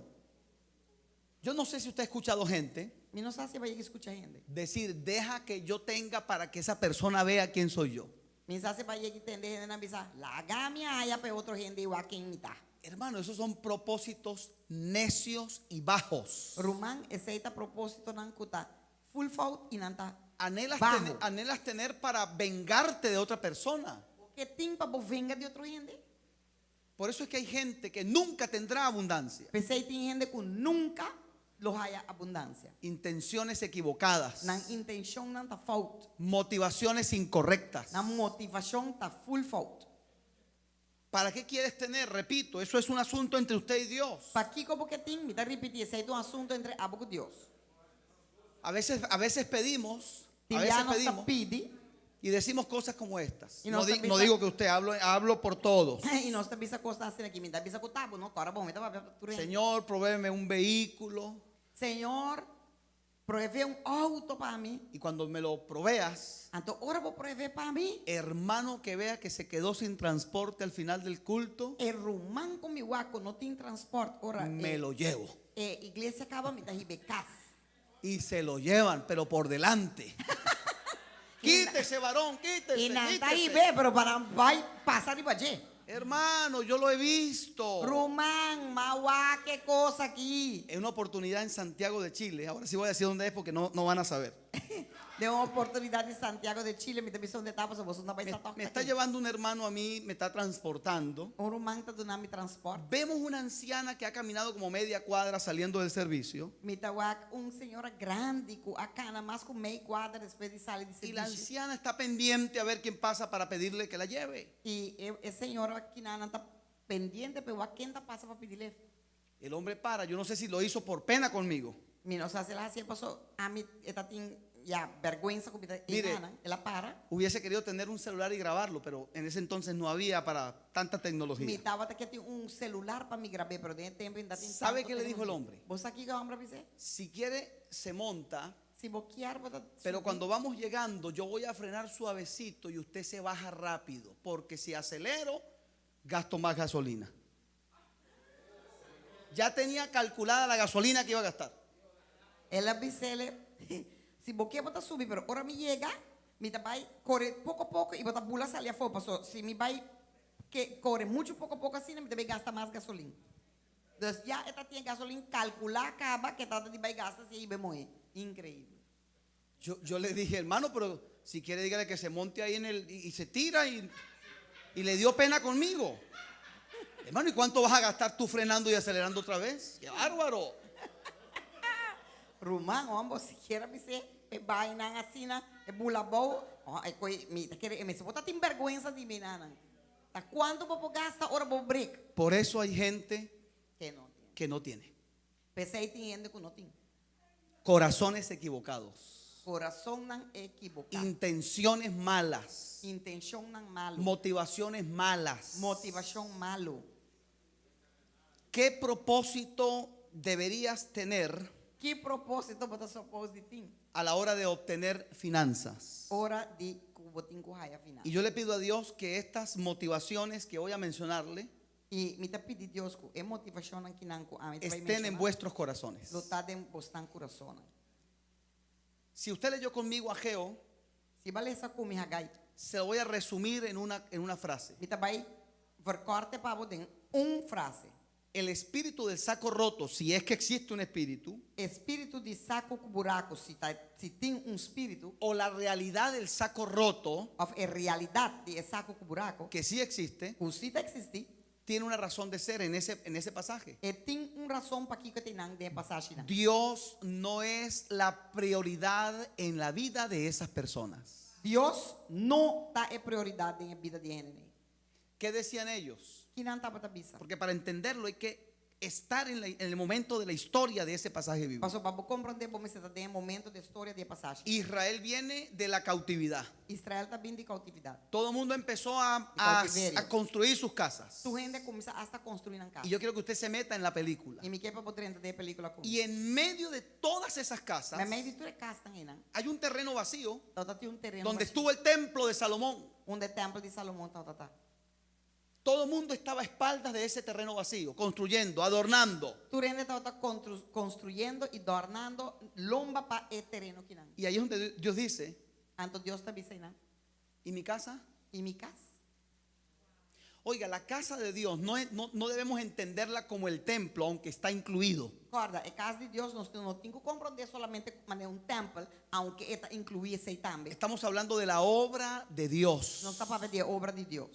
Yo no sé si usted ha escuchado gente Mi no sa si bo a yega skucha hende. decir, deja que yo tenga para que esa persona vea quién soy yo. Mi sa si bo a yega tende hendenan bisa, laga mi haya pa e otro hende wak ken mi ta. Hermano, esos son propósitos necios y bajos. Ruman, esei ta propósitonan ku ta full fout i nan ta Anhelas, baho. tener, anhelas tener para vengarte de otra persona. Bo ke tin pa bo venga di otro hende? Por eso es que hay gente que nunca tendrá abundancia. P'esei tin hende ku nunka lo haya abundansia. Intenciones equivocadas. Nan intenshonnan ta fout. Motivaciones incorrectas. Nan motivashon ta full fout. ¿Para qué quieres tener? Repito, eso es un asunto entre usted y Dios. Pakiko bo ke tin? Mi ta ripití, esei ta un asuntu entre abo ku Dios. A veces, a veces pedimos, a Tin veces bia nos ta pedimos pidi y decimos cosas como estas. Y No, nos di- avisa- no digo que usted hablo, hablo por todos. i nos ta bisa kosnan asina aki. Mi ta bisa ku ta bo, no? Kòrda bon, mi ta papia tur hende. Señor, provéeme un vehículo Señor, proveé un outo pa mi. y cuando me lo proveas, Anto ora bo proveé pa mi, hermano que vea que se quedó sin transporte al final del culto, e ruman ku mi wak ku no tin transport ora me e lo llevo. e iglesia kaba mi ta hib'é kas. Y se lo llevan, pero por delante. Quítese, varón, quítese. I nan ta quítese. hib'é, pero pa nan bai pasa riba dje. Hermano, yo lo he visto. Ruman, m'a wak e kos aki. En una oportunidad en Santiago de Chile, ahora sí voy a decir dónde es porque no, no van a saber. Den un oportunidat di Santiago de Chile, mi ta bisa unda ta, pasobra boso no ta bai Me, sa tòg me ta está aki. llevando un hermano a mí, me está transportando. Un ruman ta duna mi transpòrt. Vemos una anciana que ha caminado como media cuadra saliendo del servicio. Mi ta wak un señora grandi ku a kana mas ku mei kuadra despues di sali di Y la servisio. anciana está pendiente a ver quién pasa para pedirle que la lleve. I e, e señora akinan ta pendiente pa wak ken ta pasa pa pidi lef. El hombre para, yo no sé si lo hizo por pena conmigo. Mi no sa si el a hasié paso ami e ta tin ya bèrgwensa ku mi ta Mire. einan. El a para. Hubiese querido tener un celular y grabarlo, pero en ese entonces no había para tanta Mi tecnología. tabata ke tin un celular pa mi grab'é, pero den e tempu ainda tin ¿Sabe tanto qué le dijo el tecnologia. hombre? Bo sa kiko e hombre a bis'é? Si quiere, se monta, Si bo kier bo ta pero subi. cuando vamos llegando, yo voy a frenar suavecito y usted se baja rápido, porque si acelero, gasto más gasolina. Ya tenía calculada la gasolina que iba a gastar. El a bis'é, si bo kier bo ta subi, pero ora mi yega, mi ta bai kore poko poko i bo ta bula sali afó, paso si mi bai ke kore muchu poko poko asina, mi ta bai gasta mas gasolin. Dus ya e ta tin e gasolin kalkulá kaba ke ta di bai gasta si e iba moe. Inkreibel. Yo, yo le dije, hermano, pero si quiere dígale que se monte ahí en el y, y se tira y, y le dio pena conmigo. Hermano, ¿y cuánto vas a gastar tú frenando y acelerando otra vez? ¡Qué bárbaro! Ruman, ora bo sikiera bis'é, e bai nan asina, e bula abou, oh, e koi, mi ta kere, e mester bo ta tin bèrgwensa di mi, nanan. Ta kuantu bo por gasta ora bo brek? Por eso hay gente Ke no tin. que no tiene. P'esei tin hende ku no tin. Corazones equivocados, Korasonnan ekiboká. intenciones malas, Intenshonnan malu. motivaciones malas. Motivashon malu. ¿Qué propósito deberías tener Ki propósito bo ta supose di tin a la hora de obtener finanzas? ora di ku bo tin ku haya Y finansa? yo le pido a Dios que estas motivaciones que voy a mencionarle I mi ta pidi Dios ku e motivashonnan kinan ku ami ta bai estén en menshoná vuestros corazones. lo ta den bosnan kurasonnan. Si usted leyó conmigo Ageo, Si bo a lesa ku mi Hagai, se lo voy a resumir en una frase. mi ta bai verkort'e pa bo den un frase. El espíritu del saco roto, si es que existe un espíritu, E spiritu di saku ku buraku, si ta si tin un spiritu, o la realidad del saco roto, òf e realidat di e saku ku buraku, que sí existe, ku sí ta eksistí, tiene una razón de ser en ese pasaje. e tin un rason pakiko ta einan den e pasashinan. Dios no es la prioridad en la vida de esas personas. Dios no ta e prioridat den e bida di e hendenan. ¿Qué decían ellos? Ki nan tabata bisa? Porque para entenderlo hay que estar en el momento de la historia de ese pasaje bíblico. Paso pa bo komprondé bo mester ta den e momento di e storia di e pasashi. Israel viene de la cautividad. Israel ta bin di koutividat. Todo el mundo empezó a, Di koutiverio. a construir sus casas. Tur hende a kuminsá asta konstruí nan kas. Y yo quiero que usted se meta en la película. I mi ke pa bo drenta den e pelíkula ku mi. Y en medio de todas esas casas Meimei di tur e kasnan einan, hay un terreno vacío tabata tin un tereno donde bashí estuvo el templo de Salomón. unda e tèmpel di Salomon tabata ta. Todo el mundo estaba a espaldas de ese terreno vacío, construyendo, adornando. Tur hende tabata konstruyendo i dòrnando lomba pa e tereno kinan. Y ahí es donde Dios dice, Anto Dios ta bisa einan, ¿y mi casa? I mi kas? Oiga, la casa de Dios no, es- no, no debemos entenderla como el templo, aunque está incluido. Kòrda, e kas di Dios nos no tin ku komprondé solamente manera un tèmpel, aunke e ta inkluí esei tambe. Estamos hablando de la obra de Dios. Nos ta papia di e obra di Dios.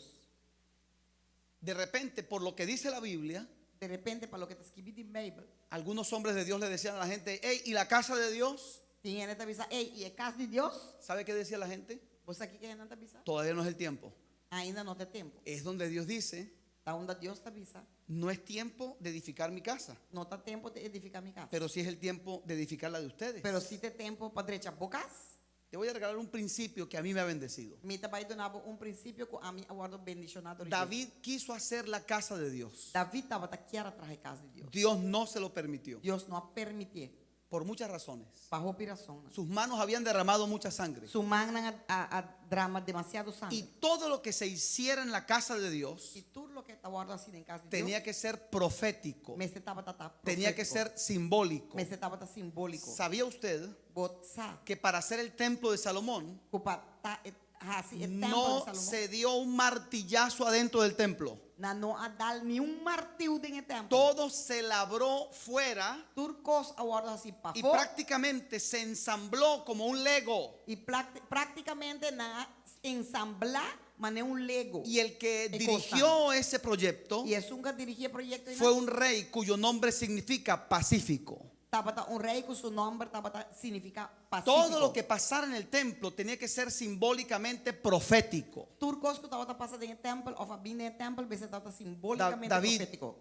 De repente, por lo que dice la Biblia, De repente, pa loke ta skibí den Beibel, algunos hombres de Dios le decían a la gente, hey, ¿y la casa de Dios? tin hende ta bisa, Ey, i e kas di Dios? ¿Sabe qué decía la gente? Bo sa kiko nan ta bisa? Todavía no es el tiempo. Ainda no ta e tempu. Es donde Dios dice, Ta unda Dios ta bisa, no es tiempo de edificar mi casa, no ta tempu di edifiká mi kas. pero sí es el tiempo de edificar la de ustedes. Pero sí ta tempu pa drecha bo kas. Te voy a regalar un principio que a mí me ha bendecido. Mi ta bai duna bo un prinsipio ku ami a wòrdu bendishoná dor di Dios. David quiso hacer la casa de Dios. David tabata kier a traha e kas di Dios. Dios no se lo permitió, Dios no a permitié por muchas razones. pa hopi rasonnan. Sus manos habían derramado mucha sangre. Su mannan a a drama demasiado sangre. Y todo lo que se hiciera en la casa de Dios I tur loke ta wòrdu hasí den kas di tenía Dios que ser profético, mester tabata ta tenía que profétiko. ser simbólico. Mester tabata simbóliko. ¿Sabía usted Bo sa que para hacer el templo de Salomón ku pa ta e hasi e tèmpel di no Salomon se dio un martillazo adentro del templo? Nan no a dal niun martiu den e tèmpel. Todo se labró fuera Tur kos a wòrdu hasí y pafó prácticamente se ensambló como un lego. i práktikamente nan a ensamblá manera un lego. Y el que E dirigió ese proyecto I esun ku a dirigí e proyekto fue un rey cuyo nombre significa pacífico. Tabata un rei ku su nòmber tabata signifiká Todo pasífiko. lo que pasara en el templo tenía que ser simbólicamente profético. Tur kos ku tabata pasa den e tèmpel òf a bin den e tèmpel mester tabata simbólikamente David. profétiko.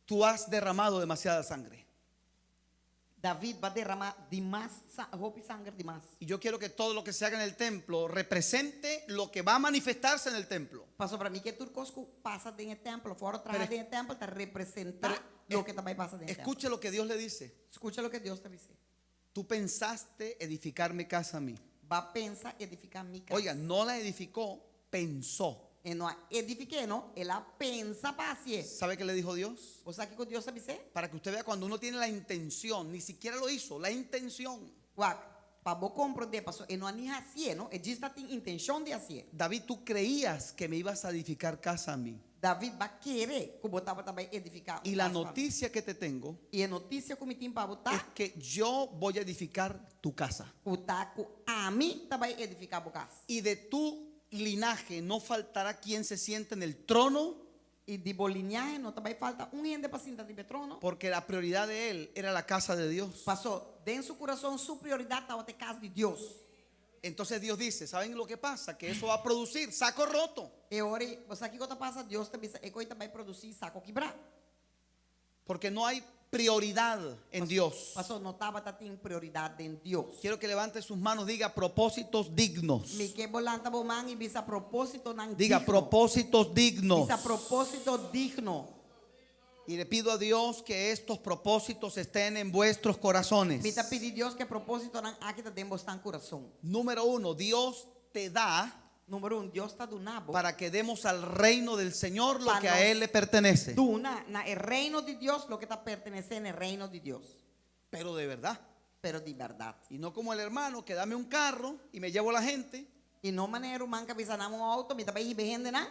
Tú has derramado demasiada sangre. David b'a derramá dimas sa hopi sanger dimas. Y yo quiero que todo lo que se haga en el templo represente lo que va a manifestarse en el templo. Pasobra mi ke tur kos ku pasa den e tèmpel òf ora traha Pero den e tèmpel ta representá pero loke ta bai pasa den e tèmpel. Escuche lo que Dios le dice. Skucha loke Dios ta bis'é. Tú pensaste edificarme casa a mí. B'a pensa edifiká mi kas. Oiga, no la edificó, pensó. E no a edifik'é, no, el a pensa pa hasié. ¿Sabe qué le dijo Dios? Bo sa kiko Dios a bis'é? Para que usted vea cuando uno tiene la intención, ni siquiera lo hizo, la intención. Wak, pa bo komprondé, paso e no a ni hasié, no, e djis ta tin intenshon di hasié. David, tú creías que me ibas a edificar casa a mí. David, b'a kere ku bo tabata bai edifiká un Y la kas pa mi. noticia que te tengo I e notisia ku mi tin pa bo ta es que yo voy a edificar tu casa. ku ta ku ami ta bai edifiká bo kas. Y de tu linaje no faltará quien se siente en el trono, I di bo liniahe no ta bai falta un hende pa sinta riba e trono. porque la prioridad de él era la casa de Dios. Pasó, den su kurason su prioridat tabata e kas di Dios. Entonces Dios dice, ¿saben lo que pasa? Que eso va a producir saco roto. E ora ei, bo sa kiko ta pasa? Dios ta bisa, e koi ta bai produsí sako kibrá. Porque no hay prioridad en Dios. Paso no tabata tin prioridat den Dios. Quiero que levante sus manos, diga propósitos dignos. Mi ke bo lanta bo man i bisa propósitonan Diga digno. propósitos dignos. Bisa propósito digno. Y le pido a Dios que estos propósitos estén en vuestros corazones. Mi ta pidi Dios ku e propósitonan aki ta den boso kurason. Número uno, Dios te da Number 1, Dios ta duna bo. para que demos al reino del Señor lo Pa que a nos Él le pertenece. Duna na e reino di Dios loke ta pertenesé na e reino di Dios. Pero de verdad. Pero di bèrdat. Y no como el hermano que dame un carro y me llevo a la gente. I no manera ruman ku bisa duna mi un outo, mi ta bai hiba hendenan.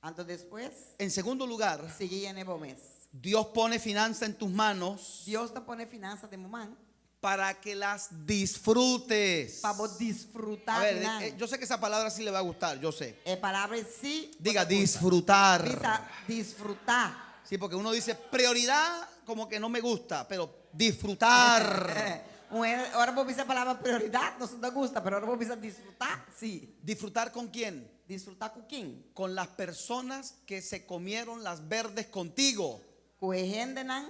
Anto despues, En segundo lugar, sigui yena bo mes. Dios pone finanza en tus manos Dios ta pone finansa den bo man para que las disfrutes. pa bo disfrutá A ver, nan. yo sé que esa palabra sí le va a gustar, yo sé. E palabra sí. Diga bo ta gusta. disfrutar. Bisa disfrutá. Sí, porque uno dice prioridad como que no me gusta, pero disfrutar. Ora bo bisa e palabra prioridat, nos no gusta, pero ora bo bisa disfrutá, sí. ¿Disfrutar con quién? Disfrutá ku ken? Con las personas que se comieron las verdes contigo. Ku e hendenan.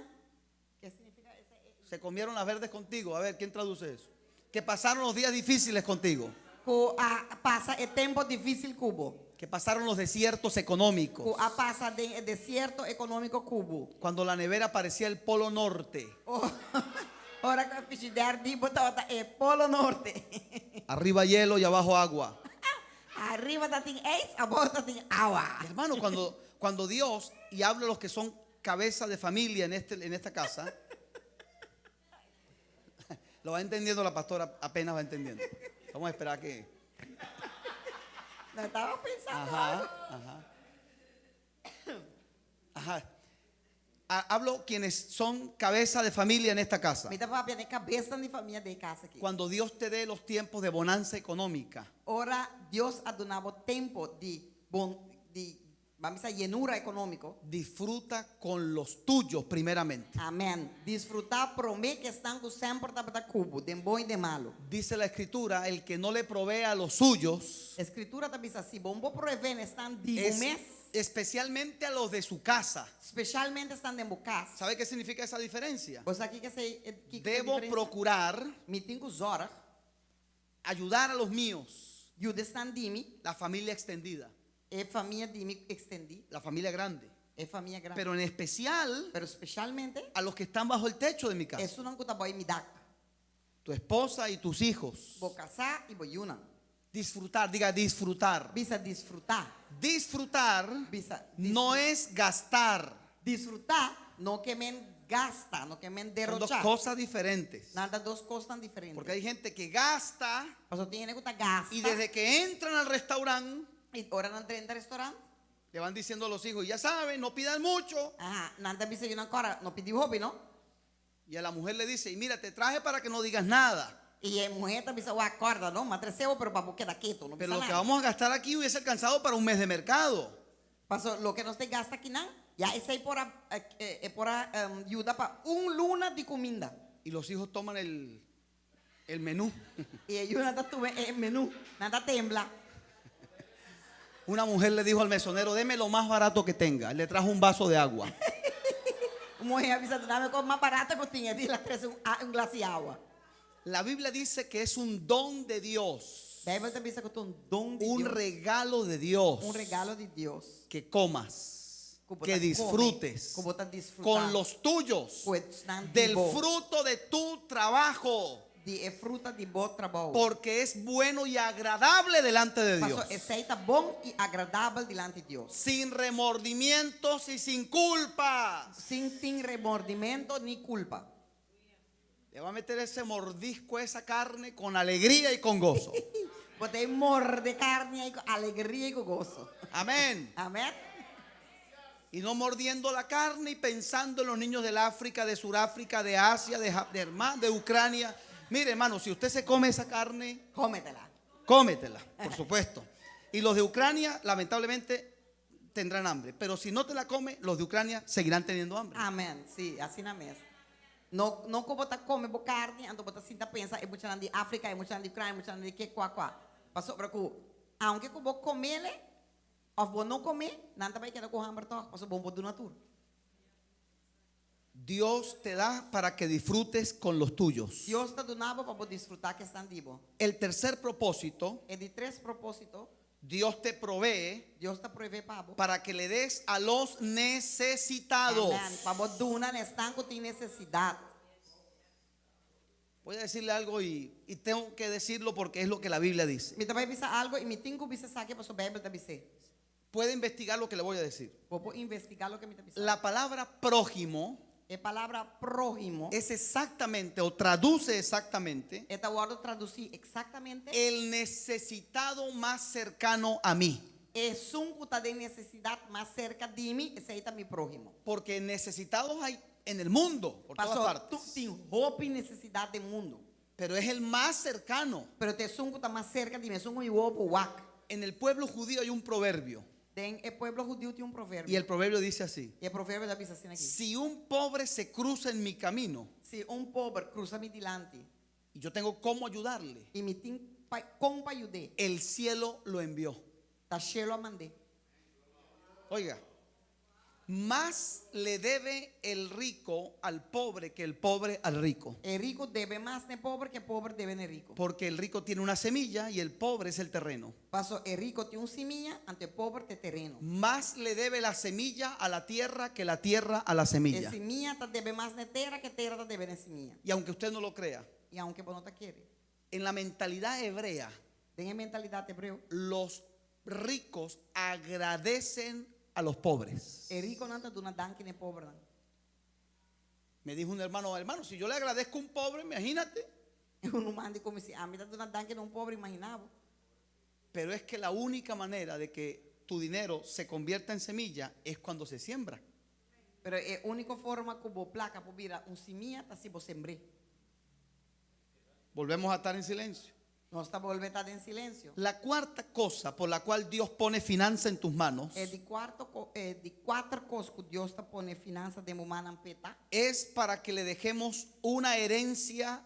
Ki signifiká esei? Se comieron las verdes contigo. A ver, ¿quién traduce eso? Que pasaron los días difíciles contigo. Ku a pasa e tempu difísil ku bo. Que pasaron los desiertos económicos. Ku a pasa den e desierto ekonómiko ku bo. Cuando la nevera parecía el polo norte. Oh, ora ku e frishider di bo tabata e polo norte. Arriba hielo y abajo agua. Ariba tabatin eis, abou tabatin awa. Hermano, cuando, cuando Dios, y hablo a los que son cabeza de familia en, este, en esta casa, lo va entendiendo la pastora, apenas va entendiendo. Vamos a esperar que... No estaba pensando. Ajá, ajá. Ajá. Hablo quienes son cabeza de familia en esta casa. Mi ta papia na kabes di famia den e kas aki. Cuando Dios te dé los tiempos de bonanza económica, Ora Dios a duna bo tempu di bon di ban bisa yenura ekonómiko. disfruta con los tuyos primeramente. Amèn. Disfrutá promé ku esnan ku semper tabata ku bo, den bon i den malu. Dice la escritura, el que no le provee a los suyos, Skritura ta bisa si bo n' por proveé na esnan di bo es- mes, especialmente a los de su casa. spesialmente esnan den bo kas. ¿Sabe qué significa esa diferencia? Bo sa kiko esei kiko ta Debo diferensia? procurar Mi tin ku zòrg, ayudar a los míos, yuda esnan di mi, la familia extendida, e famia di mi ekstendí, la familia grande, e famia grandi. pero en especial Pero spesialmente a los que están bajo el techo de mi casa, esunnan ku ta bou mi dak. tu esposa y tus hijos. Bo kasá i bo yunan. Disfrutar, diga disfrutar. Bisa disfrutá. Disfrutar Bisa no es gastar. Disfrutá no ke men gasta, no ke men Son dos derochá. cosas diferentes. Nan ta dos kos diferente. Porque hay gente que gasta Paso tin hende ku ta gasta. y desde que entran al restaurante I ora nan drenta restorant. le van diciendo a los hijos, ya saben, no pidan mucho. Aha, nan ta bisa e yunan kòrda, no pidi hopi, no? Y a la mujer le dice, y mira, te traje para que no digas nada. I e muhé ta bisa, wak kòrda, no? M'a trese bo, pero pa bo keda ketu, no Pero bisa lo que nada. vamos a gastar aquí hubiese alcanzado para un mes de mercado. Paso loke nos ta gasta akinan, ya esei por a e por a yuda pa un luna di kuminda. Y los hijos toman el, el menú. I e yunan ta tuma e menú, nan ta tembla. Una mujer le dijo al mesonero, deme lo más barato que tenga. Le trajo un vaso de agua. Un muhé a bisa, duna mi e kos mas barata ku tin, el a trese un, un glas di awa. La Biblia dice que es un don de Dios, Beibel ta bisa ku ta un don di un Dios. regalo de Dios, Un regalo di Dios. que comas, Ku bo que ta kome, disfrutes ku bo ta disfrutá. con los tuyos Ku esnan di del bo. fruto de tu trabajo, Di e fruta di bo trabou. porque es bueno y agradable delante de Paso Dios, esei ta bon i agradabel dilanti di Dios. sin remordimientos y sin culpas. Sin tin remordimentu ni kulpa. Le va a meter ese mordisco a esa carne con alegría y con gozo. Bo ta morde e karni ei ku alegria i ku goso. Amén. Amèn. Y no mordiendo la carne y pensando en los niños del África, de Sudáfrica, de Asia, de, de, de Ucrania. Mire, hermano, si usted se come esa carne, Cómetela. cómetela, por supuesto. Y los de Ucrania, lamentablemente, tendrán hambre. Pero si no te la come, los de Ucrania seguirán teniendo hambre. Amèn. Sí, asina mes. No, no ku bo ta kome bo karni, anto bo ta sinta pensa, e muchanan di Afrika, e muchanan di Ukrania, e muchanan di ke kua kua. Pasobra ku, aunke ku bo komele, òf bo no kome, nan ta bai keda ku hamber tòg, pasobra bo no por duna tur. Dios te da para que disfrutes con los tuyos. Dios ta duna bo pa bo disfrutá ku esnan di bo. El tercer propósito, E di tres propósito, Dios te provee Dios ta proveé pa bo. para que le des a los necesitados. Amen. Pa bo duna na esnan ku tin nesesidat. Voy a decirle algo y, y tengo que decirlo porque es lo que la Biblia dice. Mi ta bai bisa algu i mi tin ku bisa esaki pasobra Beibel ta bis'é. Puede investigar lo que le voy a decir. Bo por investigá loke mi ta bisa. La palabra prójimo E palabra próhimo es exactamente o traduce exactamente e ta wòrdu tradusí eksaktamente el necesitado más cercano a mí. esun ku ta den nesesidat mas serka di mi, esei ta mi próhimo. Porque necesitados hay en el mundo, por todas Paso partes. tu tin hopi nesesidat den mundu. Pero es el más cercano. Pero ta esun ku ta mas serka di mi, esun ku mi wowo por wak. En el pueblo judío hay un proverbio. Den e pueblo hudiu tin un proverbio. Y el proverbio dice así. I e proverbio ta bisa asina aki. Si un pobre se cruza en mi camino Si un pober krusa mi dilanti y yo tengo cómo ayudarle, i mi tin pa kon pa yud'é, el cielo lo envió. ta shelu a mand'é. Oiga, más le debe el rico al pobre que el pobre al rico. E riku debe mas na e pober ku e pober debe na e riku. Porque el rico tiene una semilla y el pobre es el terreno. Paso e riku tin un simia, anto e pober ta e tereno. Más le debe la semilla a la tierra que la tierra a la E semilla. simia ta debe mas na e tera ku e tera ta debe na e simia. Y aunque usted no lo crea, I aunke bo no ta kere, en la mentalidad hebrea, den e mentalidat hebreo, los ricos agradecen a los pobres. e rikonan ta duna danki na e pobernan. Me dijo un hermano, hermano, si yo le agradezco a un pobre, imagínate. Un ruman di ku mi, si ami ta duna danki na un pober, imaginá bo. Pero es que la única manera de que tu dinero se convierta en semilla es cuando se siembra. Pero e úniko forma ku bo plaka por bira un simia ta si bo sembr'é. Volvemos a estar en silencio. Nos ta bolbe ta den silensio. La cuarta cosa por la cual Dios pone finanza en tus manos E di kuarto ko, e di kuater kos ku Dios ta pone finansa den bo mannan p'e ta. es para que le dejemos una herencia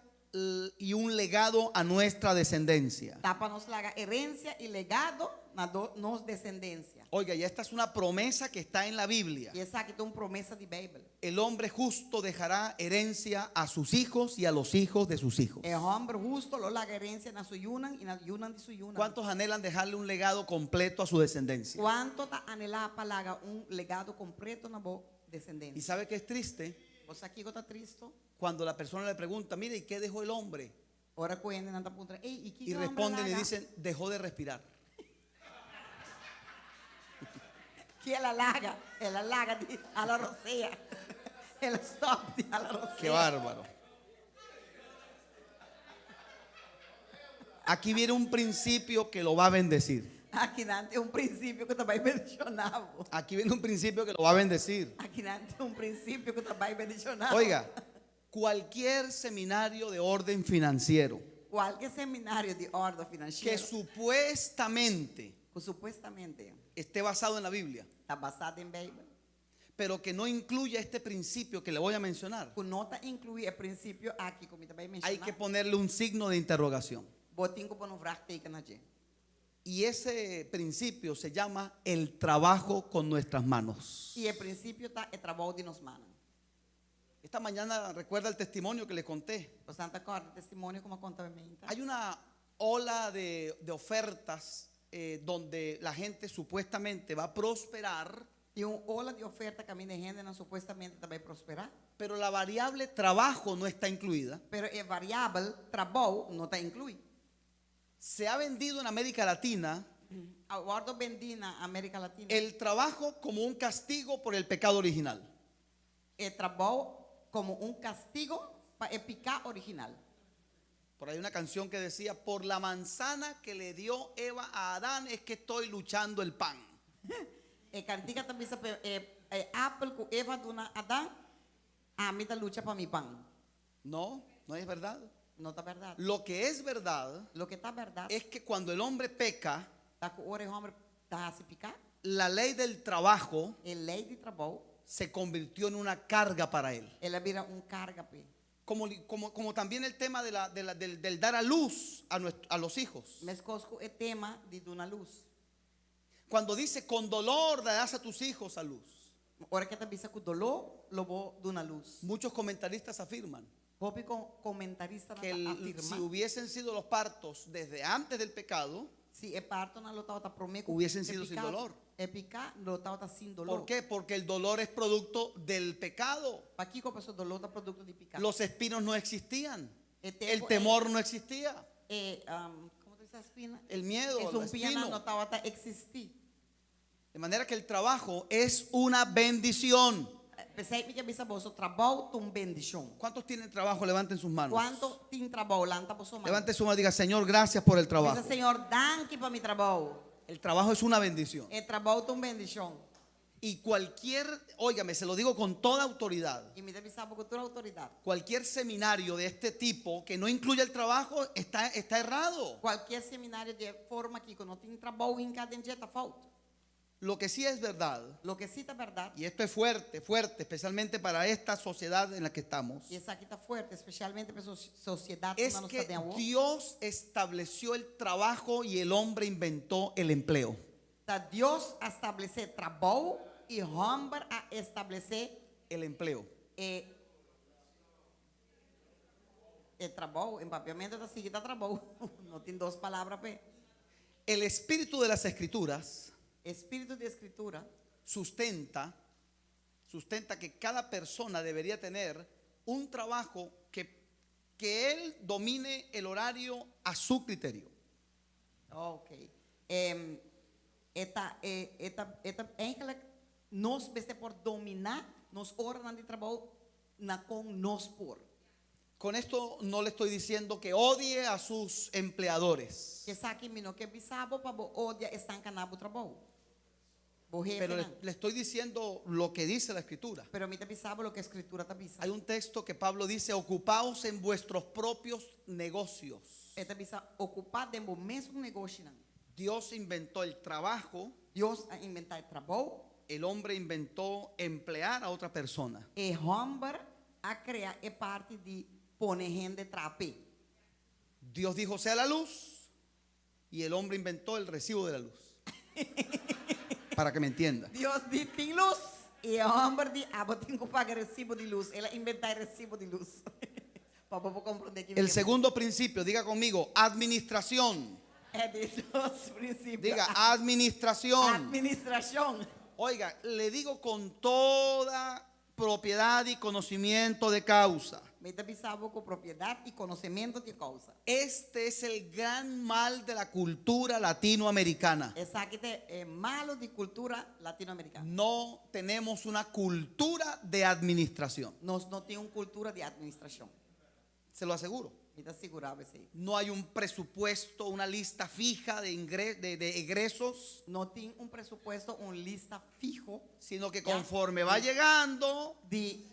y un legado a nuestra descendencia. Ta pa nos laga herensia i legado na do, nos desendensia. Oiga, y esta es una promesa que está en la Biblia. I esaki ta un promesa di Beibel. El hombre justo dejará herencia a sus hijos y a los hijos de sus hijos. E hòmber hustu lo laga herensia na su yunan i na yunan di su yunan. ¿Cuántos anhelan dejarle un legado completo a su descendencia? Kuantu ta anhelá pa laga un legado kompleto na bo Y desendensia? sabe que es triste Bo sa kiko ta tristu? cuando la persona le pregunta, mire, ¿y qué dejó el hombre? Ora ku hendenan ta puntra, Ey, i Y kiko e hòmber responden y laga? dicen, dejó de respirar. Ki el a laga? El a laga di hala rosea. El a stop di hala rosea. Qué bárbaro. Aquí viene un principio que lo va a bendecir. Akinan tin un prinsipio ku ta bai bendishoná bo. Aquí viene un principio que lo va a bendecir. Akinan tin un prinsipio ku ta bai bendishoná bo. Oiga, cualquier seminario de orden financiero Kualke seminario di òrdu que finansiero supuestamente ku supuestamente esté basado en la Biblia, ta basá den Beibel, pero que no incluya este principio que le voy a mencionar, ku no ta inkluí e prinsipio aki ku mi ta bai hay que menshoná, ponerle un signo de interrogación. bo tin ku pone un vraagteken na dje. Y ese principio se llama el trabajo con nuestras manos. I e prinsipio ta e trabou di nos mannan. Esta mañana recuerda el testimonio que le conté. Boso ta kòrda e testimonio ku mi a konta mainta. Hay una ola de, de ofertas eh, donde la gente supuestamente va a prosperar, Tin un ola di oferta kaminda hendenan supuestamente ta bai prosperá, pero la variable trabajo no está incluida. pero e variabel trabou no ta inkluí. Se ha vendido en América Latina A wòrdu bendí na Amérika Latina el trabajo como un castigo por el pecado original. e trabou komo un kastigo pa e piká original. Por ahí una canción que decía, por la manzana que le dio Eva a Adán es que estoy luchando el pan. E kantika ta bisa pa e e apel ku Eva duna Adan, ami ta lucha pa mi pan. No, no es verdad. No ta bèrdat. Lo que es verdad Loke ta bèrdat es que cuando el hombre peca, ta ku ora e hòmber ta hasi piká, la ley del trabajo e lei di trabou se convirtió en una carga para él. el a bira un karga p'e. Como, como, como también el tema de la- de la- del, del dar a luz a, nuestro- a los hijos. Meskos ku e tema di duna lus. Cuando dice, con dolor darás a tus hijos a luz. Ora ku e ta bisa ku doló lo bo duna lus. Muchos comentaristas afirman Hopi komentaristanan que ta el- afirmá si hubiesen sido los partos desde antes del pecado, si e partonan lo tabata promé ku Hubiesen e sido sin piká, dolor. e piká lo tabata sin doló. ¿Por qué? Porque el dolor es producto del pecado. Pakiko? Pasobra doló ta produkto di piká. Los espinos no existían. E El tempu temor no existía. E, um, komo ta bisa spina? El miedo, E el sumpiñanan espino. no tabata eksistí. De manera que el trabajo es una bendición. P'esei mi ke bisa boso, trabou ta un bendishon. ¿Cuántos tienen trabajo? Levanten sus manos. Kuantu tin trabou? Lanta boso man. Levante su mano y diga, Señor, gracias por el trabajo. Bisa Señor, danki pa mi trabou. El trabajo es una bendición. E trabou ta un bendishon. Y cualquier, óigame, se lo digo con toda autoridad, I mi ta bisa bo ku tur outoridat. cualquier seminario de este tipo que no incluya el trabajo está, está errado. Kualke seminario di e forma aki ku no tin trabou hinká den dje ta fout. Lo que sí es verdad, Loke sí ta bèrdat, y esto es fuerte, fuerte, especialmente para esta sociedad en la que estamos, i esaki ta fuerte, spesialmente pa e sosiedat es ku nos que ta den awor, Dios estableció el trabajo y el hombre inventó el empleo. ta Dios a establesé trabou i hòmber a establesé El empleo. e e trabou. En papiamentu ta sigui ta trabou. No tin dos palabra p'e. El espíritu de las escrituras E spiritu di Skritura sustenta, sustenta que cada persona debería tener un trabajo que, que él domine el horario a su criterio. Ok. Em, e ta, e, e ta, e ta, eigenlijk nos mester por dominá nos oranan di trabou na kon nos por. Con esto no le estoy diciendo que odie a sus empleadores, Ku esaki mi no ke bisa bo pa bo odia esnan ku a duna bo trabou. Bo pero le, hefenan. le estoy diciendo lo que dice la escritura. Pero mi ta bisa bo loke Skritura ta bisa. Hay un texto que Pablo dice, ocupaos en vuestros propios negocios. E ta bisa okupá den bo mesun negoshinan. Dios inventó el trabajo, Dios a inventá e trabou. el hombre inventó emplear a otra persona. E hòmber a krea e parti di pone hende traha p'e. Dios dijo, sea la luz, y el hombre inventó el recibo de la luz. Para que me entienda. Dios di tin lus i e hòmber di abo tin ku paga resibo di lus. El a inventá e resibo di lus. Pa bo por komprondé ki mi El ke men. segundo principio, diga conmigo, administración. E di dos prinsipio. Diga, administración. Administrashon. Oiga, le digo con toda propiedad y conocimiento de causa. Mi ta bisa bo ku propiedat i konosementu di kousa. Este es el gran mal de la cultura latinoamericana. Esaki ta e malu di kultura latinoamerikano. No tenemos una cultura de administración. Nos no tin un kultura di administrashon. Se lo aseguro. Mi ta sigurá bo esei. No hay un presupuesto, una lista fija de, ingre- de, de egresos, No tin un presupuesto, un lista fiho. sino que Ya. conforme va llegando, Di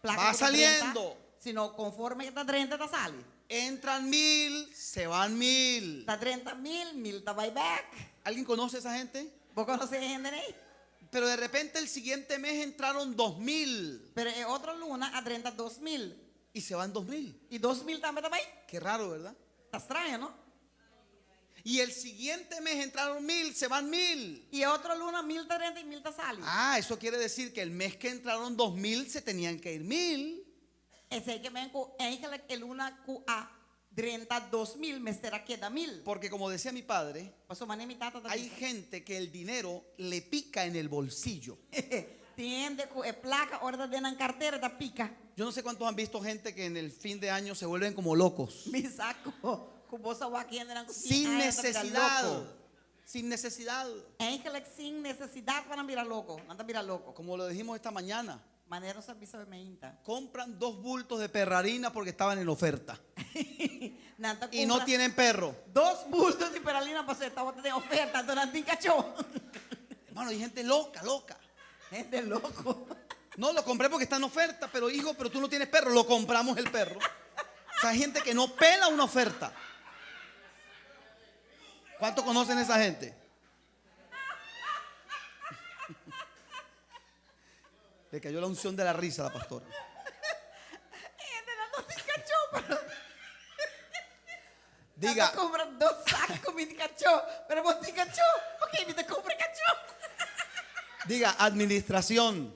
plaka Va ku ta drenta, saliendo. sino konforme ta drenta ta sali. entran mil, se van mil. Ta drenta mil, mil ta bai bèk. ¿Alguien conoce a esa gente? Bo konosé e hendenan ei? Pero de repente el siguiente mes entraron 2000 Pero e otro luna a drenta 2000. y se van 2000. I 2000 tambe ta bai. Qué raro, ¿verdad? Ta straño, no? Y el siguiente mes entraron mil, se van mil. I e otro luna mil ta drenta i mil ta sali. Ah, eso quiere decir que el mes que entraron 2000 se tenían que ir mil. Esei ke men ku eigenlijk e luna ku a drenta 2000 mester a keda mil. Porque como decía mi padre, Paso mane mi tata ta hay bisa. gente que el dinero le pica en el bolsillo. Tin hende ku e plaka ora ta den nan kartera ta pika. Yo no sé cuántos han visto gente que en el fin de año se vuelven como locos. Mi sa ku ku bo sa wak hendenan ku fin Sin aña ta bira necesidad. loko. Sin necesidad. Eigenlijk sin nesesidat pa nan bira loko. Nan ta bira loko. Como lo dijimos esta mañana, Manera nos a bisa mainta. compran dos bultos de perrarina porque estaban en oferta. Nan ta Y no kumpra tienen perro. dos bultos di peralina pasobra tabata den oferta, anto nan tin kachó. Hermano, hay gente loca, loca. Hende loko. No, lo compré porque está en oferta, pero hijo, pero tú no tienes perro. Lo compramos el perro. O sea, hay gente que no pela una oferta. ¿Cuántos conocen a esa gente? Le cayó la unción de la risa a la pastora. Hende nan no tin kachó, pero Diga, Nan ta kumpra dos sako di kachó, pero bo tin kachó. Ok, mi ta kumpra kachó. diga, administración.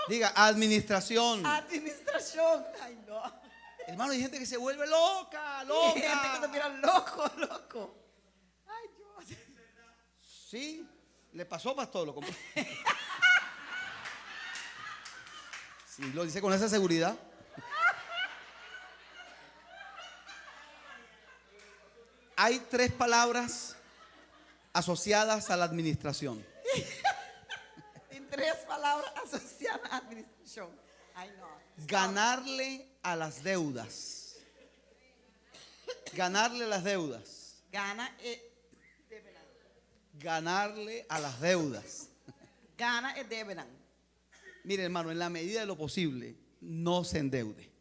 Diga, administración. Administrashon. Ai no. Hermano, hay gente que se vuelve loca, Hende ku ta loca. bira loko, loko. Ai Dios. Sí, le pasó, pastor, lo compró. Sí, lo dice con esa seguridad. Hay tres palabras asociadas a la administración. Tin tres palabra asosiá na administrashon. Ai no. Ganarle a las deudas. Ganarle a las deudas. Gana e debenan. Ganarle a las deudas. Gana e debenan. Mire, hermano, en la medida de lo posible, no se endeude.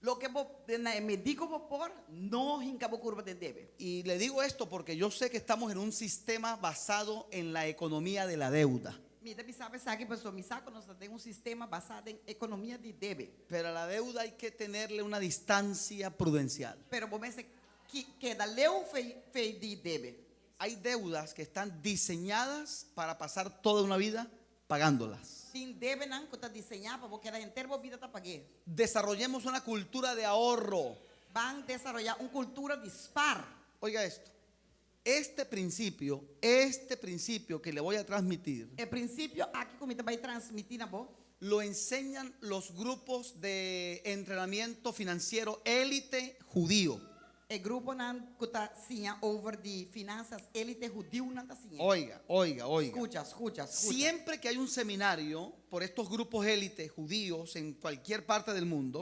Loke bo na e medida ku bo por, no hinka bo kurpa den debe. Y le digo esto porque yo sé que estamos en un sistema basado en la economía de la deuda. Mi ta bisa esaki pasobra mi sa ku nos ta den un sistema basá den ekonomia di debe. Pero a la deuda hay que tenerle una distancia prudencial. Pero bo mester keda leu fei di debe. Hay deudas que están diseñadas para pasar toda una vida pagándolas. Tin debenan ku ta diseñá pa bo keda henter bo bida ta pag'é. Desarrollemos una cultura de ahorro. Ban desaroyá un kultura di spar. Oiga esto. Este principio, este principio que le voy a transmitir, E prinsipio aki ku mi ta bai transmití na bo, lo enseñan los grupos de entrenamiento financiero élite judío. E gruponan ku ta siña over di finansas élite hudiunan ta siña. Oiga, oiga, oiga. Skucha, skucha, skucha. Siempre que hay un seminario por estos grupos élite judíos en cualquier parte del mundo,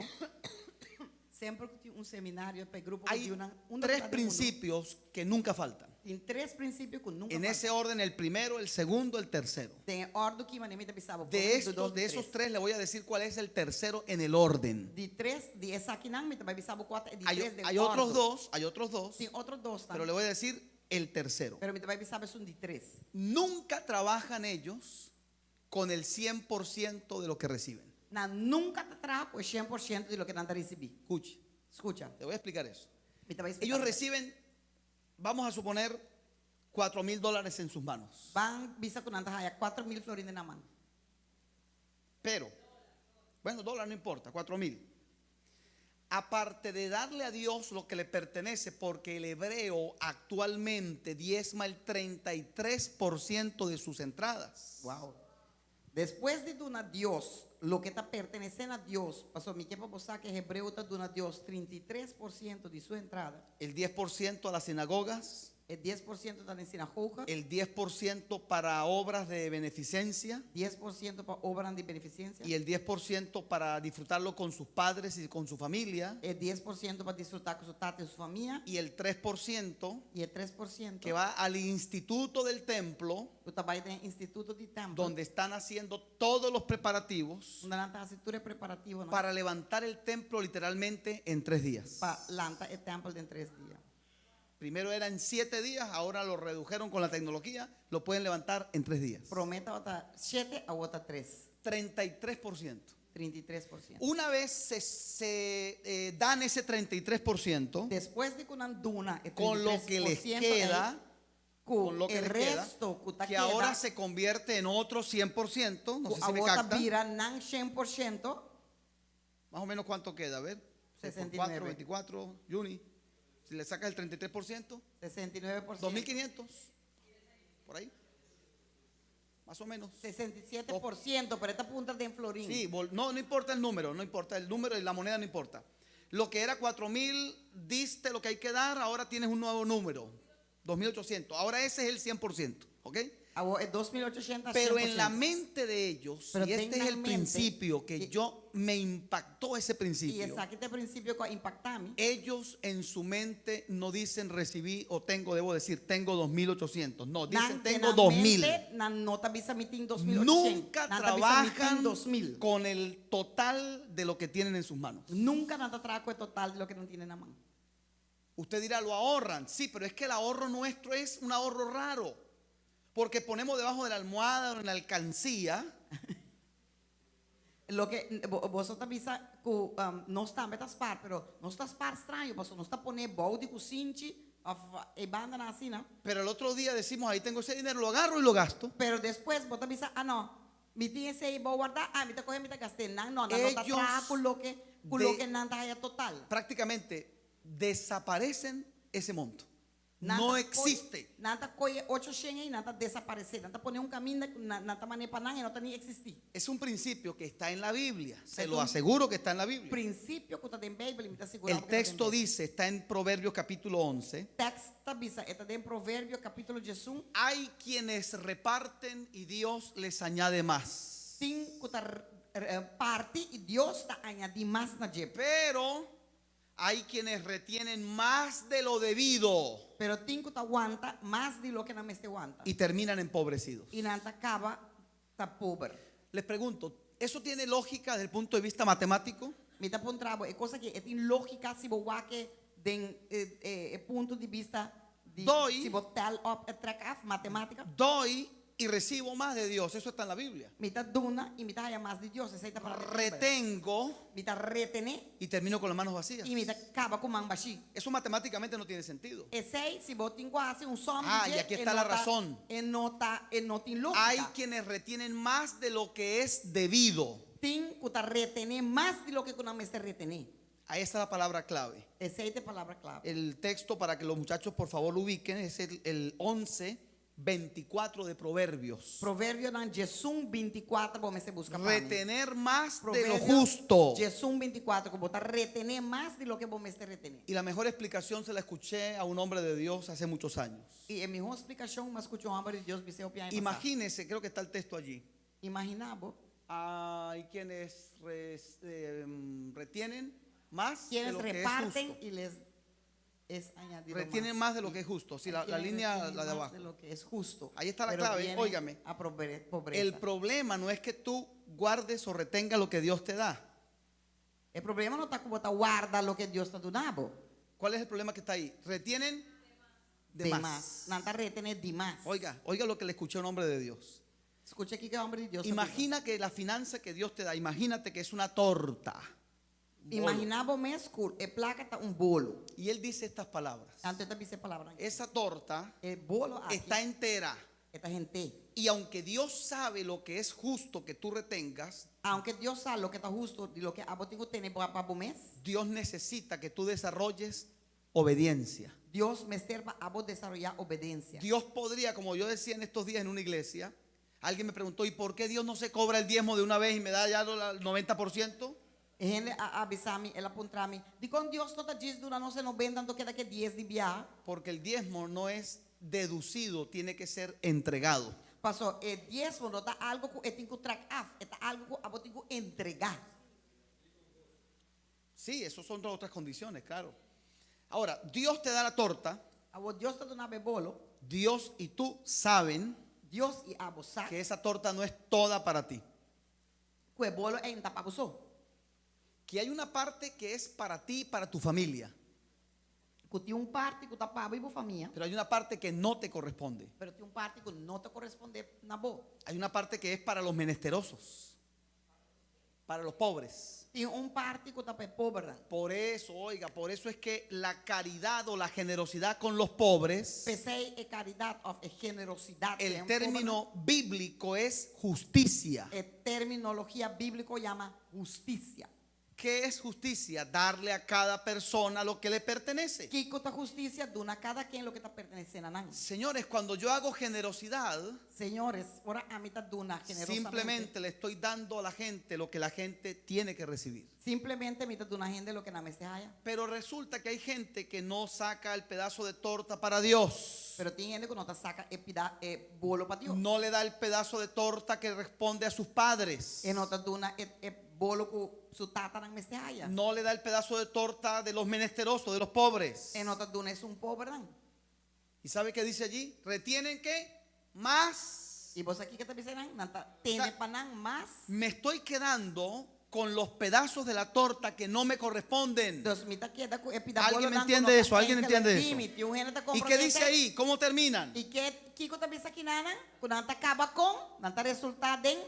Semper ku tin un seminario pa e grupo hay hudiunan unda tres ku ta den mundu, principios que nunca faltan. Tin tres prinsipio ku nunka En falta. ese orden, el primero, el segundo, el tercero. Den e òrdu ki manera mi ta bisa bo, De promé, du estos, dos, de du esos tres. tres le voy a decir cuál es el tercero en el orden. Di tres, di esakinan mi ta bai bisa bo kua ta e di Hay, tres den hay otros òrdu. dos, hay otros dos, Tin otro dos pero tambe. le voy a decir el tercero. Pero mi ta bai bisa bo esun di tres. Nunca trabajan ellos con el 100% de lo que reciben. Nan nunka ta traha ku e 100% di loke nan ta risibí. Escuche, Skucha, le voy a explicar eso. mi ta bai expliká Ellos bo. reciben, vamos a suponer, 4 mil dólares en sus manos. Ban bisa ku nan ta haya 4.000 florin den nan man. Pero, bueno, dólar no importa, 4 mil. Aparte de darle a Dios lo que le pertenece, porque el hebreo actualmente diezma el 33% de sus entradas. Wow. Despues di duna Dios loke ta pertenesé na Dios, pasobra mi ke pa bo sa ku e hebreo ta duna Dios 33% di su entrada. El 10% a las sinagogas. E 10% ta den sinagoga. El 10% para obras de beneficencia. 10% pa obranan di benefisensia. Y el 10% para disfrutarlo con sus padres y con su familia. E 10% pa disfrutá ku su tata i su famia. Y el 3% I e 3% que va al instituto del templo, ku ta bai den instituto di tempel, donde están haciendo todos los preparativos unda nan ta hasi tur e preparativonan para levantar el templo literalmente en 3 días. pa lanta e tempel den 3 dia. Primero era en 7 días, ahora lo redujeron con la tecnología, lo pueden levantar en 3 días. Promé tabata 7, awor ta 3. 33%. 33%. Una vez se, se, eh, dan ese 33%, Despues di ku nan duna e con lo que les 33% ei, queda, ku con lo que e les queda, resto ku ta que ahora keda, se convierte en otro 100%, no ku sé si me awor ta captan. bira nan 100%, Más o menos cuánto queda, a ver. 6 por 69. 4, 24, Juni. Si le sacas el 33%, 69%. 2.500, por ahí. Más o menos. 67%, pero esta punta de en florín. Sí, no, no importa el número, no importa el número y la moneda no importa. Lo que era 4.000, diste lo que hay que dar, ahora tienes un nuevo número, 2.800. Ahora ese es el 100%, ¿ok? Awor e 2.800 Pero en la 100%. mente de ellos, Pero y este es el tengan mente principio que y yo me impactó ese Y principio. esaki ta e prinsipio ku a impaktá mi. Ellos en su mente no dicen recibí o tengo, debo decir, tengo 2.800. No, dicen Nan tengo den 2.000. mente, nan no ta bisa mi tin 2.800. Nunca Nan ta bisa mi tin trabajan 2.000. con el total de lo que tienen en sus manos. Nunka nan ta traha ku e total di loke nan tin na man. Usted dirá, lo ahorran. Sí, pero es que el ahorro nuestro es un ahorro raro. Porque ponemos debajo de la almohada o en la alcancía. Loke bo, boso ta bisa ku um, nos tambe ta spar, pero nos ta spar straño, paso nos ta pone bou di kusinchi òf e bandanan asina. Pero el otro día decimos, ahí tengo ese dinero, lo agarro y lo gasto. Pero despues bo ta bisa, ah no, Mi tin esei bon wardá, ami ta kohe mi ta gast'é. Nan no, nan no ta Ellos traha ku loke ku de- loke nan ta haya total. Prácticamente desaparecen ese monto. Nan No ta kohe- existe. Nan ta kohe 800 ei, nan ta desaparesé. Nan ta pone un kaminda ku nan nan ta manera pa nan e no ta ni eksistí. Es un principio que está en la Biblia. Se Es lo un aseguro que está en la Biblia. Prinsipio ku ta den Beibel, mi ta sigurá El bo ku ta den texto Beibel. dice, está en Proverbios capítulo 11. Tekst ta bisa, e ta den Proverbio kapítulo 11. Hay quienes reparten y Dios les añade más. Tin ku ta parti i Dios ta añadí mas na dje. Pero hay quienes retienen más de lo debido Pero tin ku ta wanta mas di loke nan mester wanta. y terminan empobrecidos. I nan ta kaba ta pober. Les pregunto, ¿eso tiene lógica desde el punto de vista matemático? Mi ta puntra bo, e kos aki e tin lógika si bo wak e den e punto di bista di Doi. si bo tel op e trek af, matemátika. Doy y recibo más de Dios. Eso está en la Biblia. Mi ta duna i mi ta haya mas di Dios. Esei ta palabra di Beibel. Retengo Mi ta retené y termino con las manos vacías. i mi ta kaba ku man bashí. Eso matemáticamente no tiene sentido. Esei, si bo tin ku hasi un sòm Ah, di y dje, aquí e está no la ta- razón. e no ta, e no tin lógika. Hay quienes retienen más de lo que es debido. Tin ku ta retené mas di loke ku nan mester retené. Ahí está la palabra clave. Esei ta e palabra klave. El texto para que los muchachos por favor lo ubiquen es el 11, 24 de Proverbios. Proverbionan 11, 24, bo mester buska pa mi. Retener más de lo Proverbio justo. 11, 24, ku bo ta retené mas di loke bo mester retené. Y la mejor explicación se la escuché a un hombre de Dios hace muchos años. I e mihó splikashon m'a skucha un hòmber di Dios bis'é hopi aña pasá. Imagínese, creo que está el texto allí. Imaginá bo. Hay quienes retienen más de Quienes lo que es reparten justo. y les es añadido Retienen más. más de lo que es justo. Sí, Hay la quienes línea, retienen la de más abajo. de lo que es justo. Ahí está la Pero clave, viene óigame. a pobreza. El problema no es que tú guardes o retengas lo que Dios te da. E problema no ta ku bo ta warda loke Dios ta duna bo. ¿Cuál es el problema que está ahí? Retienen de De más. mas. Nan ta retené di mas. Oiga, oiga lo que le escuché a un hombre de Dios. Skucha kiko e hòmber di Dios ta Imagina que la finanza que Dios te da, imagínate que es una torta. Un bolo. Imaginá bo mes ku e plaka ta un bolo. Y él dice estas palabras. Anto e ta bisa e palabranan. Esa torta E bolo aki está entera. e ta henter. Y aunque Dios sabe lo que es justo que tú retengas, Aunke Dios sa loke ta hustu di loke abo tin ku tene pa bo mes, Dios necesita que tú desarrolles obediencia. Dios mester pa abo desaroyá obedensia. Dios podría, como yo decía en estos días en una iglesia, alguien me preguntó, ¿y por qué Dios no se cobra el diezmo de una vez y me da ya el 90%? E hende a bisa mi, el a puntra mi, dikon Dios no ta djis duna nos e 90 anto keda ku e dies di biaha? Porque el diezmo no es deducido, tiene que ser entregado. Paso, e diesmo no ta algu ku e tin ku trek af, e ta algu ku abo tin ku entregá. Sí, esas son otras condiciones, claro. Ahora, Dios te da la torta, Awor Dios ta duna bo e bolo, Dios y tú saben Dios i abo sa que esa torta no es toda para ti. ku e bolo ei no ta pa bo so. Que hay una parte que es para ti y para tu familia, Ku tin un parti ku ta pa bo i bo famia, pero hay una parte que no te corresponde. pero tin un parti ku no ta korespondé na bo. Hay una parte que es para los menesterosos, para los pobres. Tin un parti ku ta pa e pobernan. Por eso, oiga, por eso es que la caridad o la generosidad con los pobres, P'esei e karidat òf e generosidat el den término bíblico es justicia. pobernan, e terminologia bíbliko yama hustisia. ¿Qué es justicia? Darle a cada persona lo que le pertenece. Kiko ta hustisia? Duna kada ken loke ta pertenesé na nan. Señores, cuando yo hago generosidad, Señores, ora ami ta duna generosamente. simplemente le estoy dando a la gente lo que la gente tiene que recibir. Simplemente mi ta duna hende loke nan mester haya. Pero resulta que hay gente que no saca el pedazo de torta para Dios. Pero tin hende ku no ta saka e pida e bolo pa Dios. No le da el pedazo de torta que responde a sus padres. E no ta duna e, e bolo ku su tatanan mester haya. No le da el pedazo de torta de los menesterosos, de los pobres. E no ta duna esun pobernan. ¿Y sabe qué dice allí? ¿Retienen qué? Más. I bo sa kiko e ta bisa nan, nan ta tene Sa- pa nan mas. Me estoy quedando con los pedazos de la torta que no me corresponden. Dus mi ta keda ku e pida ¿Alguien bolo me nan ku entiende no ta eso? ¿Alguien enkele entiende eso? di mi, tin un hende ta ¿Y qué komprondé dice esei? ahí? ¿Cómo terminan? I ke kiko ta bisa akinan? Ku nan ta kaba kon, nan ta resultá den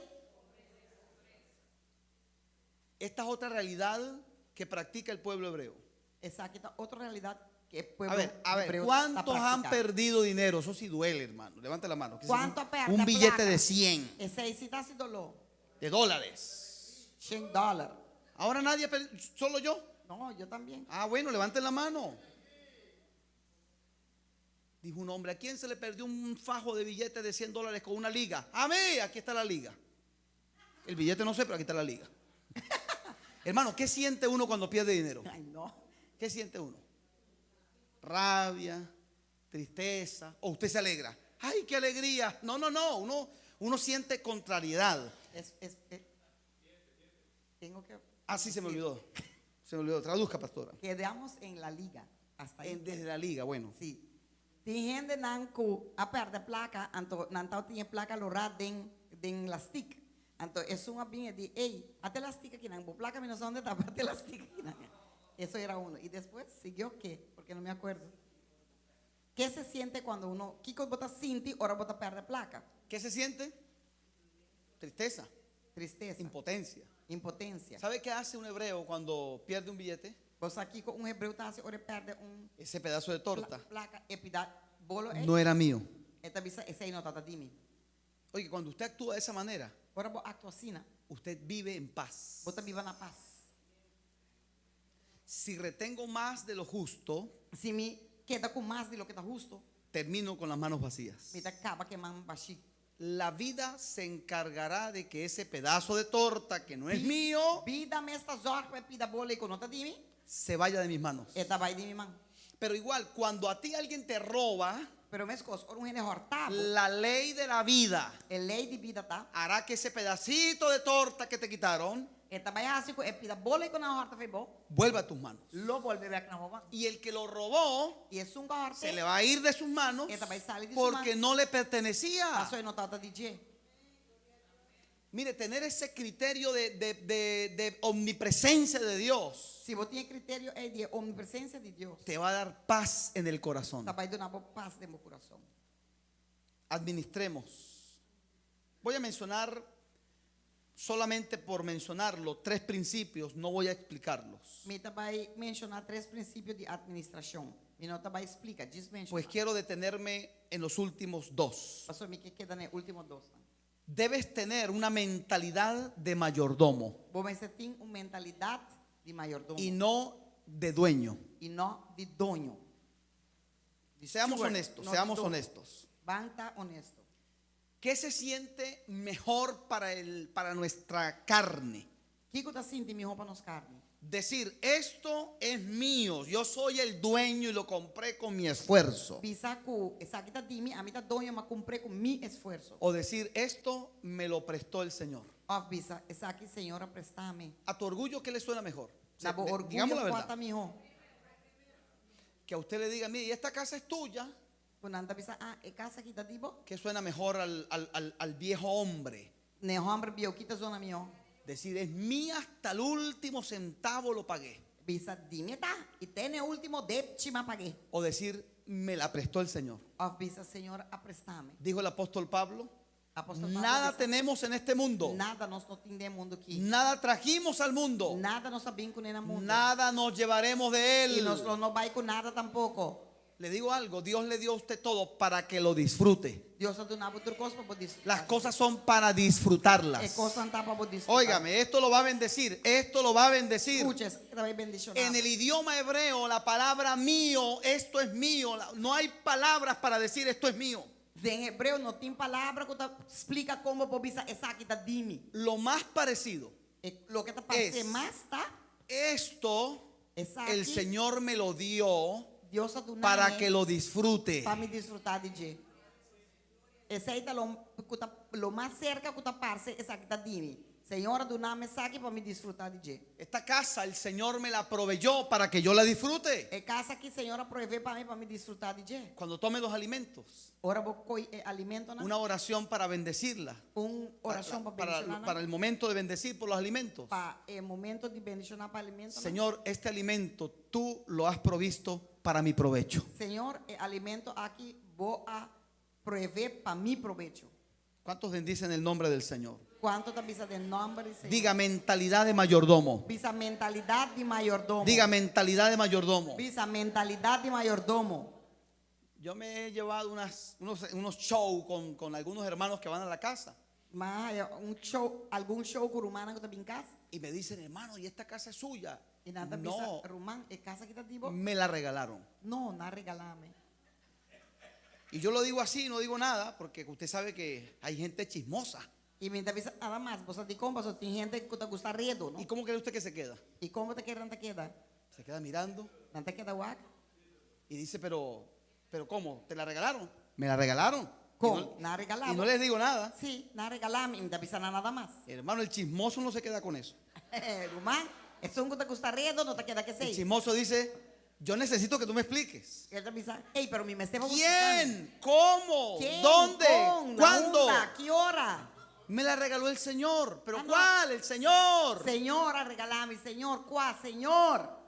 Esta es otra realidad que practica el pueblo hebreo. Esaki ta otro realidat. Ku e A pueblo ver, a ver, hebreo ta ¿cuántos han praktiká. perdido dinero? Eso sí duele, hermano. Levante la mano. Que si Kuantu un, pèrdè un billete plaka? de 100 Esei sí ta hasi doló. de dólares. 100 dòler. Ahora nadie, ha perdido, solo yo. No, yo también. Ah, bueno, levanten la mano. Dijo un hombre, ¿a quién se le perdió un fajo de billetes de 100 dólares con una liga? A mí, aquí está la liga. El billete no sé, pero aquí está la liga. Hermano, ¿qué siente uno cuando pierde dinero? Ay, no. ¿Qué siente uno? Rabia, tristeza, o usted se alegra. ¡Ay, qué alegría! No, no, no, uno, uno siente contrariedad. Es, es, es- tengo que. Así se me olvidó. Se me olvidó. Traduzca, pastora. Quedamos en la liga. Hasta ahí. En- desde la liga, bueno. Sí. Tin hendenan ku a pèrdè plaka, anto nan tabatin e plaka lorá den den lastik. Anto esun a bin e di, Ey, ata e lastik akinan, bo plaka mi no sa unda ta, pero ata e lastik akinan. Eso era uno. Y después siguió qué, porque no me acuerdo. ¿Qué se siente cuando uno, kiko bo ta sinti ora bo ta pèrdè plaka? ¿Qué se siente? Tristeza, Tristesa, impotencia. impotencia. ¿Sabe qué hace un hebreo cuando pierde un billete? Bo sa kiko un hebreo ta hasi ora e pèrdè un Ese pedazo de torta plaka, e pida bolo ei, no era mío. e ta bisa esei no tabata di mi. Oye, cuando usted actúa de esa manera, Ora bo aktua asina, usted vive en paz. bo ta biba na pas. Si retengo más de lo justo, Si mi keda ku mas di loke ta hustu, termino con las manos vacías. mi ta kaba ku e man bashí. La vida se encargará de que ese pedazo de torta que no es mío Bida mes ta zòrg pa e pida bolo ei ku no ta di mi, se vaya de mis manos. e ta bai di mi man. Pero igual, cuando a ti alguien te roba, Pero meskos, ora un hende hòrta bo, la ley de la vida e lei di bida ta, hará que ese pedacito de torta que te quitaron e ta bai hasi ku e pida bolo ei ku nan a hòrta fo'i bo, vuelva a tus manos. lo bolbe bèk na bo man. Y el que lo robó I esun ku a se le hòrt'é, va a ir de sus manos E ta bai sali di su porque man. no le pertenecía. paso e no tabata di dje. Mire, tener ese criterio de, de- de- de omnipresencia de Dios Si bo tin e kriterio ei di e omnipresensia di Dios, te va a dar paz en el corazón. ta bai duna bo pas den bo kurason. Administremos. Voy a mencionar, solamente por mencionarlo, tres principios, no voy a explicarlos. Mi ta bai menshoná tres prinsipio di atministrashon. Mi no ta bai splika, djis menshoná. Pues quiero detenerme en los últimos dos. Pasobra mi ke keda na e último dosnan. Debes tener una mentalidad de mayordomo Bo mester tin un mentalidat di mayordomo y no de dueño. i no di doño. Di Seamos steward, honestos, no di seamos doño. honestos. Ban ta honesto. ¿Qué se siente mejor para, el, para nuestra carne? Kiko ta sinti mihó pa nos karni? Decir, esto es mío, yo soy el dueño y lo compré con mi esfuerzo. Bisa ku esaki ta di mi, ami ta doño, m'a kumpr'é ku mi esfuerso. O decir, esto me lo prestó el Señor. Òf bisa, esaki Señor a presta mi. ¿A tu orgullo qué le suena mejor? O sea, Na bo de- orguyo digamos la kua verdad. ta mihó. Que a usted le diga, mire, y esta casa es tuya. Ku nan ta bisa, ah, e kas aki ta di bo. ¿Qué suena mejor al, al- al- al viejo hombre? Na e hòmber bieu ki ta zona mihó. Decir, es mía hasta el último centavo lo pagué. Bisa, di mi ta, i te n'e último depchi m'a pagu'é. O decir, me la prestó el Señor. Òf bisa, Señor a presta mi. Dijo el apóstol Pablo, Apóstol Pablo nada bisa, tenemos en este mundo. Nada nos no tin den e mundu aki. Nada trajimos al mundo. Nada nos a bin kuné na mundu. Nada nos llevaremos de I él. nos lo no bai ku nada tampoko. Le digo algo, Dios le dio a usted todo para que lo disfrute. Dios a duna bo tur kos pa bo disfrutá. Las cosas son para disfrutarlas. E kosnan ta pa bo disfrutá. Óigame, esto lo va a bendecir, esto lo va a bendecir. Skucha, esaki ta bai bendishoná. En el idioma hebreo, la palabra mío, esto es mío, no hay palabras para decir esto es mío. Den hebreo no tin palabra ku ta splika kon bo por bisa esaki ta di mi. Lo más parecido, E loke ta parse Es. mas ta esto esaki el Señor me lo dio Dios a duna para mi que lo disfrute. pa mi disfrutá di dje. Esei ta lo ku ta lo mas serka ku ta parse esaki ta di mi. Señor a duna mi esaki pa mi disfrutá di dje. Esta casa el Señor me la proveyó para que yo la disfrute. E kas aki Señor a proveé pa mi pa mi disfrutá di dje. Cuando tome los alimentos, Ora bo koi e alimentonan, una oración para bendecirla. un orashon pa Para, bendishoná nan, para el momento de bendecir por los alimentos. pa e momento di bendishoná pa alimentonan. Señor, este alimento tú lo has provisto para mi provecho. Señor, e alimento aki bo a proveé pa mi probecho. ¿Cuántos bendicen el nombre del Señor? Kuantu ta bisa den nòmber di Señor? Diga mentalidad de mayordomo. Bisa mentalidat di mayordomo. Diga mentalidad de mayordomo. Bisa mentalidat di mayordomo. Yo me he llevado unas, unos, unos shows con, con algunos hermanos que van a la casa. M'a haña un show, algun show ku rumannan ku ta bin kas. Y me dicen, hermano, ¿y esta casa es suya? I nan ta bisa, No, ruman, e kas aki ta di bo? me la regalaron. No, nan a regalá mi. Y yo lo digo así, no digo nada, porque usted sabe que hay gente chismosa. I mi n' ta bisa nada mas, bo sa dikon, pasobra tin hende ku ta gusta redu, no? ¿Y cómo cree usted que se queda? I kon bo ta kere nan ta keda? Se queda mirando Nan ta keda wak. y dice, pero, pero ¿cómo? ¿Te la regalaron? Me la regalaron. Y Kon? no, Nan a regalá y no les digo nada. Sí, nan a regalá mi, i mi n' ta bisa nan nada mas. Hermano, el chismoso no se queda con eso. Ruman, esun ku ta gusta redu no ta keda ku El esei. chismoso dice, yo necesito que tú me expliques. El ta bisa, Ey, pero mi mester pa bo splika mi. ¿Quién? ¿Cómo? Ken? ¿Dónde? Kon? Na ¿Cuándo? unda? Ki ora? Me la regaló el Señor. ¿Pero Ah, no. cuál? El Señor. Señor a regalá mi, Señor, kua? Señor.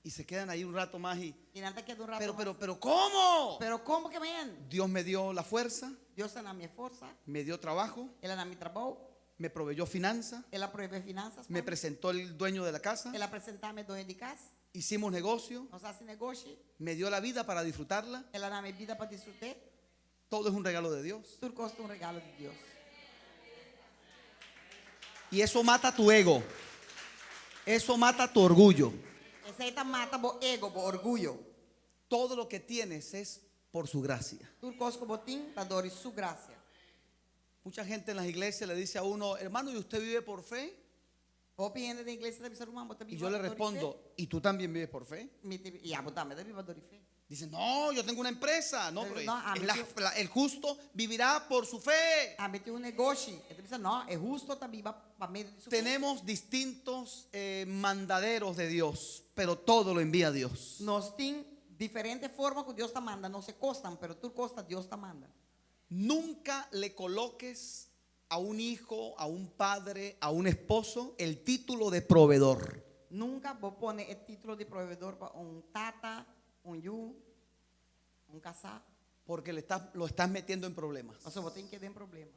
Y se quedan ahí un rato más y... I nan ta keda un ratu Pero, mas. pero, pero, ¿cómo? Pero kon ke men? Dios me dio la fuerza, Dios a duna mi forsa, me dio trabajo, El a duna mi trabou, me proveyó finanza, El a proveé finansa, me presentó el dueño de la casa, El a presentá mi doño di kas, hicimos negocio, nos a hasi negoshi, me dio la vida para disfrutarla. El a duna mi bida pa disfrut'é. Todo es un regalo de Dios. Tur kos ta un regalo di Dios. Y eso mata tu ego. Eso mata tu orgullo. Esei ta mata bo ego, bo orguyo. Todo lo que tienes es por su gracia. Tur kos ku bo tin ta dor di su grasia. Mucha gente en las iglesias le dice a uno, hermano, ¿y usted vive por fe? Hopi hende den iglesia ta bisa ruman, bo ta Y biba yo le dor di fe? respondo, ¿y tú también vives por fe? Mi ta, ya, bo tambe ta biba dor di fe. Dice, no, yo tengo una empresa. No, pero No, a es mí la- yo- la- el justo vivirá por su fe. Ami tin un negoshi. E ta bisa, no, e hustu ta biba pa medio di su fe. Tenemos distintos eh, mandaderos de Dios, pero todo lo envía Dios. Nos tin diferente forma ku Dios ta manda nos e kosnan, pero tur kos ta Dios ta manda. Nunca le coloques a un hijo, a un padre, a un esposo el título de proveedor. Nunka bo pone e título di proveedor pa un tata, un yu, un kasá. Porque le estás, lo estás metiendo en problemas. Pasobra bo ta hink'é den problema.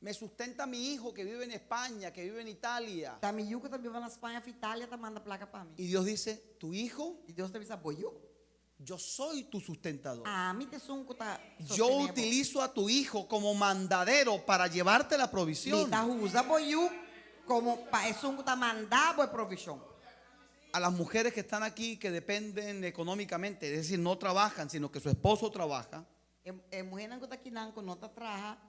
Me sustenta mi hijo que vive en España, que vive en Italia. Ta mi yu ku ta biba na Spaña òf Italia ta manda plaka pa mi. Y Dios dice, tu hijo, I Dios ta bisa, bo yu. yo soy tu sustentador. Ami ta esun ku ta Yo sostené bo. utilizo a tu hijo como mandadero para llevarte la provisión. Mi ta usa bo yu komo pa esun ku ta manda bo e provishon. A las mujeres que están aquí que dependen económicamente, es decir, no trabajan, sino que su esposo trabaja, E, e muhénan ku ta akinan ku no ta traha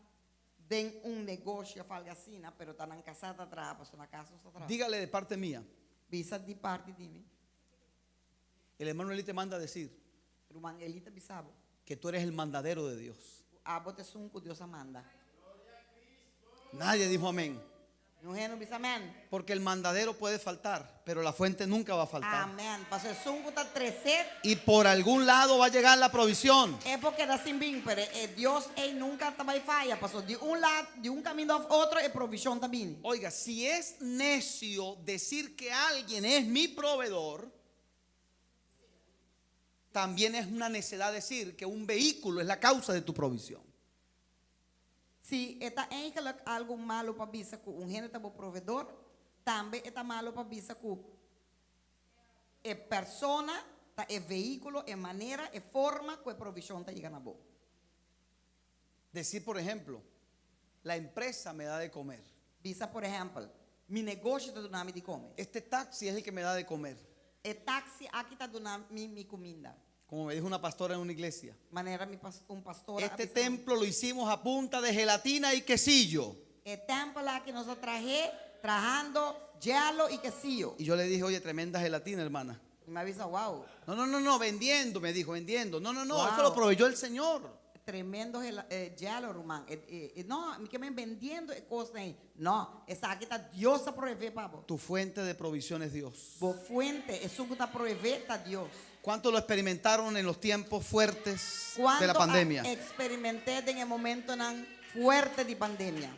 den un negoshi òf algu asina, pero ta nan kasá ta traha, pasobra na kas no ta traha. dígale de parte mía, Bisa di parti di mi. el hermano Eli te manda a decir Ruman Eli ta bisa bo. que tú eres el mandadero de Dios. Abo ta esun ku Dios a manda. Nadie dijo amén. Niun hende no bisa amèn. Porque el mandadero puede faltar, pero la fuente nunca va a faltar. Amèn. Pasobra esun ku ta trese. Y por algún lado va a llegar la provisión. E por keda sin bin, pero e Dios ei nunka ta bai faya. Pasobra di un lado, di un kaminda òf otro, e provishon ta bini. Oiga, si es necio decir que alguien es mi proveedor, también es una necedad decir que un vehículo es la causa de tu provisión. Si e ta eigenlijk algu malu pa bisa ku un hende ta bo proveedor, tambe e ta malu pa bisa ku e persona ta e vehíkulo, e manera, e forma ku e provishon ta yega na bo. Decir, por ejemplo, la empresa me da de comer. Bisa por ehèmpel, mi negoshi ta duna mi di kome. Este taxi es el que me da de comer. E taksi aki ta duna mi mi kuminda. Como me dijo una pastora en una iglesia. Manera mi pas, un pastor a Este bisa mi. templo lo hicimos a punta de gelatina y quesillo. E tèmpel aki nos a trah'é trahando yelo i kesillo. Y yo le dije, oye, tremenda gelatina, hermana. I mi a bisa, wow, No, no, no, no, vendiendo, me dijo, vendiendo. No, no, no, Wow. eso lo proveyó el Señor. Tremendo gela, eh, yelo, ruman. Eh, eh, eh, no, mi ke men bendiendo e kosnan ei. No, esaki ta Dios a proveé pa bo. Tu fuente de provisión es Dios. Bo fuente, esun ku ta proveé ta Dios. ¿Cuánto lo experimentaron en los tiempos fuertes de Kuantu la pandemia? a eksperiment'é den e momentonan fuerte di pandemia?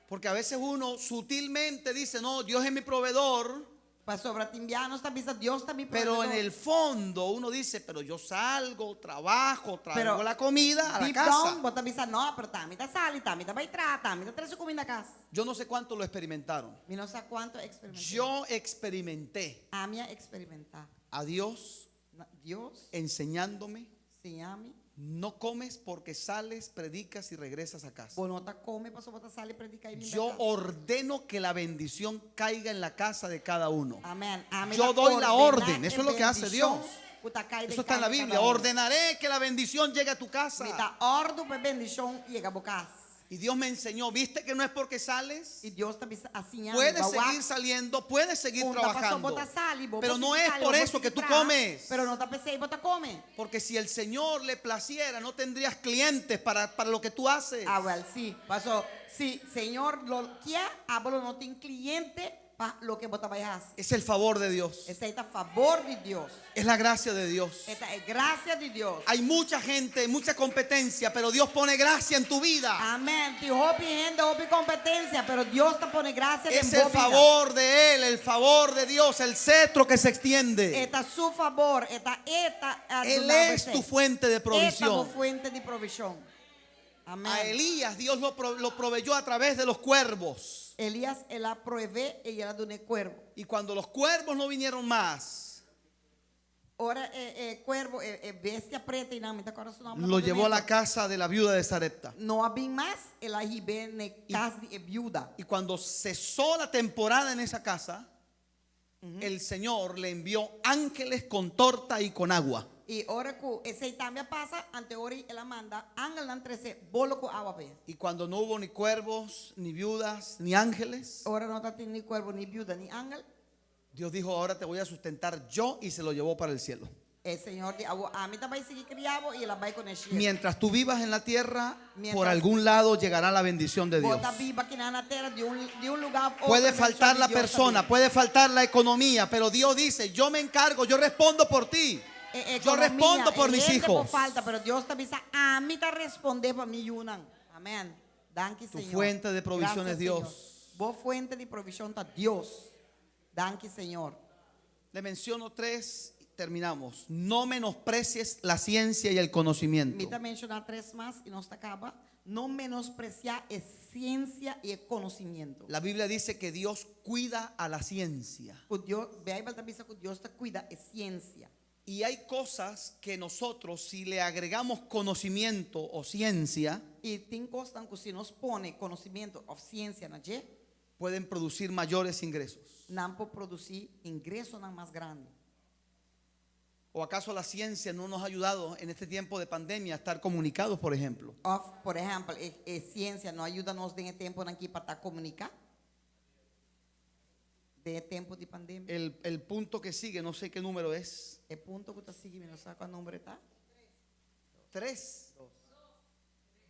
Porque a veces uno sutilmente dice, no, Dios es mi proveedor. Pasobra tin bia nos ta bisa Dios ta mi Pero en proveedor. el fondo uno dice, pero yo salgo, trabajo, traigo Pero la comida a la deep casa. down bo ta bisa no, pero t'ami ta sali, t'ami ta bai traha, t'ami ta trese kuminda kas. Yo no sé cuánto lo experimentaron. Mi no sa kuantu a eksperimentá. Yo experimenté Ami a eksperimentá. a Dios Na- Dios enseñándome, siña mi. no comes porque sales, predicas y regresas a casa. Bo no ta kome pasobra bo ta sali prediká i bin Yo bèk kas. ordeno que la bendición caiga en la casa de cada uno. Amén. Ami Yo ta doy la ordená orden. e Eso es lo que hace bendishon Dios. ku ta kai den Eso está en la kas de Biblia. kada uno. Ordenaré que la bendición llegue a tu Mi casa. ta òrdu pa e bendishon yega bo kas. Y Dios me enseñó, ¿viste que no es porque sales? I Dios ta bisa a siña mi, Puedes bo wak seguir saliendo, puedes seguir Un ta paso trabajando. bo ta sali, bo Pero por no sigui es sali, por bo por eso que sigui tú traha, comes. Pero no ta p'esei bo ta kome. Porque si el Señor le placiera, no tendrías clientes para, para lo que tú haces. Ah, well, sí. Paso, si Señor lo ke, abo lo no tin kliente pa loke bo ta bai hasi. Es el favor de Dios. Esei ta fabor di Dios. Es la gracia de Dios. E ta e grasia di Dios. Hay mucha gente, mucha competencia, pero Dios pone gracia en tu vida. Amèn. Tin hopi hende, hopi kompetensia, pero Dios ta pone grasia Es den el bo bida. favor de Él, el favor de Dios, el cetro que se extiende. E ta su fabor, e ta e ta a Él duna es bo tu fuente de E ta bo provisión. fuente di provishon. Amèn. A Elías Dios lo, pro- lo proveyó a través de los cuervos. Elías el a proveé i el a dun'é kuervo. Y cuando los cuervos no vinieron más, Ora e, e kuervo, e, e bestia pretu einan, mi ta kòrda su nòmber. lo llevó a la casa de la viuda de Sarepta. No a bin mas, el a hib'é na kas di e biuda. Y cuando cesó la temporada en esa casa, el Señor le envió ángeles con torta y con agua. I ora ku esei tambe a pasa, anto ora el a manda angelnan trese bolo ku awa p'e. Y cuando no hubo ni cuervos, ni viudas, ni ángeles, Ora no tabatin ni kuervo, ni biuda, ni angel. Dios dijo, ahora te voy a sustentar yo y se lo llevó para el cielo. E Señor di, awor ami ta bai sigui kria bo i el a bai kuné shelu. Mientras tú vivas en la tierra, por Mientras- algún lado llegará la bendición de Dios. Bo ta biba akinan na tera di un, di un lugá otro Puede bendishon faltar di la Dios ta persona, bin. puede faltar la economía, pero Dios dice, yo me encargo, yo respondo por ti. E Yo ekonomia, respondo por e mis hende por hijos. falta, pero Dios ta bisa, ami ta respondé pa mi yunan. Amèn. Danki, Tu Señor. fuente de provisión Gracias, es Dios. Señor. Bo fuente di provishon ta Dios. Danki, Señor. Le menciono tres y terminamos. No menosprecies la ciencia y el conocimiento. Mi ta menshoná tres mas i nos ta kaba. No menospresiá e siensia i e konosementu. La Biblia dice que Dios cuida a la ciencia. Ku Dios, Beibel ta bisa ku Dios ta kuida e siensia. Y hay cosas que nosotros, si le agregamos conocimiento o ciencia, I tin kosnan ku si nos pone konosementu òf siensia na dje, pueden producir mayores ingresos. nan por produsí ingresonan mas grandi. ¿O acaso la ciencia no nos ha ayudado en este tiempo de pandemia a estar comunicados, por ejemplo? Òf, por ehèmpel, e, e siensia no a yuda nos den e tempunan akí pa ta komuniká? Den e tempu di pandemia. El, el punto que sigue, no sé qué número es. E punto ku ta sigui, mi no sa kua number ta. Tres.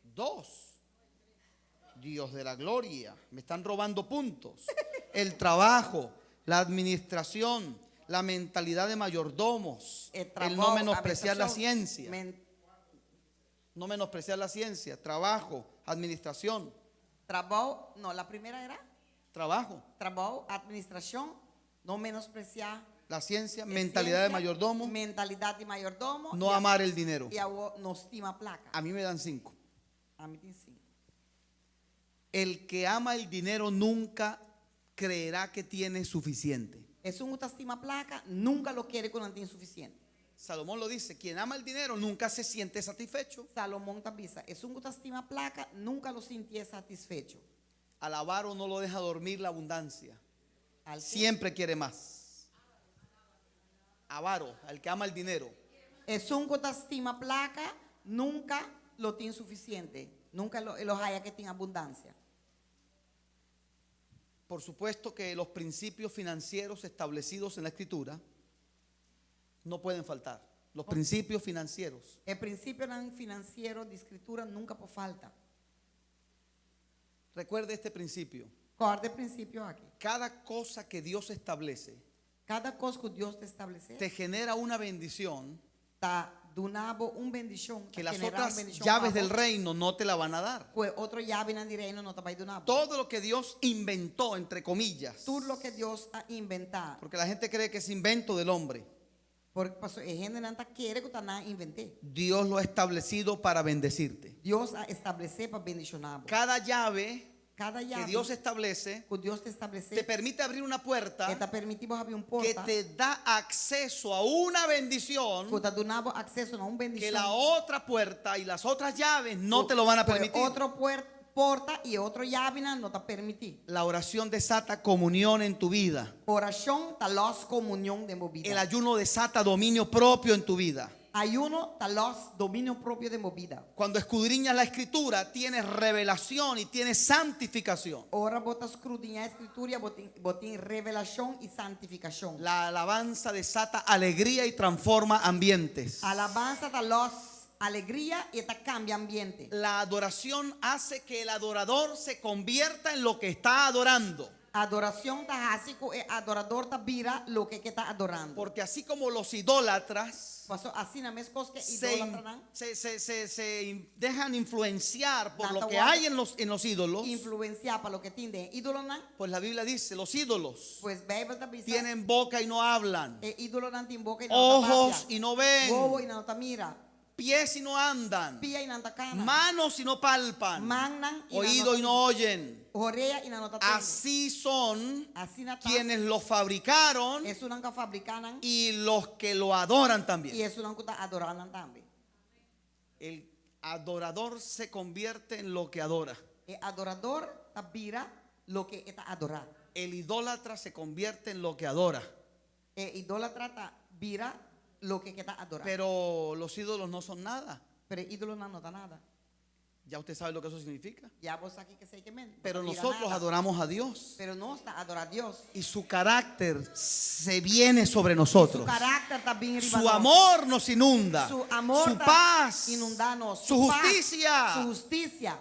Dos. Dios de la gloria. Me están robando puntos. El trabajo, la administración, la mentalidad de mayordomos, E el trabou, no menospreciar la administrashon, ciencia. men- No menospreciar la ciencia, trabajo, administración, trabou, no, la primera era trabajo, trabou, administrashon, no menospresiá la ciencia, e mentalidad de siensia, mayordomo, mentalidat di mayordomo, no i a- amar el dinero. i awor no stima plaka. A mí me dan cinco. Ami tin sinku. El que ama el dinero nunca creerá que tiene suficiente. Esun ku ta stima plaka, nunka lo kere ku nan tin sufisiente. Salomón lo dice, quien ama el dinero nunca se siente satisfecho. Salomon ta bisa, esun ku ta stima plaka, nunka lo sintié satisfecho. Al avaro no lo deja dormir la abundancia. Al que- Siempre quiere más. Avaro, al que ama el dinero. Esun ku ta stima plaka, nunka lo tin sufisiente. Nunka lo, lo haña ku tin abundansia. Por supuesto que los principios financieros establecidos en la escritura no pueden faltar. Los principios financieros. E prinsipionan finansiero di Skritura nunka por falta. Recuerde este principio. Kòrda e prinsipio aki. Cada cosa que Dios establece Kada kos ku Dios ta establesé, te genera una bendición Ta duna bo un bendishon, Que ta las generá un otras bendishon llaves pa bo, del reino no te la van a dar. ku e otro yabinan di reino no ta bai duna bo. Todo lo que Dios inventó, entre comillas, Tur loke Dios a inventá, porque la gente cree que es invento del hombre, por paso e hendenan ta kere ku ta nan a invent'é. Dios lo ha establecido para bendecirte. Dios a establesé pa bendishoná bo. Cada llave Kada que yabi Dios establece ku Dios ta te establesé, permite abrir una e puerta ta permití bo habri un que porta te da acceso a una bendición ku ta duna bo akseso na un que bendishon la otra puerta y las otras llaves no te lo van a ku e permitir. otro puer- porta i e otro yabinan no ta permití. La oración desata comunión en tu vida. Orashon ta lòs komunion den bo bida. El ayuno desata dominio propio en tu vida. Ayuno ta lòs dominio propio den bo bida. Cuando escudriñas la escritura, tienes revelación y tienes santificación. Ora bo ta skrudiñá e Skritura, bo tin, bo tin revelashon i santifikashon. La alabanza desata alegría y transforma ambientes. Alabansa ta lòs alegria i e ta kambia ambiente. La adoración hace que el adorador se convierta en lo que está adorando. Adorashon ta hasi ku e adorador ta bira loke ku e ta adorando. Porque así como los idólatras Paso asina meskos ku se, idólatranan se, se- se- se in- dejan influenciar por Nan lo ta que wòrdu hay en los ídolos, influensiá pa loke tin den ídolonan, pues la Biblia dice, los ídolos pues Beibel ta bisa tienen boca y no hablan, e ídolonan tin boka i nan no ta ojos papia, y no ven, wowo i nan no ta mira, pies y no andan, pia i nan ta kana, manos y no palpan, mannan i nan no oído ta y no oyen. orea i nan no ta tende. Así son Asina ta quienes lo fabricaron esunnan ku a fabriká nan y los que lo adoran i también. esunnan ku ta adorá nan tambe. El adorador se convierte en lo que adora. E adorador ta bira loke e ta adorá. El idólatra se convierte en lo que adora. E idólatra ta bira loke ku e ta adorá. Pero los ídolos no son nada. Pero e ídolonan no ta nada. Ya usted sabe lo que eso significa. Ya bo sa kiko esei ke men. No Pero ta bira nosotros nada. adoramos a Dios Pero nos ta adorá Dios. y su carácter se viene sobre Su nosotros. karakter ta bin riba Su nos. amor nos inunda. Su amor Su ta paz. inundá nos. Su paz, justicia. Su hustisia.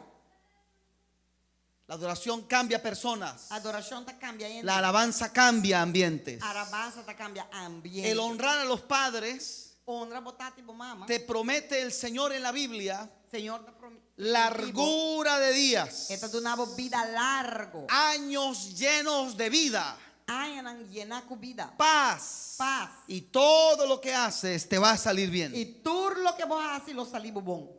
La adoración cambia personas. Adorashon ta kambia hende. La alabanza cambia ambientes. Alabansa ta kambia ambiente. El honrar a los padres Honra bo tata i bo mama. te promete el Señor en la Biblia Señor ta prom- largura de días, E ta duna bo bida largu. años llenos de vida, Añanan yená ku bida. paz. Paz. Y todo lo que haces te va a salir bien. I tur loke bo hasi lo sali bo bon.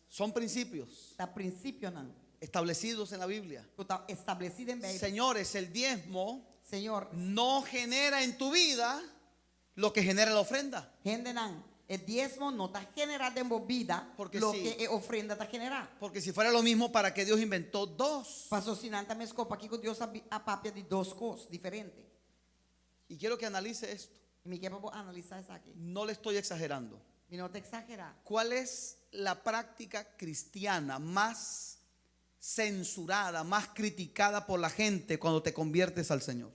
Son principios Ta prinsipionan establecidos en la Biblia. ku ta establesí den Beibel. Señores, el diezmo Señor, no genera en tu vida lo que genera la ofrenda. hendenan, e diesmo no ta generá den bo bida Porque lo si- ke e ofrenda ta generá. Porque si fuera lo mismo, ¿para qué Dios inventó dos? Paso si nan ta meskos, pakiko Dios a, bi- a papia di dos kos diferente. Y quiero que analice esto. I mi ke pa bo analisá esaki. No le estoy exagerando. Mi no ta eksagerá. ¿Cuál es la práctica cristiana más censurada, más criticada por la gente cuando te conviertes al Señor?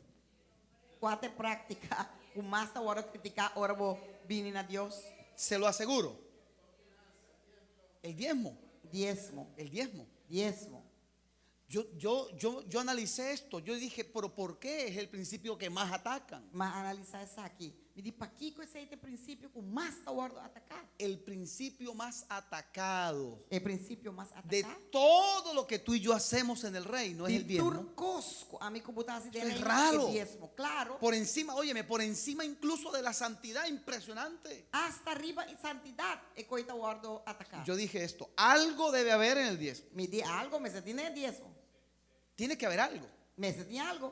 Kua ta e práktika ku mas ta wòrdu kritiká ora bo bini na Dios? Se lo aseguro. El diezmo, Diesmo, el diezmo. diesmo. Yo, yo, yo, yo analicé esto, yo dije, pero ¿por qué es el principio que más atacan? M'a analisá esaki. Mi di pakiko esei ta e prinsipio ku mas ta wòrdu ataká. El principio más atacado E prinsipio mas de ataká. todo lo que tú y yo hacemos en el reino es el Di diezmo. tur kos ku ami ku bo ta hasi Eso es den raro. e diesmo. Klaro. Por encima, óyeme, por encima incluso de la santidad impresionante. Hasta riba e santidat e kos ei ta wòrdu ataká. Yo dije esto, algo debe haber en el diezmo. Mi di algu mester tin den e diesmo. Tiene que haber algo. Mester tin algu.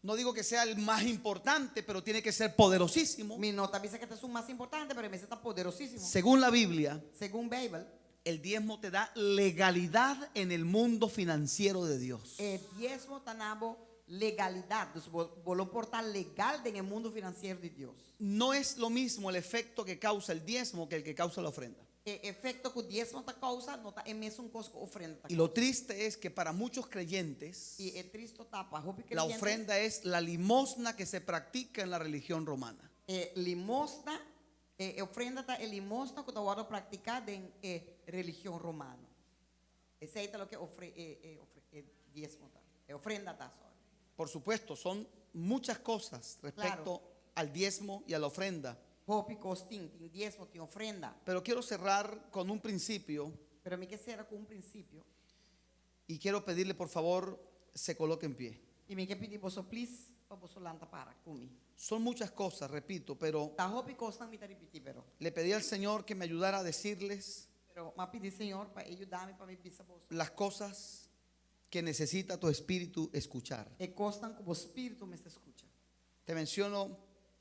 No digo que sea el más importante, pero tiene que ser poderosísimo. Mi no ta bisa ku ta esun mas importante, pero mester ta poderosísimo. Según la Biblia, Segun Beibel, el diezmo te da legalidad en el mundo financiero de Dios. e diesmo ta duna bo legalidat. Dus bo, bo lo por ta legal den e mundu finansiero di Dios. No es lo mismo el efecto que causa el diezmo que el que causa la ofrenda. E efekto ku diesmo ta kousa, no ta e mesun kos ku ofrenda ta Y lo triste es que para muchos creyentes, I e tristu ta pa hopi la kreyente, ofrenda es la limosna que se practica en la religión romana. E limosna, e ofrenda ta e limosna ku ta wòrdu praktiká den e religion romano. Esei ta loke ofre, e, e, ofre, e diesmo ta. E ofrenda ta, sorry. Por supuesto, son muchas cosas respecto al diezmo y a la ofrenda. Hopi kos tin, tin diesmo, tin ofrenda. Pero quiero cerrar con un principio Pero mi ke sera ku un prinsipio. y quiero pedirle por favor se coloque en pie. I mi ke pidi boso please pa boso lanta para ku mi. Son muchas cosas, repito, pero Ta hopi kosnan mi ta ripití pero. le pedí al Señor que me ayudara a decirles Pero m'a pidi Señor pa e yuda mi pa mi bisa boso. las cosas que necesita tu espíritu escuchar. E kosnan ku bo spiritu mester skucha. Te menciono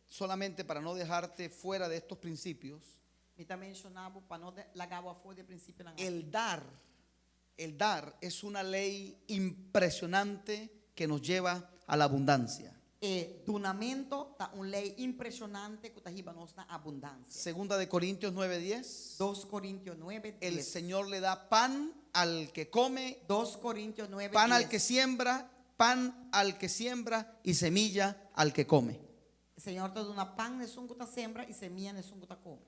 solamente para no dejarte fuera de estos principios. Mi ta menshoná bo pa no laga bo afó di e prinsipionan aki. El dar, el dar es una ley impresionante que nos lleva a la abundancia. E dunamentu ta un lei impreshonante ku ta hiba nos na abundansia. Segunda de Corintios 9:10. Dos Korintio nuebe, El dies. Señor le da pan al que come, Dos Korintio nuebe, pan al dies. que siembra, pan al que siembra y semilla al que come. Señor ta duna pan na esun ku ta sembra i semia na esun ku ta kome.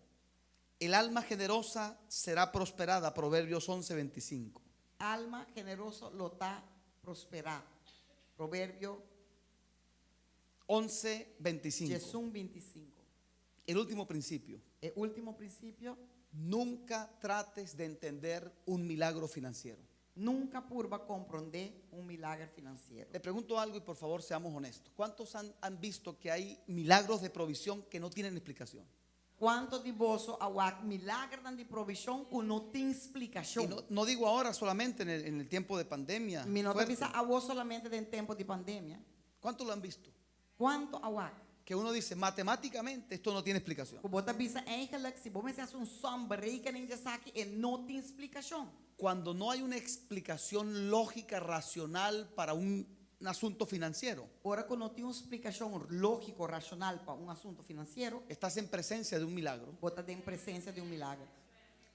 El alma generosa será prosperada, Proverbios 11:25. Alma generoso lo ta prosperá, Proverbio 11:25. diesun bintisinku. El último principio. E último prinsipio. Nunca trates de entender un milagro financiero. Nunka purba komprondé un milager finansiero. Le pregunto algo y por favor seamos honestos. ¿Cuántos han, han visto que hay milagros de provisión que no tienen explicación? Kuantu di boso a wak milagernan di provishon ku no tin Y splikashon? no, no digo ahora solamente en el, en el tiempo de pandemia. Mi no ta fuerte. bisa awor solamente den tempu di pandemia. ¿Cuántos lo han visto? Kuantu a wak? Que uno dice, matemáticamente esto no tiene explicación. Ku bo ta bisa eigenlijk si bo mester hasi un som berekening di esaki e no tin splikashon. Cuando no hay una explicación lógica, racional para un, un asunto financiero, Ora ku no tin un splikashon lógiko, rashonal pa un asuntu finansiero, estás en presencia de un milagro. bo ta den presensia di un milager.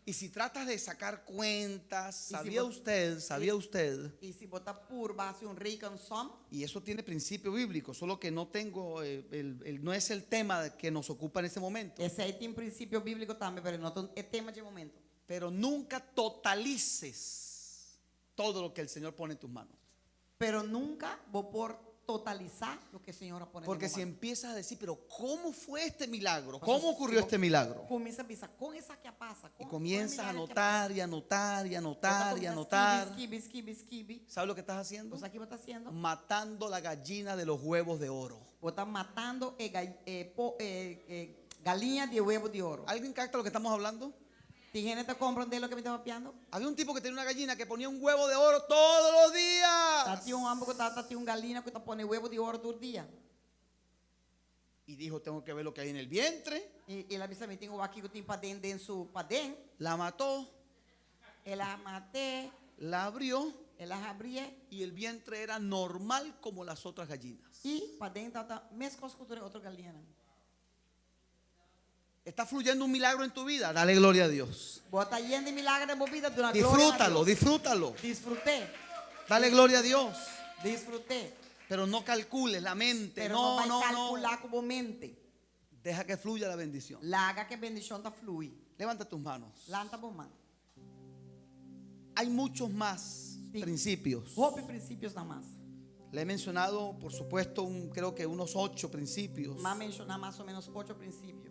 Y si tratas de sacar cuentas, Y si sabía usted, sabía usted, I si bo ta purba hasi un rekensom, y eso tiene principio bíblico, solo que no tengo, eh, el- el- no es el tema que nos ocupa en este momento. Esei tin prinsipio bíbliko tambe, pero no ta e tema di momento. Pero nunca totalices todo lo que el Señor pone en tus manos. Pero nunka bo por totalisá loke Señor a pone den Porque bo si man. empiezas a decir, pero ¿cómo fue este milagro? Pasobra ¿Cómo si ocurrió bo este milagro? Kuminsá bisa, kon esaki a pasa? Y Kon, kon e comienzas a milagro aki a pasa? anotar y anotar y Bo ta anotar y kuminsá anotar. skibi, skibi, skibi, skibi. ¿Sabes lo que estás haciendo? Bo sa ki bo ta hasiendo? Matando la gallina de los huevos de oro. Bo ta matando e, ga- e, po, e, e galiña di webu di oro. ¿Alguien capta lo que estamos hablando? Tin hende ta komprondé loke mi ta papiando? Había un tipo que tenía una gallina que ponía un huevo de oro todos los días. Tatin un hòmber ku tabata tin un galina ku ta pone webu di oro tur dia. Y dijo, tengo que ver lo que hay en el vientre. I el a bisa mi tin ku wak kiko tin paden den su paden. La mató, El a mat'é, la abrió el a habrié y el vientre era normal como las otras gallinas. i paden tabata meskos ku tur e otro galiñanan. Está fluyendo un milagro en tu vida. Dale gloria a Dios. Bo ta yenda milager den bo bida, duna gloria na Disfrútalo, Dios. disfrútalo. Disfrut'é. Dale gloria a Dios. Disfrut'é. Pero no calcules la mente. Pero no No, bai no, no. kalkulá ku bo mente. Deja que fluya la bendición. Laga ku e bendishon ta flui. Levanta tus manos. Lanta bo man. Hay muchos más Sí. principios. Hopi prinsipionan mas. Le he mencionado, por supuesto, un, creo que unos ocho principios. M'a menshoná mas o ménos ocho prinsipio.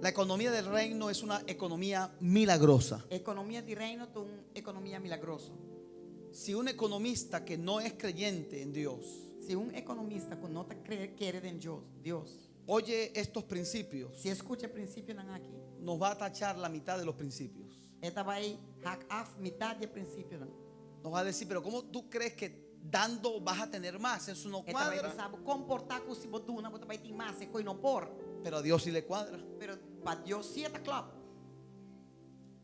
La economía del reino es una economía milagrosa. Ekonomia di reino ta un ekonomia milagroso. Si un economista que no es creyente en Dios Si un ekonomista ku no ta kere den Dios, Dios, oye estos principios, si e skucha e prinsipionan aki, nos va a tachar la mitad de los principios. e ta bai hak af mitar di e prinsipionan. Nos va a decir, pero ¿cómo tú crees que dando vas a tener más? Eso no E ta bai cuadra. bisa bo kon por ta ku si bo duna bo ta bai tin mas, e kos no por. Pero a Dios sí le cuadra. Pero pa Dios sí e ta klòp.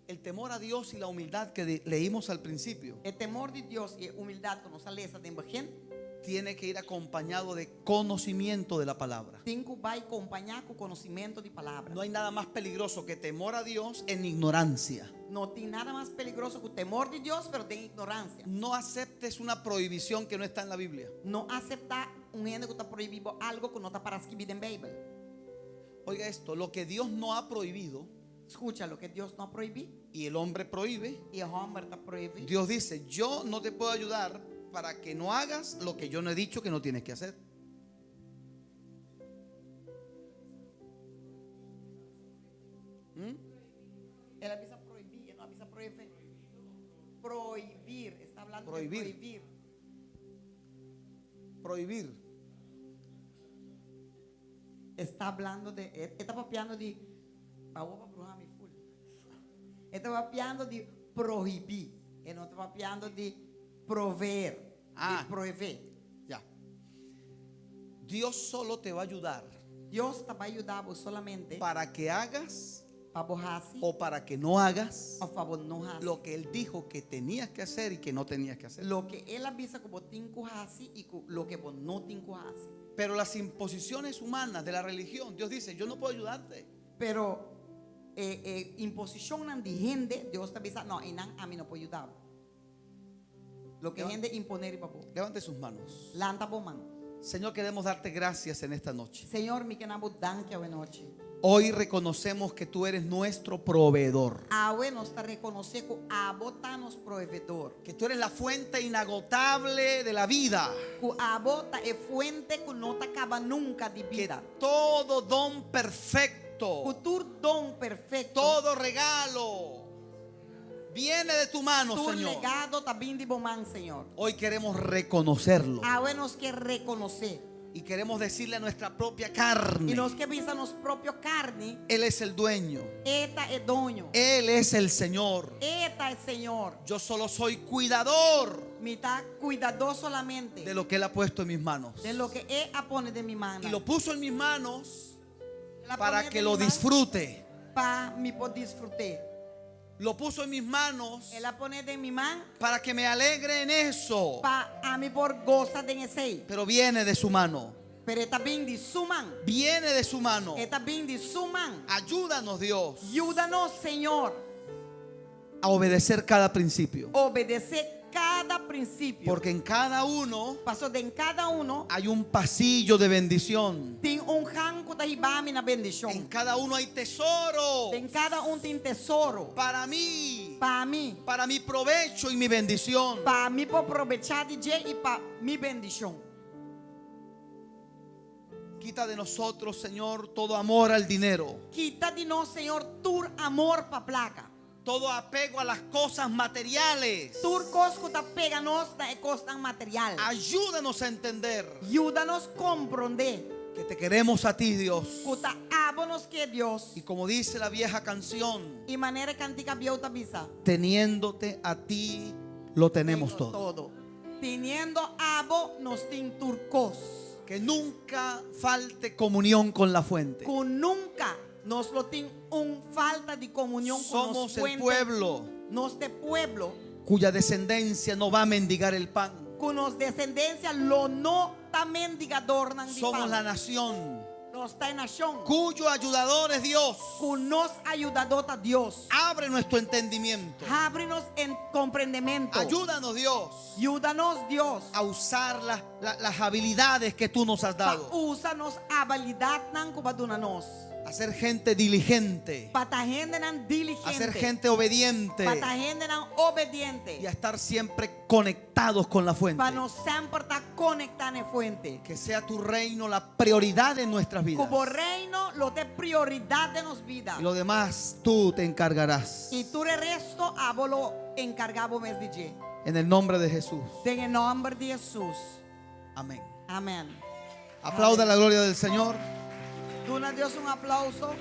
El temor a Dios y la humildad que de- leímos al principio E temor di Dios i e humildat ku nos a lesa den begin tiene que ir acompañado de conocimiento de la palabra. tin ku bai kompañá ku konosementu di palabra. No hay nada más peligroso que temor a Dios en ignorancia. No tin nada mas peligroso ku temor di Dios, pero den ignoransia. No aceptes una prohibición que no está en la Biblia. No aseptá un hende ku ta prohibí bo algu ku no ta pará skibí den Beibel. Oiga esto, lo que Dios no ha prohibido Skucha, loke Dios no a prohibí y el hombre prohíbe, i e hòmber ta prohibí. Dios dice, yo no te puedo ayudar para que no hagas lo que yo no he dicho que no tienes que hacer. hablando de Prohibir. prohibir. Prohibir. Está hablando de, e ta papiando di, pa bruha mi full. E ta papiando di prohibí. E no ta papiando di proveer, Ah. di proveer. Ya. Dios solo te va a ayudar Dios ta bai yuda bo solamente para que hagas pa bo hasi o para que no hagas òf pa bo no hasi. lo que Él dijo que tenías que hacer y que no tenías que hacer. Loke el a bisa ku bo tin ku hasi i ku loke bo no tin ku hasi. Pero las imposiciones humanas de la religión, Dios dice, yo no puedo ayudarte. Pero e, e, imposishonnan di hende, Dios ta bisa, no, einan ami no por yuda bo. Loke Levanta- hende imponé pa bo. Levante sus manos. Lanta bo man. Señor, queremos darte gracias en esta noche. Señor, mi ke duna bo danki awe nochi. Hoy reconocemos que tú eres nuestro proveedor. Awe nos ta rekonosé ku abo ta nos proveedor. Que tú eres la fuente inagotable de la vida. Ku abo ta e fuente ku no ta kaba nunka di Que bida. todo don perfecto, Ku tur don perfekto. todo regalo viene de tu mano, Tur Señor. regalo ta bin di bo man, Señor. Hoy queremos reconocerlo Awe nos ke rekonosé. y queremos decirle a nuestra propia carne, I nos ke bisa nos propio karni, Él es el dueño, E ta e doño. Él es el Señor. E ta e Señor. Yo solo soy cuidador Mi ta kuidadó solamente de lo que Él ha puesto en mis manos. de loke El a pone den mi man. Y lo puso en mis manos El a para pone que den lo mi man disfrute. Pa mi por disfrut'é. Lo puso en mis manos El a pone den mi man para que me alegre en eso. pa ami por gosa den esei. Pero viene de su mano. Pero e ta bin di su man. Viene de su mano. E ta bin di su man. Ayúdanos Dios Yuda nos, Señor, a obedecer cada principio. obedesé kada prinsipio. Porque en cada uno Pasó den kada uno hay un pasillo de bendición. tin un gang ku ta hiba mi na En bendishon. cada uno hay tesoro Den kada un tin tesoro. para mí, Pa mi. para mi provecho y mi bendición. Pa mi por probechá di dje i pa mi bendishon. Quita de nosotros, Señor, todo amor al dinero, Kita di nos, Señor, tur amor pa plaka. todo apego a las cosas materiales. Tur kos ku ta pega nos na e kosnan material. Ayúdanos a entender Yuda nos komprondé que te queremos a ti, Dios. ku ta abo nos ke Dios. Y como dice la vieja canción, I manera kantika bieu ta bisa. teniéndote a ti, lo tenemos Tengo todo. todo. Teniendo abo nos tin tur kos. Que nunca falte comunión con la fuente. Ku nunka nos lo tin un falta di komunion ku nos Somos el fuente. pueblo Nos ta pueblo cuya descendencia no va a mendigar el pan. ku nos desendensia lo no ta mendigadornan di Somos pan. la nación Nos ta e nashon. cuyo ayudador es Dios. Ku nos ayudadó ta Dios. Abre nuestro entendimiento. Habri nos komprondementu. Ayúdanos, Dios, Yuda nos Dios. a usar las, las- las habilidades que tú nos has Pa dado. usa nos abilidatnan ku bo a duna nos. A ser gente diligente. Pa ta hendenan A diligente. ser gente obediente. Pa ta hendenan obediente. Y a estar siempre conectados con la fuente. Pa nos semper ta konektá na e fuente. Que sea tu reino la prioridad en nuestras vidas. Ku bo reino lo ta prioridat den nos bida. Y lo demás tú te encargarás. I tur e resto abo lo enkargá bo mes di dje. En el nombre de Jesús. Den nòmber di Hesus. Amén. Amèn. Aplauda la gloria del Señor. Duna Dios un aplouso.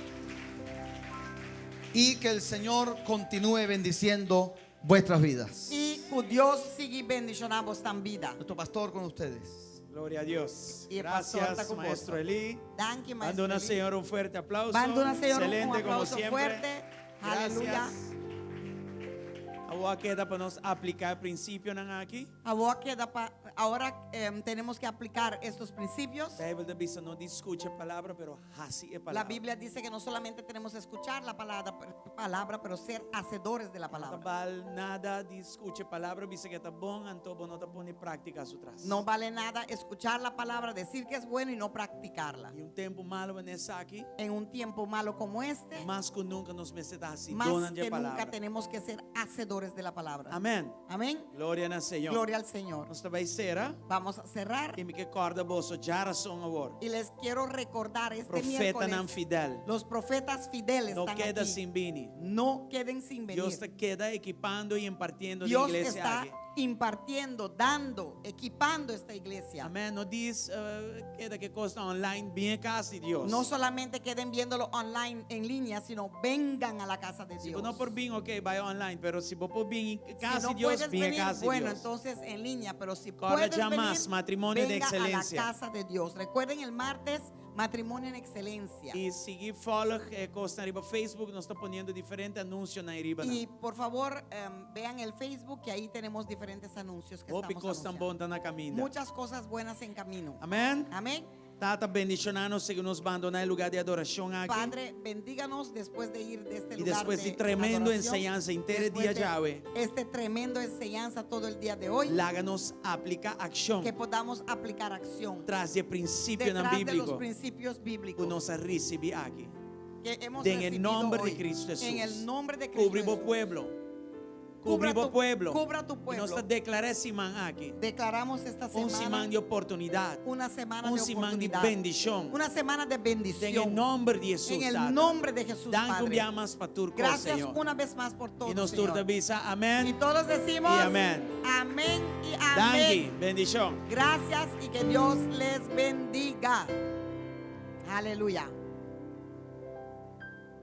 Y que el Señor continúe bendiciendo vuestras vidas. I ku Dios sigui bendishoná boso bida. Nuestro pastor con ustedes. Gloria a Dios. Y el pastor Gracias, está con maestro vos. Eli. Danki, maestro. Mando Eli. Señor un fuerte aplauso. Ban duna Señor un Excelente, como aplauso siempre. fuerte. Aleluya. Gracias. Awor keda pa nos apliká prinsipionan aki. Awor keda pa, ahora tenemos que aplicar estos principios. Beibel ta bisa no djis skucha palabra, pero hasi e La palabra. Biblia dice que no solamente tenemos que escuchar la palabra, palabra pero ser hacedores de la No palabra. bal nada di skucha palabra, bisa ku ta bon, anto bo no ta pone práktika su tras. No vale nada escuchar la palabra, decir que es bueno y no practicarla. Den un tempu malu manera esaki, En un tiempo malo como este, mas ku nunka nos mester ta más hasidónan di que nunca palabra. tenemos que ser hacedores hacedores de la palabra. Amèn. Amén. Gloria na Señor. Gloria al Señor. Nos ta bai sera Vamos a cerrar i mi ke kòrda boso djarason awor. y les quiero recordar este Profetanan miércoles fidel. los profetas fideles No están keda aquí. sin bini. No queden sin venir. Dios ta keda ekipando i impartiendo den Dios iglesia está aki. impartiendo, dando, equipando esta iglesia. Amèn. No dis eh, keda ku kos online, bin kas di Dios. No solamente queden viéndolo online en línea, sino vengan a la casa de Si Dios. bo no por bin, ok, bai online, pero si bo por bin Si kas no di Dios, puedes bin venir, kas di bueno, Dios. entonces en línea, pero si Corre puedes ya venir, más, matrimonio de venga a la excelencia. casa de Dios. Recuerden el martes, matrimonio en excelencia. I sigui volg e kosnan riba Facebook, nos ta poniendo diferente anunsionan riba. Y por favor, em, vean el Facebook, que ahí tenemos diferentes anuncios que Hopi estamos kosnan anunciando. bon ta na kaminda. Muchas cosas buenas en camino. Amèn. Amén. Tata bendishoná nos segun nos bandoná e lugá di adorashon aki. Padre, bendíganos después de ir de este Y lugar después de de tremendo adoración, enseñanza, entero después dia de djawe. Este tremendo enseñanza todo el día de hoy, Laga nos apliká akshon que podamos aplicar acción tras di e prinsipionan detrás de los bíbliko principios ku bíblicos nos a risibí aki. que hemos Den e recibido nòmber di hoy. Kristu En Hesus. el nombre de Cristo Kubri bo Jesús. pueblo. Cubra Kubri bo tu- pueblo. cubra tu I nos pueblo. ta deklará e siman aki. Declaramos esta Un semana siman di oportunidat. una semana Un de siman di oportunidad. bendishon. Una semana de Den e bendición. nòmber di Hesus, En el Tata. nombre de Jesús, Danki un Padre. bia mas pa tur kos, Gracias Señor. una vez más por todo, I nos tur Señor. ta bisa, amèn. Y todos decimos Y amén. Amén y amén. Danki, bendishon. Gracias y que Dios les bendiga. Aleluya.